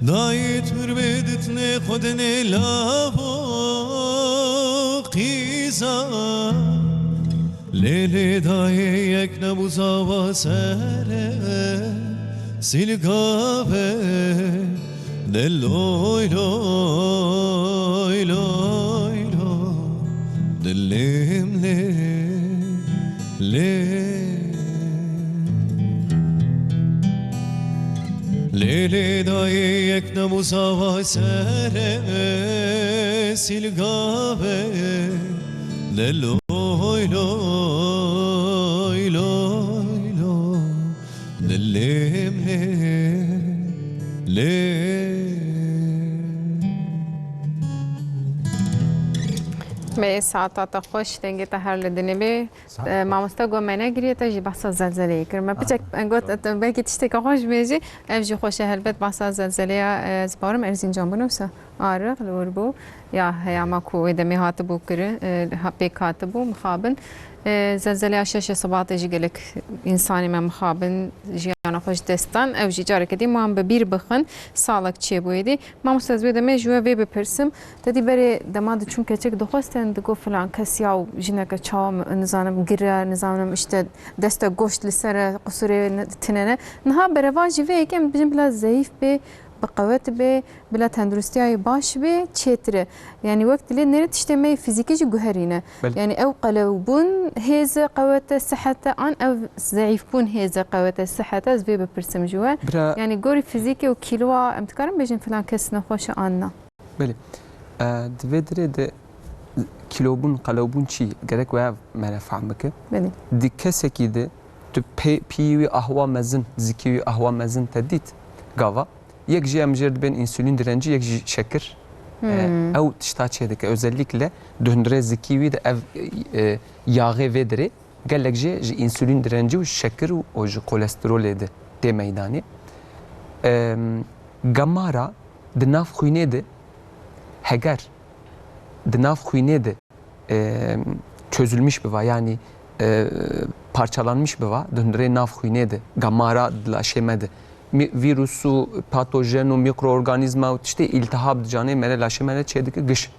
Dayê turbê ditnê xwe dinê lavo qîza. Lê lê dayê yek nebû zava sere sîlgave. De loy loy loy lo, dilêm lê lê. Lê lê dayê yek nebû zava sere sîlgave. De loy loy loy lo, dilêm lê lê. Bê saeta te xweş, dengê te her li dinê bê. Saet E, xweş. Mamoste got me negiriye, te jî behsa zelzeleyê kir. Me Aha, piçek, e, got, doğru. E, belkî tişteke xweş bêjî. Ev jî xweş e helbet, behsa zelzeleya, e, ez bawerim Erzincan bû, ne wisa Arix li wir bû. Ya heyama ku wê demê hatibû kirin, e, ha-, pêk hatibû, mixabin. E, zelzeleya şeşê sibatê jî gelek însanê me mixabin, jiyana xwe ji dest dan. Ew jî careke dî man bi bîr bixin, salek çêbûyê dî. Mamoste, ez wê demê ji we vê bipirsim. Te dî berê dema diçûn keçik dixwestin, digot filan kes ya jineke çawa mi-, nizanim gire, nizanim işte deste goşt li ser e, qusurê ne-, tine ne. Niha berevan jî vê yekê em bijin bila zeyîf bê, bi qewet bê, bila tenduristiya wî baş bê, çêtir e. Yanî wek dilê nêrê tiştê me yê fizîkî jî guherîne. Belê. Yanî ew qelewbûn hêze qewete sihete an ev zeyîfbûn hêze qewete sihete, ez vê bipirsim ji we. Bira Yanî gorî fizîkê û kîloa em dikarin bêjin filan kes nexweş e an na? Belê. E, di vê dirê de kîlobûn, qelewbûn çi? Gerek we ev me re fehm bike. Belê. Di kesekî de tu pê-, piyî wî ahwa mezin, zikî wî ahwa mezin te dît, gava. Yek jî em jêr dibên însûlîn direncî, yek jî şekir. E, Hmm. Ew tişta çêdike. Özellikle di hundirê zikî wî de ev, e, yaxê vê dirê gelek jê ji însûlîn direncî û şekir û o ji kolesterolê de tê meydanê. Em, gamara di nav xwînê de heger di nav xwînê de, em, çözülmüş biva, yanî, e, parçalanmış biva, di hundirê nav xwînê de, gamara di laşê me de, mi-, vîrus û patojen û mikroorganîzma û tiştê îltihab di canê me re, laşê me re çêdike giş.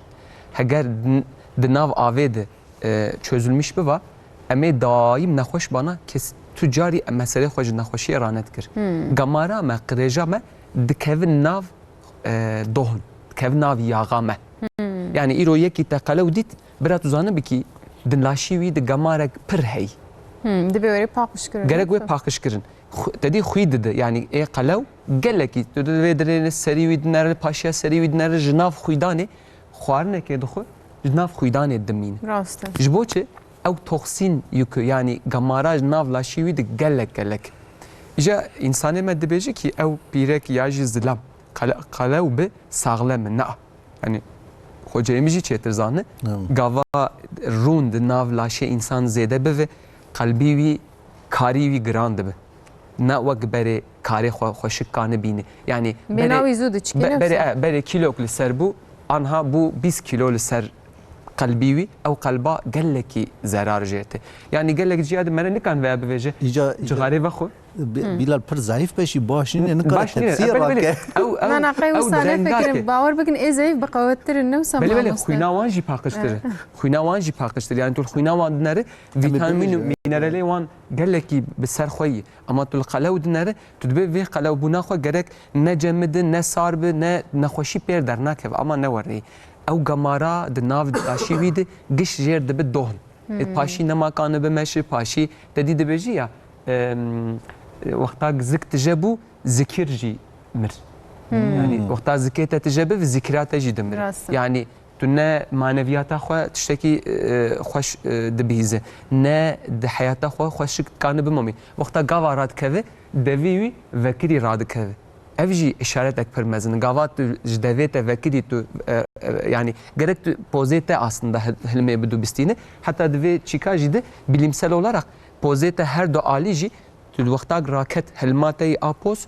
Heger di, di nav avê de, e, çözülmüş biva, em ê daîm nexweş bana, kes tu carî em meselê xwe ji nexweşiyê ranedikir. Hmm. Gamara me, qirêja me dikevin nav, e, dohn, dikevin nav yaxa me. Hmm. Yani îro yekî te qelew dît, bira tu zanibikî di laşî wî di gamarek pir hey. Hmm, divê were paqij kirin, Gerek wê wisa? Paqij kirin. Xu-, te dî xwî dide, yani ê qelew gelekî, tu divê dirê serî wî dinere, paşiya serî wî dinere, ji nav xwîdanê xwarinekê dixwe, ji nav xwîdanê dimîne. Rast e. Ji bo çi? Ew toksîn yû ku, yanî gamara ji nav laşî wî di gelek gelek. Îja însanê me dibêje kî ew pîrek ya jî zilam, qele-, qelew bi saxlem e. Na. Yanî xweceyê min jî çêtir zane. Tamam. Gava rûn di nav laşê însan zêde bive, qelbî wî, karî wî giran dibe. Ne wek berê karê xwe xweşik kanibîne. Yanî Bêna berê, wî zû diçikîne be-, berê, wisa? E, berê kîlok li ser bû, anha bû bîst kîlo li ser qelbî wî. Ew qelba gelekî zerar jê tê. Yanî gelek ciya di mere nikan veya bivêje. Îca, îca Cixarê vexwe. Bi-, Hı. Bilal pir zayîf be jî baş nîne, nikare Baş nîne, tepsiyê e, belê, belê. Rake. Ew, ew, Na, na, qey ew wisa direngak nefekirim. e. Bawer bikin, ê zeyîf bi qewettir in, ne wisa Belê, belê, mamoste? Xwîna wan jî paqijtir e. Evet. Xwîna wan jî paqijtir. Yani tu xwîna wan dinere, Em ê vitamin û bibêjin. mineralê wan gelekî bi ser xwe yî. Ama tu li qelew dinere, tu dibê vê qelewbûna xwe gerek ne cemidin, ne sar bi, ne nexweşî pêr dernakeve. Ama ne werê. Ew gamara di nav daşî wî de giş jêr dibi dohn. Ê Hmm. paşî nema kanibe meşi, paşî te dî dibêjî ya, em, wexta zik tije bû, zikir jî mir. Hmm. Yani wexta zikê te tije bi, zikira te jî dimir. Rast e. Yani tu ne maneviyata xwe tiştekî, e, xweş, e, dibihîze, ne di heyata xwe xweşik dikane bimomî. Wexta gava radikeve, devî wî vekirî radikeve. Ev jî işaretek pir mezin in. Gava tu ji devê te vekirî tu, e, e, yani gerek tu pozê te aslında hil-, hilmê bidu bistîne. Heta di vê çîka jî de bilimsel olarak pozê te her du alî jî tu di wextak raket hilma te yî a poz,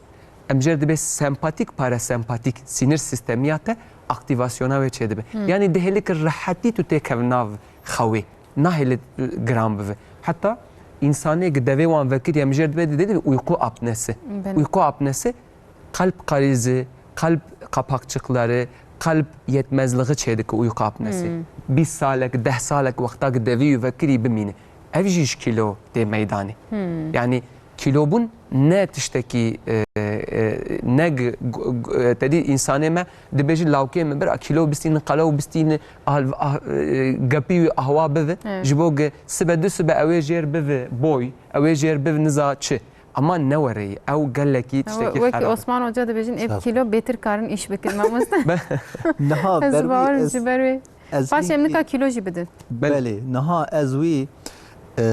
em jê re dibê sempatik parasempatik sinir sistemiya te aktîvasyona wê çêdibe. Hmm. Yanî dihêlike rehetî tu têkev nav xewê. Nahêle giran bive. Heta însanê ki devê wan vekirî em jê re dibê dibê uyku apnesi. Belê. Uyku apnesi kalp krizi, kalp kapakçıkları, kalp yetmezliği çêdike uyku apnesi. Hmm. Bîst salek, deh salek wexta ki devî wî vekirî bimîne. Ev jî ji kîlo tê meydanê. Hmm. Yanî kîlobûn ne tiştekî, e, e, ne g-, g-, g-, e, tedî însanê me dibêjin lawkê min bir a kîlo bistînin qelew bistînin ah, ah, e, gepî wî ahwa bivi. Evet. Ji bo ge sibe du sibe ew ê jêr bivi boy, ew ê jêr bivi niza çi. Ama ne were yî. Ew gelekî tiştekî xerab. Wekî Osman Hoca dibêjin, ev kîlo bêtir karin îş bikin, mamoste. Niha Ez bawer ji ber wê. Ez Paşê em nika kîlo jî bidin. Belê. Belê, niha ez wî, e,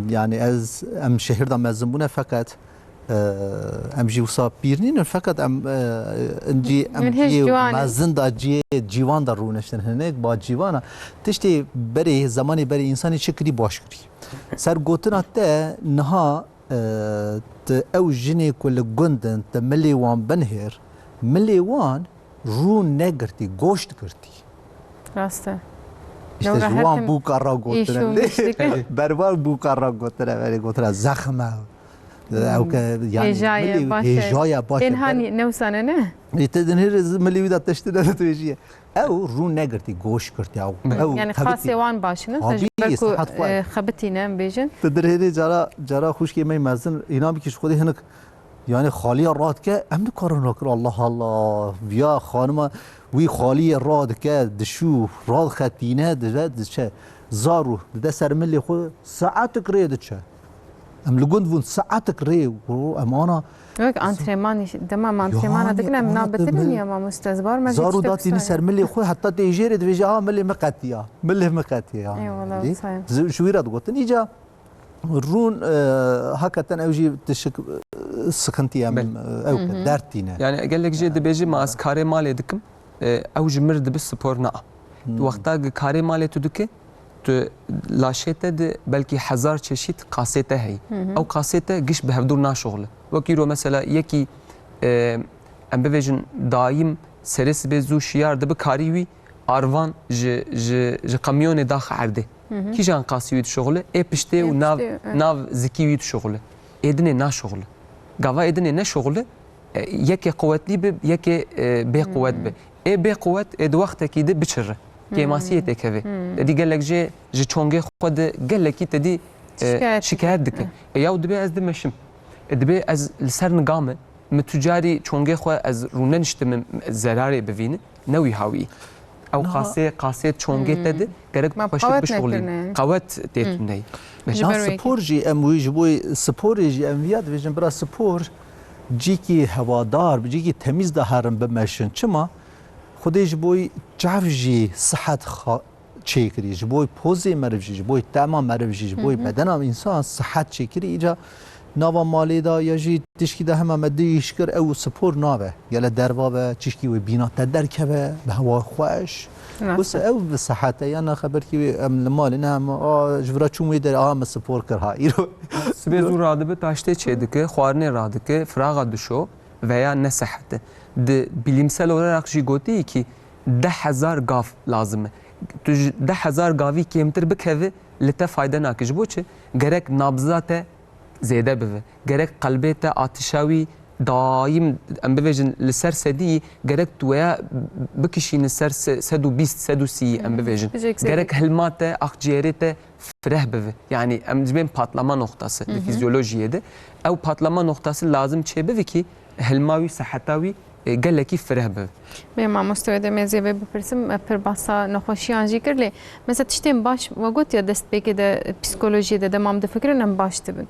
yani ez, em şehir de mezin bûne, feqet, e, em jî wisa pîr nînin, feqet em, e, cî, em Min hêj cî ciwan in. Mezin de cî, ciwan de rûniştin hinek, ba ciwana. Tiştê berê, zemanê berê însanê çi kirî baş kirî. Ser gotina te niha, e, tu ew jinê ku li gund in, tu milê wan binhêr, milê wan rûn negirtî, goşt girtî. Rast e. İşte Dewra ji wan herkim bûka ra îş û gotine. Mişlik e. Bervan bûka ra gotine, berê gotine zexm e. Ew ke, yani, Hêjayê, milî baş e. Hêjaya baş e. Tên hanî newsane ne? Ê te dinhêrê milî wî de teştine de tu hêjiye. Ew rûn negirtî, goş girtî ew. Belê. Ew Yani xebitî. Xasê wan baş in, Tabii, ji ber ku, sehat xwe. E, xebitîne em bêjin. Tu dirhêrê cara, cara xwişkê me mezin, înan bikî ji xwedê hinik Yani xaliya radike, em nikarin rakir, Allah Allah. Ya xanima wî xaliyê radike, dişû, radixetîne, dide, diçe. Zaru, dide ser milê xwe, saetik rê diçe. Em li gund bûn, saetik rê, em ana Yok, antrenman, dema me antremana dikin, em nabetinin ya mamoste, ez bar me Zaru datîni ser milê xwe, heta tê jêrê dibêje, "Ha, milê me qetiya, milê me qetiya." Eyvallah, sayın. Ji wî re digotin, îca Rûn, e, hakikaten ew jî tişik, e, sıkıntı em, Belê. E, ew Hı hı. Dert tîne. Yani gelek jê dibêje, ma ez karê malê dikim, e, ew ji mir dibi spor na. Hı. Tu wexta gi karê malê tu dike, tu laşê te di belkî hezar çeşit qasê te heyî. Hı hı. Ew qasê te giş bi hevdûr naşoxle. Wek îro mesela yekî, e, em bivêjin dayim serê sibê zû şiyar dibi karî wî, arvan ji, ji, ji kamyonê daxe erdê. Hı hı. Kîjan qasî wî dişoxile? Ê piştê û nav, piştê, evet. Nav zikî wî dişoxile. Ê dinê naşoxile. Gava ê dinê neşoxile, e, yekê quwetlî bi, yekê, e, bê quwet bi. Ê bê quwet, ê di wextekî de biçire. Kêmasiyê têkeve. Hı. Te dî gelek jê ji çongê xwe de gelekî te dî, e, şikayet dike. Şikayet dike. Hı. E, yaw dibê ez dimeşim. E, dibê ez li ser niga me. Mi tu carî çongê xwe ez rûneniştimin zerarê bivînim, ne wî hawî. Ew qasê, qasê çongê te di, gerek tu xweşik bişuxulî. Qewet tê tundeyî. Niha spor jî em wî ji bo sporê jî em viya dibêjin, bira spor cîkî hewadar, cîkî temîz de herin bimeşin. Çima? Xwedê ji bo çav jî sihet çêkirî, ji bo pozê meriv jî, ji bo tema meriv jî, ji bo bedena însan sihet çêkirî, îca nava malê de ya jî tişkî de hema me di îş kir, ew spor nabe. Gele derva be, tişkî wê bîna te derkeve, bi hewa xweş. Wisa ew bi sihet e, ya na xeberkî wê em li malê ne em, a, ji vira çûm wê derê, a, me spor kir ha, îro. Sibê zû radibe, taştê çêdike, xwarinê radike, firaxa dişo veya ne sihet e. Di bilimsel olarak jî gotî ki deh hezar gav lazim e. Tu ji deh hezar gavî kêmtir bikeve, li te fayde nake. Ji bo çi? Gerek nabza te zêde bibe. Gerek qelbê te atişa wî daîm, em bivêjin, li ser sedî, gerek tu weya bikişîne ser se-, sed û bîst, sed û sî, em bivêjin. Gerek hilma te, axciyerê te fireh bibe. Yanî em dibên patlama noktası li fizyolojiyê de. Ew patlama noktası lazim çê bibe ki hilma wî, seheta wî, e, gelekî fireh bibe. Bê mamoste, wê demê ez ê vê bipirsim, me pir bahsa nexweşiyan jî kir, lê mesela tiştên baş, we got ya destpêkê de, e, psîkolojiyê de dema em difikirin em baş dibin.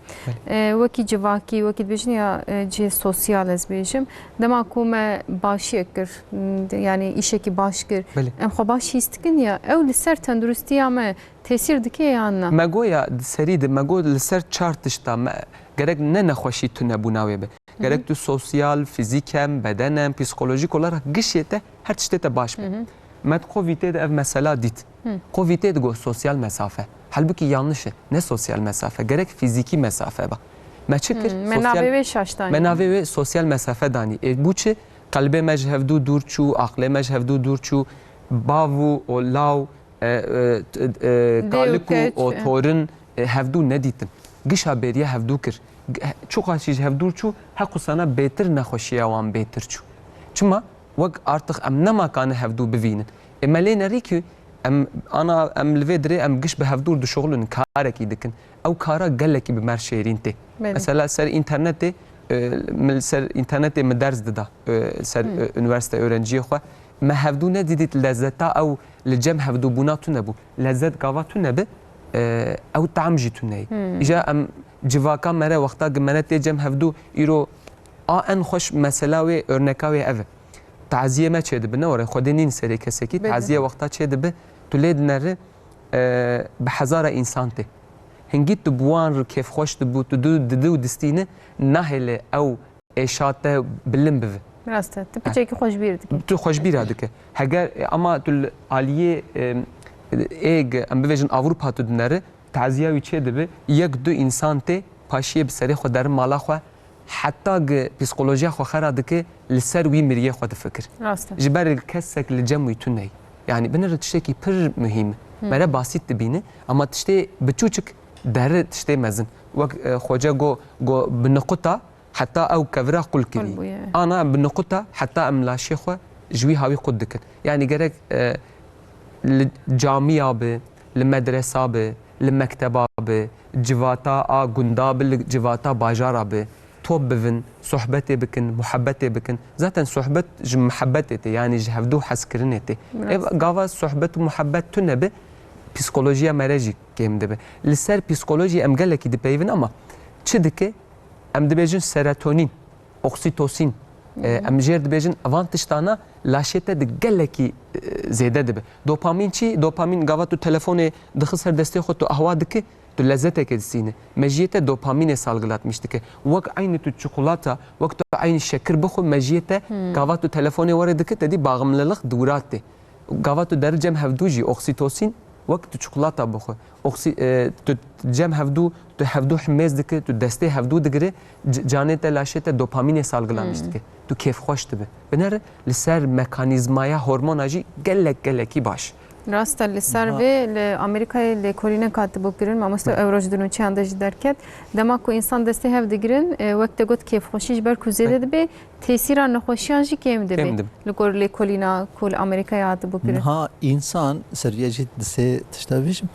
Belê. E, wekî civakî, wekî dibêjin ya, e, cihê sosyal ez bêjim. Dema ku me başiyek kir, m, de, yanî îşekî baş kir, Belê. Em xwe baş hîs dikin ya, ew li ser tenduristiya me tesîr dike yan na? Me goya di serî de, me got li ser çar tişta me gerek ne nexweşî tunebûna wê be. Gerek tu sosyal, fizîken, bedenen, psîkolojîk olarak gişê te her tiştê te baş be. Hı hı. Me di Covidê de ev mesela dît. Hı. Covidê digot sosyal mesafe. Halbûkî yanlış e. Ne sosyal mesafe. Gerek fizîkî mesafe be. Me çi kir? Hmm, me Sosyal navê wê şaş danî. Me navê wê sosyal mesafe danî. Ê bû çi? Qelbê me ji hevdû dûr çû, aqlê me ji hevdû dûr çû, bav û o law, e, e, t-, e, Dê û kalik û keç, o e. torin, e, hevdû nedîtin. Gişa bêriya hevdû kir. G-, he-, çiqas jî ji hev dûr çû, heqûsana bêtir nexweşiya wan bêtir çû. Çima? Wek artıq em nema kane hevdû bivînin. Ê me lê nerî ku em, ana, em li vê dirê em giş bi hevdûr dişuxulin, karekî dikin. Ew kara gelekî bi me re şêrîn tê. Belê. Mesela ser înternetê, e, min li ser înternetê min ders dida, e, ser, Hmm. e, unîversîte öğrenciyê xwe. Me hevdû nedîdît, lezzeta ew li cem hevdûbûna tune bû. Lezzet gava tune bi, e, ew tam jî tune ye. Hmm. Îja em civaka me re wexta gi me re tê cem hevdû îro a en xweş mesela wê, örneka wê ev e. Taziyê me çêdibe, ne were, Xwedê nîn serê kesekî, Bêdin. taziye wexta çêdibe, tu lê dineri, e, bi hezara însan tê. Hingî tu bi wan re kêfxweş dibû, tu du-, didi û distîne, nahêle ew êşa te bilind bive. Rast e, tu piçekî xweşbîr dike. Tu xweşbîra dike. Heger, e, ama tu li aliyê, e, ê, em bivêjin Avrupa tu dineri, taziya wî çêdibe, yek du însan tê, paşiyê bi serê xwe derin mala xwe, heta gi psîkolojiya xwe xera dike, li ser wî miriyê xwe difikir. Rast e. Ji ber kesek li cem wî tune ye. Yani binêre tiştekî pir muhîm e. Hmm. Me re basît dibîne, ama tiştê biçûçik deri tiştê mezin. Wek, e, Xoce go, go bi niquta heta ew kevira qul kirî. Qul bûye. Ana bi niquta heta em laşê xwe ji wî hawî qut dikin. Yani gerek, e, li camiya be, li medresa be, li mekteba be, civata a gunda be, li civata bajara be, top bivin, sohbetê bikin, muhebbetê bikin. Zaten sohbet ji muhebbetê tê, yani ji hevdû hezkirinê tê. Rast. Ev gava sohbet û muhebbet tune be, psîkolojiya me re jî kêm dibe. Li ser psîkolojiyê em gelekî dipeyivin ama çi dike? Em dibêjin serotonin, oksîtosîn, e, em jêr dibêjin, van tiştana laşê te di gelekî, e, zêde dibe. Dopamîn çi? Dopamîn gava tu telefonê dixi ser destê xwe, tu ahwa dike, tu lezzeteke disîne. Mejiyê te dopamînê salgilatmiş dike. Wek eynî tu çikolata, wek tu eynî şekir bixwe, mejiyê te gava tu telefonê were dike, te dî baxımlılık dûra tê. Gava tu deri cem hevdû jî oksîtosîn, wek tu çikolata bixwe. Oksî-, e, tu cem hevdû, tu hevdû himêz dike, tu destê hevdû digire, c-, canê te, laşê te dopamînê salgilanmiş dike. Tu kêfxweş dibe. Binêre li ser mekanîzmaya hormona jî gelek, gelekî baş. Rast e, li ser vê li Amerîkayê lêkolînek hatibû kirin, mamoste ew roj di nûçeyan de jî derket. Dema ku însan destê hev digirin, e, wek te got kêfxweşî ji ber ku zêde dibe, tesîra nexweşiyan jî kêm dibe. Kêm dibe. Li gor lêkolîna ku li Amerîkayê hatibû kirin. Niha însan, ser vê jî di sê tişta bêjim,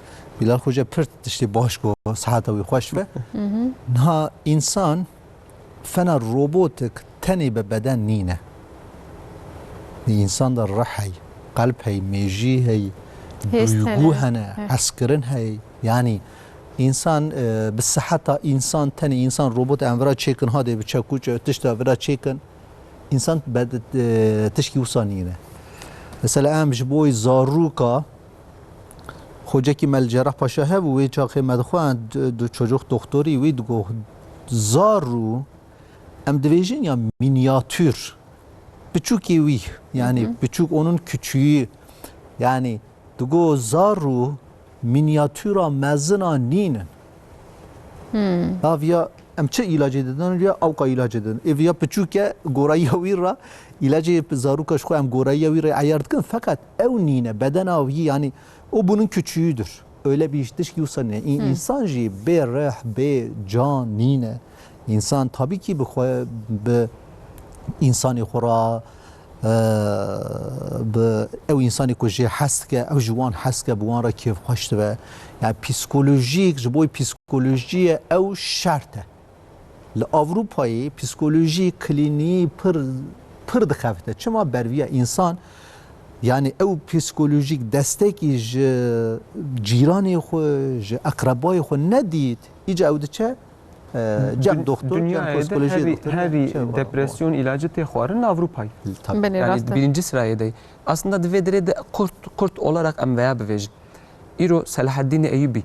Bilal Xoca pir tiştê baş got, siheta wî xweş be. Niha însan fena robotik tenê bi beden nîne. Di însan de rih hey, qelb hey, mêjî hey, Hêz duygu tenê. hene, Heh. hezkirin hey. Yani însan, e, bi siheta însan tenê, însan robot em vira çêkin, hadê bi çekûç, e, tişta vira çêkin. Însan be-, e, tişkî wisa nîne. Mesela em ji bo zarûka, Xocekî me li Cerrahpaşa hebû, wê çaxê me dixwend, du çocuk doktorî, wî digot, zarû, em dibêjin ya mînyatûr, piçûkê wî, yani Hı hı. piçûk, onun küçüğü, yani digot zarû mînyatûra mezina nînin. Hmm. Aviya em çi îlacê didin, ya awqa îlacê didin. Ê viya piçûke gorayiya wî ra îlacê zarûka ji xwe em gorayiya wî re eyar dikin. Feqet ew nîne, bedena wî, yani o bunun küçüğüdür. Öyle bir iş, tişkî wisa nîne. Î-, Hmm. însan jî bê rih, bê can nîne. Însan tabii ki bi xwe, bi însanê xwe ra, e, bi ew însanê ku jê hez dike, ew ji wan hez dike, bi wan re kêfxweş dibe. Yani psîkolojîk, ji bo psîkolojiyê ew şert e. Li Ewropayê psîkolojî klînî pir, pir dixebite. Çima berviya însan, yani ew psîkolojîk destekî ji cîranê xwe, ji eqrebayê xwe nedît, îca ew diçe, e, cem Dün-, doktor, cem dünyayê de psîkolojiyê herî, doktor, herî çi var? depresyon ilacı tê xwarin Avrupayê. Tabii. Belê, Yani rast e. birinci sırayê de. Aslında di vê dirê de kurt, kurt olarak em veya bivêjin. Îro Selahaddin Eyyubi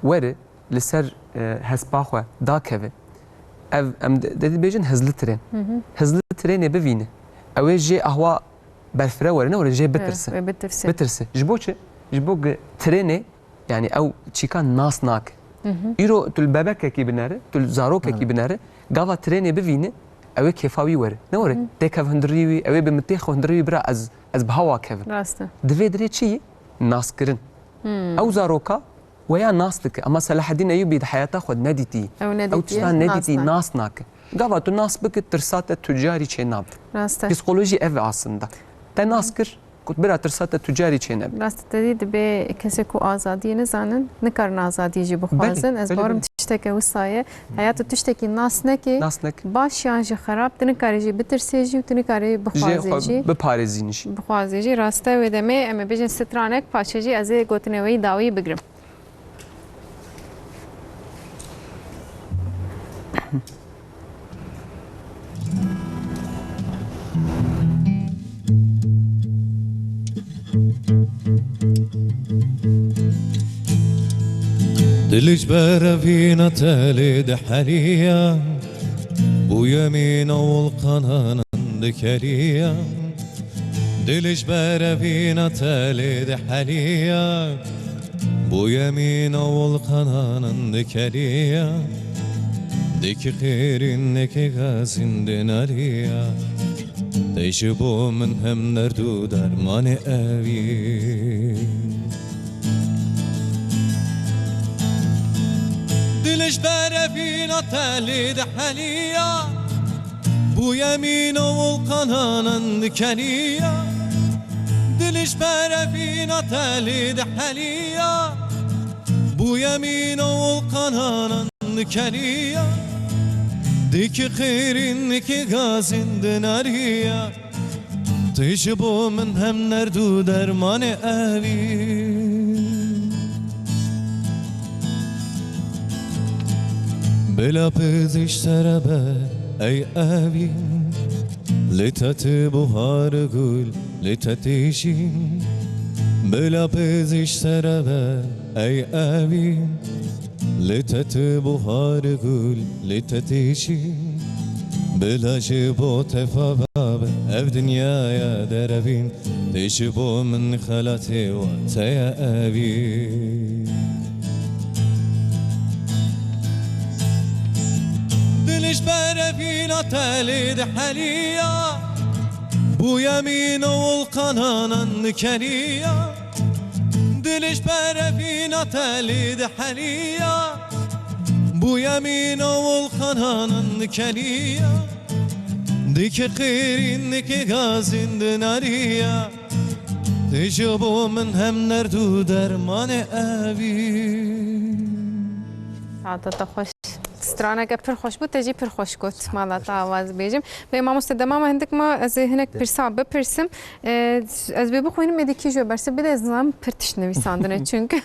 were li ser, e, hespa xwe dakeve. Ev em de, de dibêjin hizli tren. Hı hı. Hizli trenê bivîne. Ew ê jê ahwa berfire were, ne were jê bitirse. Evet, ve bitirse. Bitirse. Ji bo çi? Ji bo gi trenê, yani ew çîka nas nake. Îro tu li bebekekî binere, tu li zarokekî binere, gava trênê bivîne, ew ê kêfa wî were. Ne were, têkev hundirî wî, ew ê bi min têx hundirî wî, bira ez, ez bi hewa kevim. Rast e. Di vê dirê çi yî? Naskirin. Ew zaroka weya nas dike, ama Selahedîn Eyûbî di heyata xwe nedîtî. Ew Ew nedîtiye, tişta nas nedîtî, nake. Nas nake. Gava tu nas bikî, tirsa te tu carî çê nabe. Rast e. Psîkolojî ev e aslında. Te nas kir, got bira tirsa te tu carî çê nebe. Rast e, te dî dibe kesê ku azadiyê nizanin, nikarin azadiyê jî bixwazin. Belê, Ez belê, bawerim belê. Tişteke wisa ye. Heya tu tiştekî nas nekî, Nas nekî. Baş yan jî xerab, tu nikarî jî bitirsê jî û tu nikarî Jê bixwazê xwe jî. Biparêzînî jî. Bixwazê jî. Rast e, wê demê em ê bêjin stranek, paşê jî ez ê gotinê wê yî dawî bigrim. Dilij berevîna telê diheliya, bûye mîna wolqanan dikeliya. Dilij berevîna telê diheliya, bûye mîna wolqanan dikeliya. Dikî qêrîn, dikî gazîn dinariya. Tê ji bo min hem derd û dermanê evî. Dilij berevîna telê diheliya, bûye mîna wolqanan dikeliya. Dilij berevîna telê diheliya, bûye mîna wolqanan dikeliya. Dikî qêrîn, dikî gazîn dinariya. Tu ji bo min hem derd û dermanê evî. Bila pizîş serebe ey evî. Li te tu buhar gul, li te têjîn. Bila pizîş serebe ey evî. Li te tu buhar gul, li te têjîn. Bila ji bo te fava be ev dinyaya derevîn. Tê ji bo min xelatê wa te ye evî. Dilij berevîna telê diheliya, bûye mîna wolqanan dikeliya. Dilij berevîna telê diheliya, bûye mîna wolqanan dikeliya. Dikî qêrîn, dikî gazîn dinariya. Tu ji bo min hem derd û dermanê evî. Hata te xweş. Straneke pir xweş bû, te jî pir xweş got. Mala te awaz bêjim. Bê mamoste, dema me hindik ma, ez ê hinek pirsa bipirsim. E, ez bê bixwînim, êdî kî ji we bersiv bide, ez nizanim pir tişt nivîsandine. Çünkü,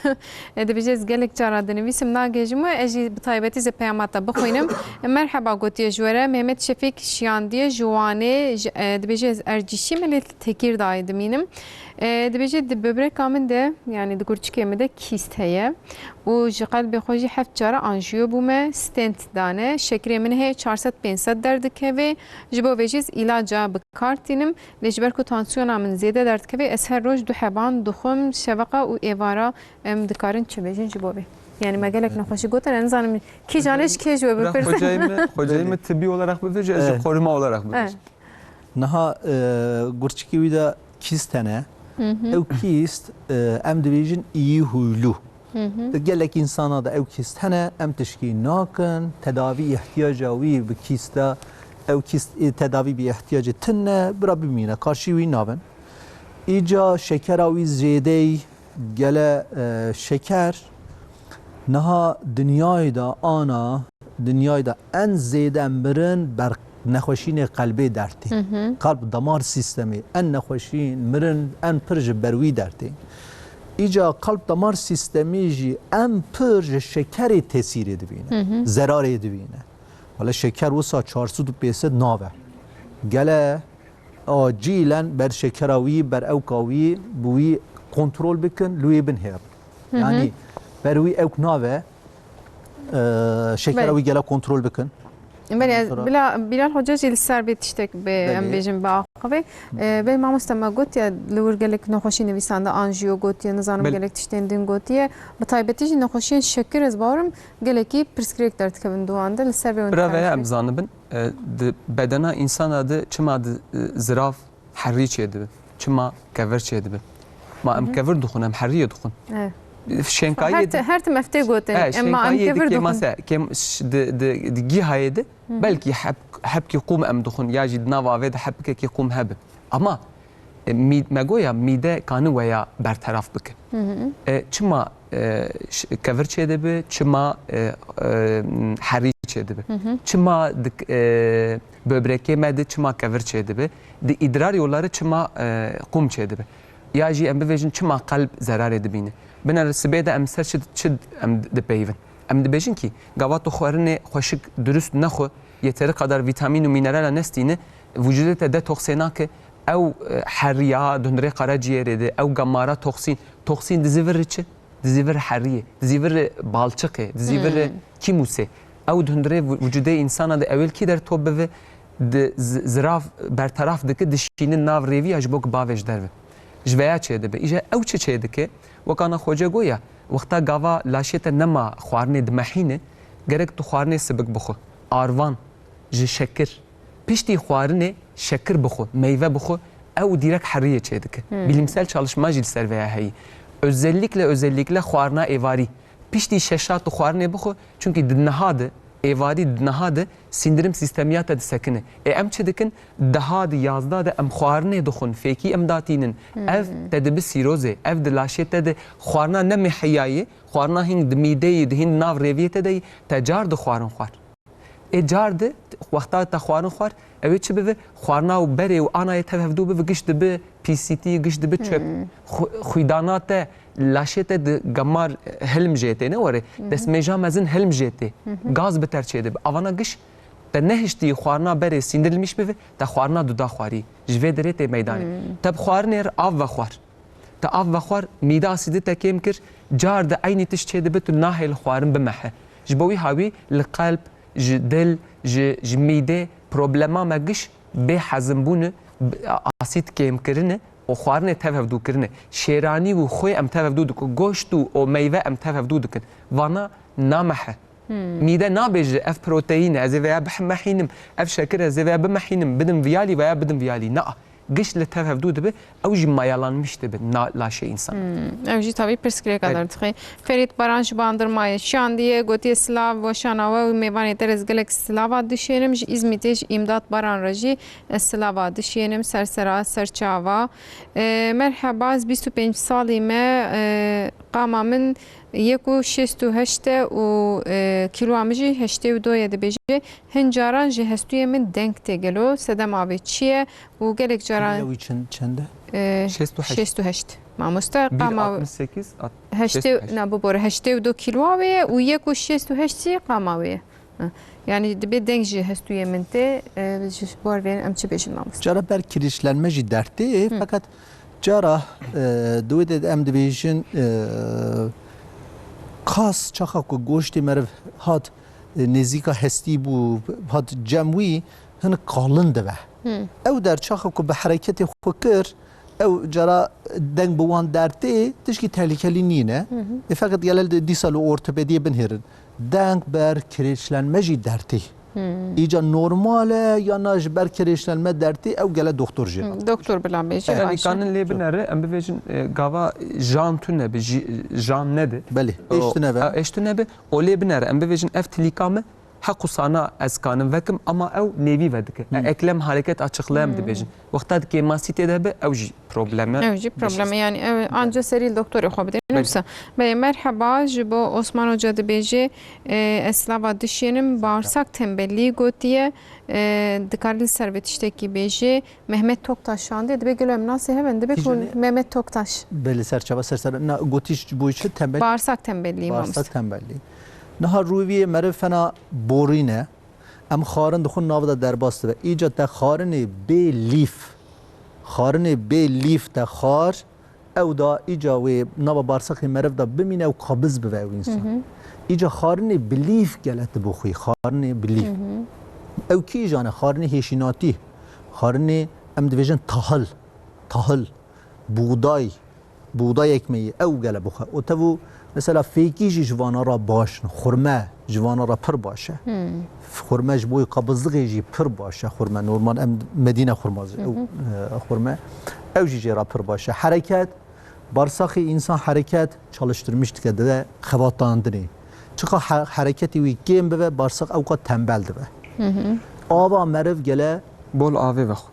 e, dibêje ez gelek cara dinivîsim, nagêjim we, ez jî bi taybetî zê peyama te bixwînim. E, merheba gotiye ji we re. Mehmet Şefîk şiyandiye ji Wanê, ji, e, dibêje ez Ercîşî me, lê Tekîrdayê dimînim. E, dibêje di böbreka min de, yani di gurçikê min de kîst heye û ji qelbê xwe jî heft cara anjiyo bûme, stent dane, şekerê min heye çar sed pênc sed derdikeve, ji bo vê jî ez îlaca bi kar tînim, lê ji ber ku tansiyona min zêde derdikeve, ez her roj du heban dixwim, şeveqa û êvara em dikarin çi bêjin ji bo vê? Yani me gelek nexweşî gotin, ez nizanim kîjan ê ji kê ji we Bira bipirsin. Xwecayê me, xwecayê me tibbî olarak bibêje, ez jî Evet. koruma olarak bibêjim. Evet. Niha, e, gurçikê wî de kîst hene. Hı hı. Ew kîst, e, em dibêjin iyi huylu. Hı hı. Gelek insana de ew kîst hene, em tişkî nakin, tedavî ihtiyaca wî bi kîsta, ew kîst, e, tedavî bi ihtiyacê tune, bira bimîne, karşî wî nabin. Îca şekera wî zêdey, gele, e, şeker, niha dinyayê de ana, dinyayê de en zêde mirin ber nexweşînê qelbê dertê. Hı hı. Kalp damar sistemê en nexweşîn mirin en pir ji ber wî dertê. Îca kalp damar sistemê jî en pir ji şekerê tesîrê dibîne. Hı hı. Zerarê dibîne. Wele şeker wisa çar sed û pênc sed nabe. Gele acîlen ber şekera wî, ber ewka wî, bi wî kontrol bikin, li wê binhêrin. Hı hı. Yani ber wî ewk nabe, e, şekera Belê. wî gele kontrol bikin. Belê, Ondan sonra Bila-, Bilal Hoca jî li ser vê tiştek bi, em Belê. bêjin, bi Xwê, e, bê mamoste me gotiye li wir gelek nexweşî nivîsande, anjiyo gotiye, nizanim Belê. gelek tiştên din gotiye. Bi taybetî jî nexweşiyên şekir ez bawerim gelekî pirsgirêk derdikevin di wan de, li ser vê hûn Bira dikare veya em xwê. zanibin, e, di bedena însana de çima di, e, zirav herî çêdibe, çima kevir çêdibe. Ma em Hı hı. kevir dixwin, em heriyê dixwin. Evet. Şênkayiyê Her di- ti-, her tim ev tê gotin. E, Em ma em şênkayiyê di kevir dixwin. kêmase, kêm-, ş-, di, di, di gîhayê de Hı hı. belkî heb-, hebkî qûm em dixwin, ya jî di nav avê de hebkekî qûm hebe. Ama, e, mî-, me goya mîde kani weya berteraf bike. Hı hı. E, çima, e, ş-, kevir çêdibe, çima, e, e, herî çêdibe? Hı hı. Çima di, e, böbrekê me de çima kevir çêdibe? Di îdrar yolları çima, e, qûm çêdibe? Ya jî em bivêjin çima qelb zerarê dibîne? Binêre sibê de em ser çi, çi em dipeyivin? Em dibêjin kî gava tu xwarinê xweşik durust nexwe, yeteri qadar vîtamîn û mînerala nestîne, vücudê te detoksê nake, ew, e, heriya di hundirê qaraciyêrê de, ew gamara toksîn, toksîn dizîvirî çi? Dizîvirî heriyê, dizîvirî balçiqê, dizîvirî Hmm. kîmûsê. Ew di hundirê vü-, vücudê însana de ewêl kî der top bive, di zi-, zirav berteraf dike, dişînin nav rêviya ji bo ku bavê ji derve. Ji veya çêdibe. Îje ew çi çêdike? Wekana Xoce goya, wexta gava laşê te nema xwarinê dimehîne, gerek tu xwarinê sibik bixwe. Arvan, ji şekir. Piştî xwarinê şekir bixwe, meyve bixwe, ew dîrek heriyê çêdike. Hmm. Bilimsel çalışma jî li ser veya heyî. Özellikle, özellikle xwarina êvarî. Piştî şeşa tu xwarinê bixwe, çunkî di niha de, êvarî di niha de sindirim sistemiya te disekine. Ê em çi dikin? Deha di yazda de em xwarinê dixwin, fêkî em datînin. Hmm. Ev te dibi sîrozê, ev di laşê te de xwarina ne mihiyayê, xwarina hîn di mîdeyê, di hîn nav rêviyê te de yî, te car di xwarin xwar. Ê car di wexta te xwarin xwar, ew ê çi bibe? Xwarina û berê û anayê tev hevdû bibe, giş dibe pîsîtî, giş dibe çöp. Hmm. Xu-, xwîdana te, laşê te di gemar hilm jê tê, ne were? Hı hı. Destmêja mezin hilm jê tê. Hı hı. Gaz bi ter çê dibe. Avana giş te nehiştî xwarina berê sindirilmiş bibe, te xwarina duda xwarî. Ji vê derê tê meydanê. Hmm. Te bi xwarinê re av vexwar. Te av vexwar, mîde asîdî te kêm kir, car di eynî tişt çê dibe, tu nahêl xwarin bimehe. Ji bo wî hawî li qelb, ji dil, ji, ji mîde problema me giş bê hezim bûne, b-, asîd kêm kirine û xwarinê tev hevdû kirine. Şêranî û xwê em tev hevdû dikin, goşt û, û meyve em tev hevdû dikin. Vana namehe. Hmm. Mîde nabêje, ev proteîn e, ez ê veya bimehînim, ev şekir e, ez ê veya bimehînim, bidim viyalî veya bidim viyalî. Na, giş li tev hevdû dibe, ew jî mayalanmiş dibe na laşê însan. Hmm. Ew jî tabî pirsgirêka Evet. derdixê. Ferît Baran ji Bandirmayê şandiye, gotiye, silav weşana we û mêvanê te re ez gelek silava dişênim. Ji Îzmîtê ji Îmdat Baran re jî ez silava dişênim. Ser sera, ser çava. E, merheba, ez bîst û pênc salî me, e, qama min Yek û şêst û heşt e û, e, kîloa min jî heştê û du ye, dibêje, hin caran ji hestûyê min deng tê. Gelo sedema vê çi ye? Û gelek caran Kîloya wî çend, çend e? E, Şêst û heşt. Şêst û heşt. Mamoste, qama altmış sekiz, at-, heştê, şêst û heşt. Na, bibore, heştê û du kîloa wê ye û yek û şêst û heşt jî qama wê ye. Ha. Yani dibê deng ji hestûyê min tê, e, ji bar vê em çi bêjin mamoste? Cara ber kirêçlenme jî dert tê, Hı. feqet cara, e, di wê de em dibêjin, e, kas çaxa ku goştê meriv hat, e, nêzîka hestî bû, hat cem wî, hinek qalin dibe. Hı. Ew der çaxa ku bi hereketê xwe kir, ew cara deng bi wan dertê, tişkî tehlikelî nîne. Hı hı. Ê feqet gele dîsa li ortopediyê binhêrin. Deng ber kirêçlenme jî dertê. Hı. Îca normal e ya na ji ber kirêçlenme dertê, ew gele doktor jê Hı, re. doktor bila bêje, Em baş e. nikanin lê binere, em bivêjin, e, gava jan tune bi, ji-, jan nebe. Belê, O, êş tune be. e, êş tune be. O lê binere, em bivêjin ev tilîka me, heq û sana ez kanim vekim, ama ew nêvî vedike. E, Hmm. eklem hareket açıklığı em Hmm. dibêjin. Wexta di kêmasî tê de be, ew jî problem e. Ew jî problem e, yani ew anca serî li doktorê xwe bidin. Belê. Wisa. Belê, merheba, ji bo Osman Hoca dibêje, e, ez silava dişênim, bağırsak tembelliği gotiye, e, dikarî li ser vê tiştekî bêje. Mehmet Toktaş şandiye, dibê gelo em nasê hev in, dibê Kî ku jî ne? Mehmet Toktaş. Belê, ser çava, ser ser. Na, gotiş bû çi? Tembel-, Bağırsak tembelliği, Bağırsak mamoste. tembelliği. Niha rûviyê meriv fena borîn e. Em xwarin dixwin, nav de derbas dibe. Îca te xwarinê bê lîf. Xwarinê bê lîf te xwar, ew da îca wê nava bağırsakê meriv de bimîne û kabiz bibe ew însan. Hı hı. Îca xwarinê bi lîf gele tu bixwî, xwarinê bi lîf. Hı hı. Ew kîjan e? Xwarinê hêşînatî, xwarinê em dibêjin tahil, tahil, buğday, buğday ekmeği, ew gele bixwe. Û tev û mesela fêkî jî ji vana re baş in. Xurme ji vana re pir baş e. Xurme ji bo qebizlixê jî pir baş e. Xurme normal em Medîne xurma, ew, e, xurme. Ew jî jê re pir baş e. Hereket, barsaxê însan hereket çalıştırmış dike, dibe xebatandinê. Çiqa he-, hereketê wî kêm bibe, barsax ewqa tembel dibe. Ava meriv gele Bol avê vexwe.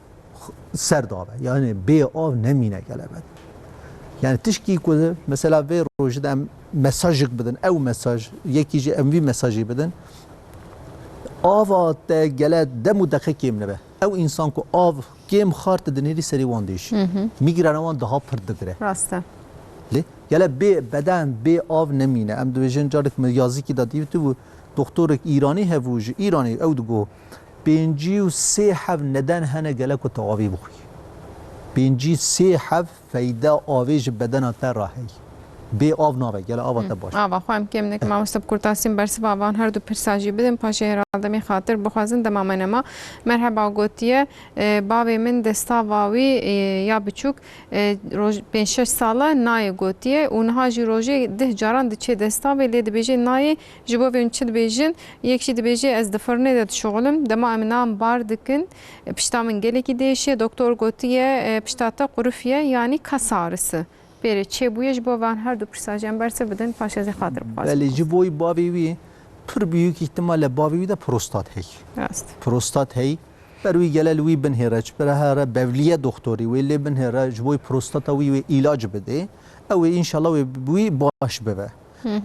Ser dabe. Yani bê av nemîne gele me. Yani tişkî ku mesela vê rojê de em mesajek bidin, ew mesaj, yekî jî em vî mesajê bidin. Ava te gele dem û deqe kêm nebe. Ew însan ku av kêm xwar, tu dinêrî serê wan diêşî. Mîgrena wan daha pir digire. Rast e. Lê gele bê beden, bê av nemîne. Em dibêjin carek min yazîkî de dîtibû, doktorek Îranî hebû, ji Îranê, ew digot, pêncî û sê heb neden hene gele ku tu avê bixwî. Pêncî sê heb feyde avê ji bedena te re heye. Bê av nabe, gele ava te baş. Ava xwe em kêm nekin. Mamoste, bi kurtasî min bersiva van her du pirsa jî bidin, paşê herhalde em ê xatir bixwazin dema me nema. Merheba gotiye, e, bavê min destava wî, e, ya biçûk, e, roj-, pênc şeş sal e, nayê gotiye û niha jî rojê deh caran diçe destavê, lê dibêje nayê, ji bo vê min çi dibêjin? Yek jî dibêje, ez di firnê de dişuxilim, dema em nan bar dikin, pişta min gelekî diêşe, doktor gotiye, e, pişta te qurif ye, yanî kas ağrısı. Pêrê çêbûye, ji bo van her du pirsa jî em bersiv bidin, paşê ez ê xatir bixwazim. Belê, ji bo bavê wî pir büyük ihtimalle bavê wî de prostat heye. Rast. Prostat heye. Ber wî gele li wî binhêre, ji ber here bevliye doktorî wê lê binhêre, ji bo prostata wî wê îlac bidê. Ew ê înşallah wê bi wî baş bibe.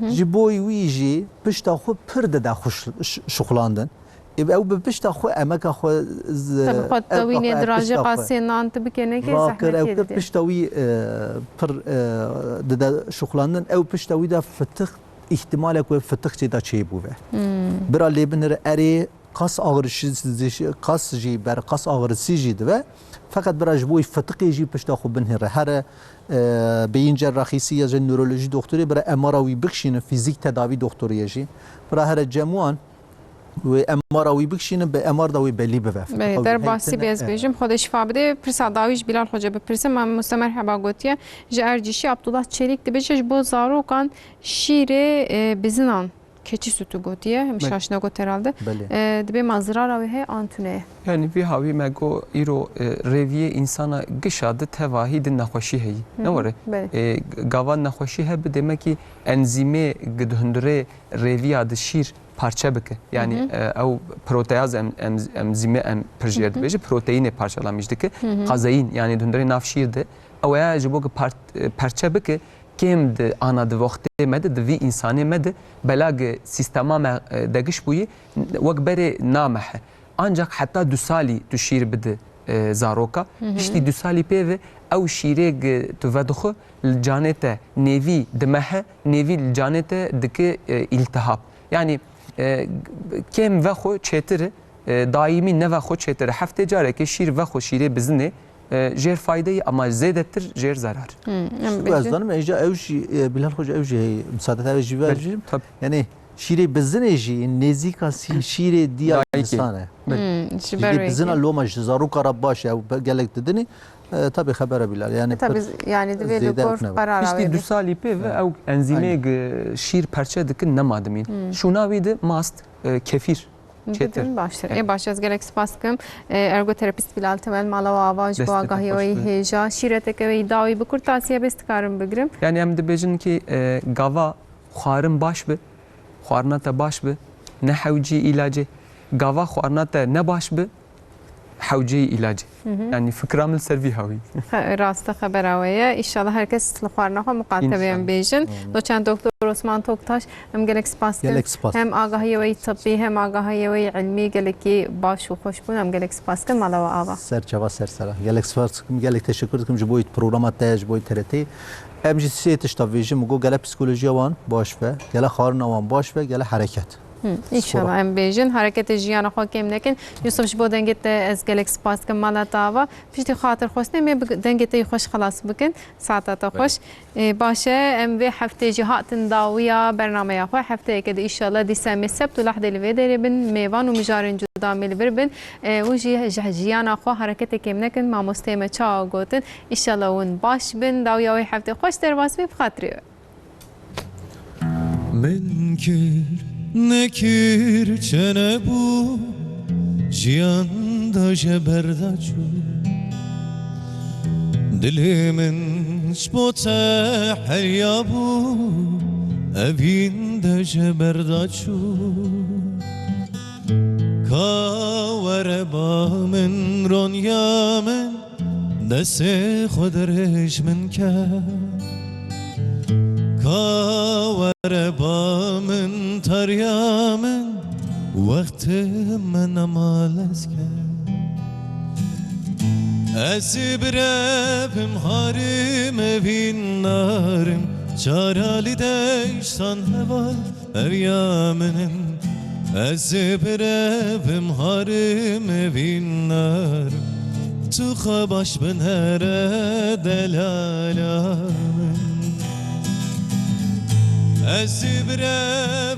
Ji bo wî jî pişta xwe pir dide xwe ş-, ş-, şuxlandin. Ê, ew bi pişta xwe, emeka xwe z-, Tabii, xwe ew dawînê taxwe, dirajê pişta xwe qasê nan tu bikê nekê, vakir, ew zehmetê kir, didê. Pişta wî, e, pir, e, dide şuxlandin. Ew pişta wî de fitix, îhtimalek wê fitix jê de çêbûve. Bira lê binêre erê, kas ağrısı, kas jî ber, kas ağrısı jî dibe. Feqet bira ji bo fitiqê jî pişta xwe binhêre. Here, e, beyin cerrahisi ya jî nöroloji doktorê bira M R a wî bikişînin, fizik tedavi doktorê jî. Bira here cem wan wê M R a wî bikişînin, bi M R da wê belî bibe. Belê, derbasî bê ez bêjim. Xwedê şifa bidê. Pirsa dawî ji Bilal Xoca bipirsim. Mamoste merheba gotiye. Ji Ercîşî Abdullah Çelik dibêje, ji bo zarokan şîrê, e, bizinan keçî sütü gotiye, em şaş negot herhalde. Belê. E, dibê ma zirara wê heye an tune ye? Yani vî hawî me got îro, e, rêviyê însana gişa di tevahî di nexweşî heyî. Ne were? Belê. E, gava nexweşî hebe, demek ki enzîmê gi di hundirê rêviya di şîr parçe bike. Yani, e, ew proteaz em, em, enzîmê em pir jêr dibêje, proteînê parçalamîş dike. Kazeîn, yani di hundirê nav şîr de. Ew ya ji bo ki par-, e, parçe bike, kêm di ana di wextê me de, di vî însanê me de, bela gi sîstema me, e, degiş bûyî, wek berê namehe. Ancak heta du salî tu şîr bidi, e, zaroka. Piştî du salî pê ve ew şîrê gi tu vedixwe, li canê te nêvî dimehe, nêvî li canê te dike, e, îltihab. Yani, e, kêm vexwe çêtir e, e, daîmî neve xwe çêtir. Heftê carekê şîr vexwe, şîrê bizinê, e, jêr fayde ye, ama zêdetir jêr zerar. Hmm, em Şiku ez bêjin. Zanim, eja ew jî, e, Bilal Xoca ew jî heye. Misaade te ev jî ve Belê, jî. Tabii. Yani şîrê bizinê jî nêzîka sî-, şîrê diya Dayikê. Însan e. Belê. Hmm, ji ber Şîrê wê bizina yekê. Loma ji zaroka re baş e, ew be-, gelek didinî. E, tabii xebere Bilal. Yani E, tabii, pir yani divê zêde doktor ew nebe. Qerar Piştî du salî pê ve ew enzîmê Aynen. Şîr perçe dikin nema dimîn. Hmm. Şûna wî di mast, e, kefîr. Çêtir. Bidin baştir. Ê, baş, ez gelek spas dikim. E, ergoterapist Bilal Temel, mala we ava ji bo Destê te agahiya xweş wê be. Hêja. Şîreteke wê dawî bi kurtasiye bê, ez dikarim bigrim. Yani em dibêjin ki, e, gava xwarin baş bi, xwarina te baş bi, ne hewcî îlacê. Gava xwarina te ne baş bi, hewceyî îlacê. Hı hı. Yani fikra min li ser vî hawî. Xe-, rast e, xebera we ye. Înşallah her kes li xwarina xwe muqate be, em İnşallah. Bêjin. Amin. Doçent Doktor Osman Toktaş, em gelek spas dikin. Gelek spas. Hem agahiya we yî tibbî, hem agahiya we yî ilmî gelekî baş û xweş bûn. Em gelek spas dikin. Mala we ava. Ser çava ser sera. Gelek spas dikim, gelek teşekkür dikim ji bo programa te, ji bo T R T. Em jî sê tişta bêjin, min got gele psikolojiya wan baş be, gele xwarina wan baş be, gele hereket. Hı, înşallah em bêjin. Hereketê jiyana xwe kêm nekin. Yusuf, ji bo dengê te ez gelek spas dikim, mala te ava. Piştî xatirxwestinê me bi dengê te yî xweş xelas bikin. Saeta te xweş. Ê, baş e, em vê heftê jî hatin dawiya bernameya xwe. Hefteyeke di înşallah dîsa em ê sebt û lehdê li vê derê bin. Mêvan û mijarên cuda me li vir bin. Ê, û jî ji jiyana xwe hereketê kêm nekin. Mamosteyê me çawa gotin. Înşallah hûn baş bin. Dawiya wê heftê xweş derbas be bi xatirê we. Min kir, nekir, çi nebû, jiyan de ji berda çû. Dilê min ji bo te heriya bû, evîn de ji berda çû. Ka were ba min, roniya min, destê xwe dirêj min ke. Ka were ba min, tariya min, wextê min nemalez ke. Ez birevim harim, evîn narim, çara li deştan heval. Ev ya min in, ez birevim harim, evîn narim. Tu xwe baş binere delala min. Ez birevim